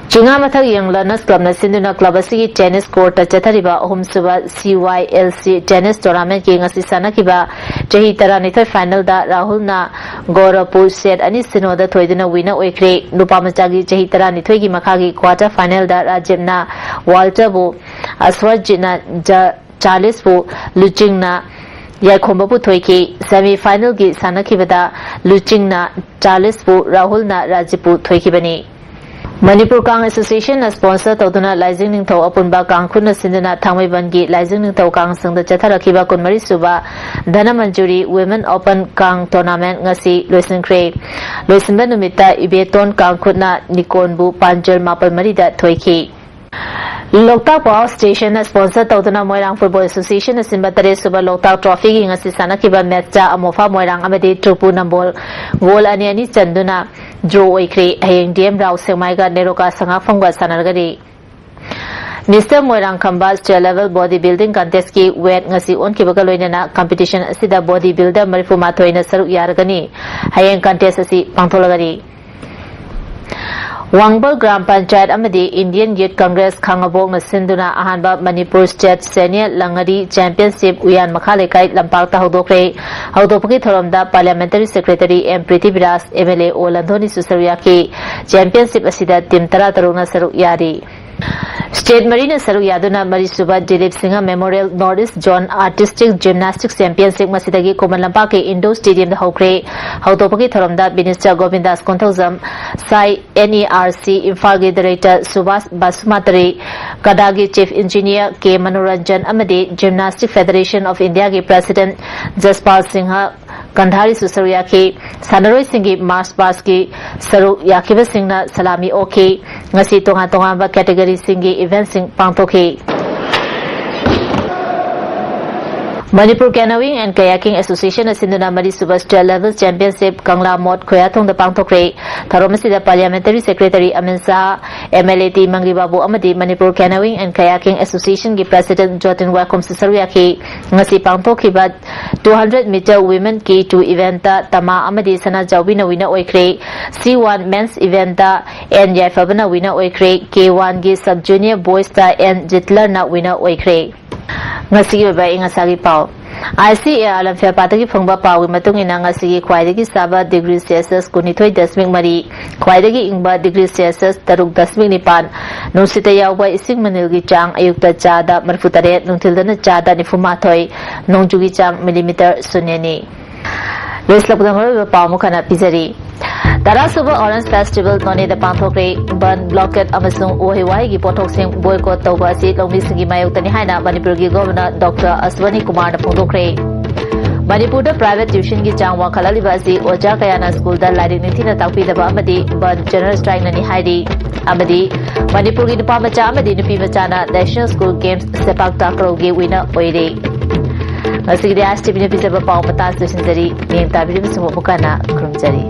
ꯆꯤꯉꯥ ꯃꯊꯛ Young Learners Clubꯅ ꯁꯤꯟꯗꯨꯅ club ꯑꯁꯤꯒꯤ tennis courtꯇ ꯆꯠꯊꯔꯤꯕ ꯑꯍꯨꯝꯁꯨꯕ CYLC tennis tournamentꯀꯤ ꯉꯁꯤ ꯁꯥꯟꯅꯈꯤꯕ ꯆꯍꯤ ꯇꯔꯥꯅꯤꯊꯣꯏ finalꯗ ꯔꯥꯍꯨꯜꯅ ꯒꯧꯔꯕꯄꯨ set ꯑꯅꯤ ꯁꯤꯅꯣꯗ ꯊꯣꯏꯗꯨꯅ winner ꯑꯣꯏꯈ꯭ꯔꯦ꯫ ꯅꯨꯄꯥ ꯃꯆꯥꯒꯤ ꯆꯍꯤ ꯇꯔꯥꯅꯤꯊꯣꯏꯒꯤ ꯃꯈꯥꯒꯤ quarter finalꯗ ꯔꯥꯖꯤꯕꯅ ꯋꯥꯜꯇꯔꯕꯨ, ꯑꯁ꯭ꯋꯔꯖꯤꯠꯅ ꯖ-, ꯆꯥꯔꯂꯤꯁꯄꯨ, ꯂꯨꯆꯤꯡꯅ ꯌꯥꯏꯈꯣꯝꯕꯕꯨ ꯊꯣꯏꯈꯤ꯫ Semi finalꯒꯤ ꯁꯥꯟꯅꯈꯤꯕꯗ ꯂꯨꯆꯤꯡꯅ ꯆꯥꯔꯂꯤꯁꯄꯨ, ꯔꯥꯍꯨꯜꯅ ꯔꯥꯖꯤꯕꯄꯨ ꯊꯣꯏꯈꯤꯕꯅꯤ꯫ ꯃꯅꯤꯄꯨꯔ ꯀꯥꯡ ꯑꯦꯁꯣꯁꯤꯌꯦꯁꯟꯅ sponsor ꯇꯧꯗꯨꯅ ꯂꯥꯏꯖꯤꯡ ꯅꯤꯡꯊꯧ ꯑꯄꯨꯟꯕ ꯀꯥꯡ ꯈꯨꯠꯅ ꯁꯤꯟꯗꯨꯅ ꯊꯥꯡꯃꯩꯕꯟꯒꯤ ꯂꯥꯏꯖꯤꯡ ꯅꯤꯡꯊꯧ ꯀꯥꯡ ꯁꯪꯗ ꯆꯠꯊꯔꯛꯈꯤꯕ ꯀꯨꯟꯃꯔꯤ ꯁꯨꯕ ꯙꯅꯃꯟꯖꯨꯔꯤ Women Open ꯀꯥꯡ tournament ꯉꯁꯤ ꯂꯣꯏꯁꯤꯟꯈ꯭ꯔꯦ꯫ ꯂꯣꯏꯁꯤꯟꯕ ꯅꯨꯃꯤꯠꯇ ꯏꯕꯦꯇꯣꯟ ꯀꯥꯡ ꯈꯨꯠꯅ ꯅꯤꯀꯣꯟꯕꯨ ꯄꯥꯟꯖꯜ ꯃꯥꯄꯜ ꯃꯔꯤꯗ ꯊꯣꯏꯈꯤ꯫ ꯂꯣꯛꯇꯥꯛ ꯄꯥꯋꯔ ꯁ꯭ꯇꯦꯁꯟꯅ sponsor ꯇꯧꯗꯨꯅ ꯃꯣꯏꯔꯥꯡ ꯐꯨꯠꯕꯣꯜ ꯑꯦꯁꯣꯁꯤꯌꯦꯁꯟꯅ ꯁꯤꯟꯕ ꯇꯔꯦꯠ ꯁꯨꯕ ꯂꯣꯛꯇꯥꯛ ꯇ꯭ꯔꯣꯐꯤꯒꯤ ꯉꯁꯤ ꯁꯥꯟꯅꯈꯤꯕ ꯃꯦꯠꯆꯇ ꯑꯃꯣꯐꯥ ꯃꯣꯏꯔꯥꯡ ꯑꯃꯗꯤ ꯇ꯭ꯔꯨꯄꯨ ꯅꯝꯕꯣꯜ ꯒꯣꯜ ꯑꯅꯤ ꯑꯅꯤ ꯆꯟꯗꯨꯅ ꯗ꯭ꯔꯣ ꯑꯣꯏꯈ꯭ꯔꯦ꯫ ꯍꯌꯦꯡ ꯗꯤ ꯑꯦꯝ ꯔꯥꯎ ꯁꯦꯛꯃꯥꯏꯒ ꯅꯦꯔꯣꯀꯥ ꯁꯉꯥꯛꯐꯝꯒ ꯁꯥꯟꯅꯔꯒꯅꯤ꯫ Mister Moirangkhamba state level body building ꯀꯟꯇꯦꯁꯀꯤ ꯋꯦꯠ ꯉꯁꯤ ꯑꯣꯟꯈꯤꯕꯒ ꯂꯣꯏꯅꯅ ꯀꯝꯄꯤꯇꯤꯁꯟ ꯑꯁꯤꯗ ꯕꯣꯗꯤ ꯕꯤꯜꯗꯔ ꯃꯔꯤꯐꯨ ꯃꯥꯊꯣꯏꯅ ꯁꯔꯨꯛ ꯌꯥꯔꯒꯅꯤ꯫ ꯍꯌꯦꯡ ꯀꯟꯇꯦꯁ ꯑꯁꯤ ꯄꯥꯡꯊꯣꯛꯂꯒꯅꯤ꯫ ꯋꯥꯡꯕꯜ ꯒ꯭ꯔꯥꯝ ꯄꯟꯆꯥꯌꯠ ꯑꯃꯗꯤ ꯏꯟꯗꯤꯌꯟ ꯌꯨꯠ ꯀꯪꯒ꯭ꯔꯦꯁ ꯈꯥꯉꯕꯣꯛꯅ ꯁꯤꯟꯗꯨꯅ ꯑꯍꯥꯟꯕ ꯃꯅꯤꯄꯨꯔ ꯁ꯭ꯇꯦꯠ ꯁꯦꯅꯤꯌꯔ ꯂꯪꯉꯔꯤ ꯆꯦꯝꯄꯤꯌꯟꯁꯤꯞ ꯎꯌꯥꯟ ꯃꯈꯥ ꯂꯩꯀꯥꯏ ꯂꯝꯄꯥꯛꯇ ꯍꯧꯗꯣꯛꯈ꯭ꯔꯦ꯫ ꯍꯧꯗꯣꯛꯄꯒꯤ ꯊꯧꯔꯝꯗ parliamentary secretary M Prithviraj, M L A O ꯂꯟꯊꯣꯅꯤꯁꯨ ꯁꯔꯨꯛ ꯌꯥꯈꯤ꯫ ꯆꯦꯝꯄꯤꯌꯟꯁꯤꯞ ꯑꯁꯤꯗ ꯇꯤꯝ ꯇꯔꯥ ꯇꯔꯨꯛꯅ ꯁꯔꯨꯛ ꯌꯥꯔꯤ꯫ ꯁ꯭ꯇꯦꯠ ꯃꯔꯤꯅ ꯁꯔꯨꯛ ꯌꯥꯗꯨꯅ ꯃꯔꯤꯁꯨꯕ Dilip Singh memorial north east zone artistic gymnastic championship ꯉꯁꯤꯗꯒꯤ ꯈꯨꯃꯟ ꯂꯝꯄꯥꯛꯀꯤ ꯏꯟꯗꯣꯔ ꯁ꯭ꯇꯦꯗꯤꯌꯝꯗ ꯍꯧꯈ꯭ꯔꯦ꯫ ꯍꯧꯗꯣꯛꯄꯒꯤ ꯊꯧꯔꯝꯗ ꯃꯤꯅꯤꯁꯇꯔ ꯒꯣꯕꯤꯟꯗꯥꯁ ꯀꯣꯟꯊꯧꯖꯝ, ꯁꯥꯏ ꯑꯦꯟ ꯏ ꯑꯥꯔ ꯁꯤ ꯏꯝꯐꯥꯜꯒꯤ ꯗꯥꯏꯔꯦꯛꯇꯔ ꯁꯨꯕꯥꯁ ꯕꯥꯁꯨꯃꯥꯇꯔꯤ, ꯀꯗꯥꯒꯤ ꯆꯤꯐ ꯏꯟꯖꯤꯅꯤꯌꯔ ꯀꯦ ꯃꯅꯣꯔꯟꯖꯟ ꯑꯃꯗꯤ ꯖꯤꯝꯅꯥꯁꯇꯤꯛ ꯐꯦꯗꯔꯦꯁꯟ ꯑꯣꯐ ꯏꯟꯗꯤꯌꯥꯒꯤ ꯄ꯭ꯔꯦꯁꯤꯗꯦꯟꯠ ꯖꯁꯄꯥꯜ ꯁꯤꯡꯍ ꯒꯟꯙꯥꯔꯤꯁꯨ ꯁꯔꯨꯛ ꯌꯥꯈꯤ꯫ ꯁꯥꯟꯅꯔꯣꯏꯁꯤꯡꯒꯤ ꯃꯥꯔꯆ ꯄꯥꯁꯀꯤ ꯁꯔꯨꯛ ꯌꯥꯈꯤꯕꯁꯤꯡꯅ ꯁꯂꯥꯃꯤ ꯑꯣꯛꯈꯤ꯫ ꯉꯁꯤ ꯇꯣꯉꯥꯟ ꯇꯣꯉꯥꯟꯕ ꯀꯦꯇꯦꯒꯣꯔꯤꯁꯤꯡꯒꯤ ꯏꯚꯦꯟꯠꯁꯤꯡ ꯄꯥꯡꯊꯣꯛꯈꯤ꯫ Manipur Canoeing and Kayaking Association ꯑꯁꯤꯟꯗꯨꯅ ꯃꯔꯤꯁꯨꯕ ꯁ꯭ꯇꯦꯠ ꯂꯦꯚꯦꯜ ꯆꯦꯝꯄꯤꯌꯟꯁꯤꯞ ꯀꯪꯂꯥ ꯃꯣꯠ ꯈꯣꯌꯥꯊꯣꯡꯗ ꯄꯥꯡꯊꯣꯛꯈ꯭ꯔꯦ꯫ ꯊꯧꯔꯝ ꯑꯁꯤꯗ parliamentary secretary Amin Shah, M L A T Mangi Babu ꯑꯃꯗꯤ Manipur Canoeing and Kayaking Association ꯒꯤ ꯄ꯭ꯔꯦꯁꯤꯗꯦꯟꯠ ꯖꯣꯇꯤꯟ ꯋꯥꯏꯈꯣꯝꯁꯨ ꯁꯔꯨꯛ ꯌꯥꯈꯤ꯫ ꯉꯁꯤ ꯄꯥꯡꯊꯣꯛꯈꯤꯕ two hundred meter women K two event ꯇ ꯇꯃꯥ ꯑꯃꯗꯤ ꯁꯅꯥꯖꯥꯎꯕꯤꯅ winner ꯑꯣꯏꯈ꯭ꯔꯦ꯫ C one men's event ꯇ ꯑꯦꯟ ꯌꯥꯏꯐꯕꯅ winner ꯑꯣꯏꯈ꯭ꯔꯦ꯫ K one ꯒꯤ sub junior boys ꯇ ꯑꯦꯟ ꯖꯤꯠꯂꯔꯅ winner ꯑꯣꯏꯈ꯭ꯔꯦ꯫ ꯉꯁꯤꯒꯤ ꯑꯣꯏꯕ ꯑꯏꯪ ꯑꯁꯥꯒꯤ ꯄꯥꯎ꯫ ICAR ꯂꯝꯐꯦꯜꯄꯥꯠꯇꯒꯤ ꯐꯪꯕ ꯄꯥꯎꯒꯤ ꯃꯇꯨꯡ ꯏꯟꯅ, ꯉꯁꯤꯒꯤ ꯈ꯭ꯋꯥꯏꯗꯒꯤ ꯁꯥꯕ degree Celsius ꯀꯨꯟꯅꯤꯊꯣꯏ ꯗꯁꯃꯤꯛ ꯃꯔꯤ, ꯈ꯭ꯋꯥꯏꯗꯒꯤ ꯏꯪꯕ degree Celsius ꯇꯔꯨꯛ ꯗꯁꯃꯤꯛ ꯅꯤꯄꯥꯟ, ꯅꯨꯡꯁꯤꯠꯇ ꯌꯥꯎꯕ ꯏꯁꯤꯡ ꯃꯅꯤꯜꯒꯤ ꯆꯥꯡ ꯑꯌꯨꯛꯇ ꯆꯥꯗ ꯃꯔꯤꯐꯨ ꯇꯔꯦꯠ, ꯅꯨꯡꯊꯤꯜꯗꯅ ꯆꯥꯗ ꯅꯤꯐꯨ ꯃꯥꯊꯣꯏ, ꯅꯣꯡꯖꯨꯒꯤ ꯆꯥꯡ millimeter ꯁꯨꯟꯌꯅꯤ꯫ ꯂꯣꯏꯁꯤꯜꯂꯛꯄꯗ ꯃꯔꯨꯑꯣꯏꯕ ꯄꯥꯎ ꯑꯃꯨꯛ ꯍꯟꯅ ꯄꯤꯖꯔꯤ꯫ ꯇꯔꯥꯁꯨꯕ Orange Festival ꯅꯣꯅꯦꯗ ꯄꯥꯡꯊꯣꯛꯈ꯭ꯔꯦ꯫ ꯕꯟ, blockade ꯑꯃꯁꯨꯡ ꯎꯍꯩ ꯋꯥꯍꯩꯒꯤ ꯄꯣꯠꯊꯣꯛꯁꯤꯡ boycott ꯇꯧꯕ ꯑꯁꯤ ꯂꯧꯃꯤꯁꯤꯡꯒꯤ ꯃꯥꯌꯣꯛꯇꯅꯤ ꯍꯥꯏꯅ ꯃꯅꯤꯄꯨꯔꯒꯤ Governor Doctor ꯑꯁ꯭ꯋꯅꯤ ꯀꯨꯃꯥꯔꯅ ꯐꯣꯡꯗꯣꯛꯈ꯭ꯔꯦ꯫ ꯃꯅꯤꯄꯨꯔꯗ private tuitionꯒꯤ ꯆꯥꯡ ꯋꯥꯡꯈꯠꯂꯛꯂꯤꯕ ꯑꯁꯤ ꯑꯣꯖꯥ ꯀꯌꯥꯅ ꯁ꯭ꯀꯨꯜꯗ ꯂꯥꯏꯔꯤꯛ ꯅꯤꯡꯊꯤꯅ ꯇꯥꯛꯄꯤꯗꯕ ꯑꯃꯗꯤ ꯕꯟ, general strikeꯅꯅꯤ ꯍꯥꯏꯔꯤ꯫ ꯑꯃꯗꯤ ꯃꯅꯤꯄꯨꯔꯒꯤ ꯅꯨꯄꯥ ꯃꯆꯥ ꯑꯃꯗꯤ ꯅꯨꯄꯤ ꯃꯆꯥꯅ National School Games ꯁꯦꯄꯥꯛ ꯇꯥꯀ꯭ꯔꯧꯒꯤ winner ꯑꯣꯏꯔꯦ꯫ ꯉꯁꯤꯒꯤꯗꯤ ISTVꯅ ꯄꯤꯖꯕ ꯄꯥꯎ ꯃꯇꯥꯡ ꯂꯣꯏꯁꯤꯟꯖꯔꯤ꯫ ꯃꯤꯠꯌꯦꯡ ꯇꯥꯕꯤꯔꯤꯕꯁꯤꯡꯕꯨ ꯑꯃꯨꯛ ꯍꯟꯅ ꯈꯨꯔꯨꯝꯖꯔꯤ꯫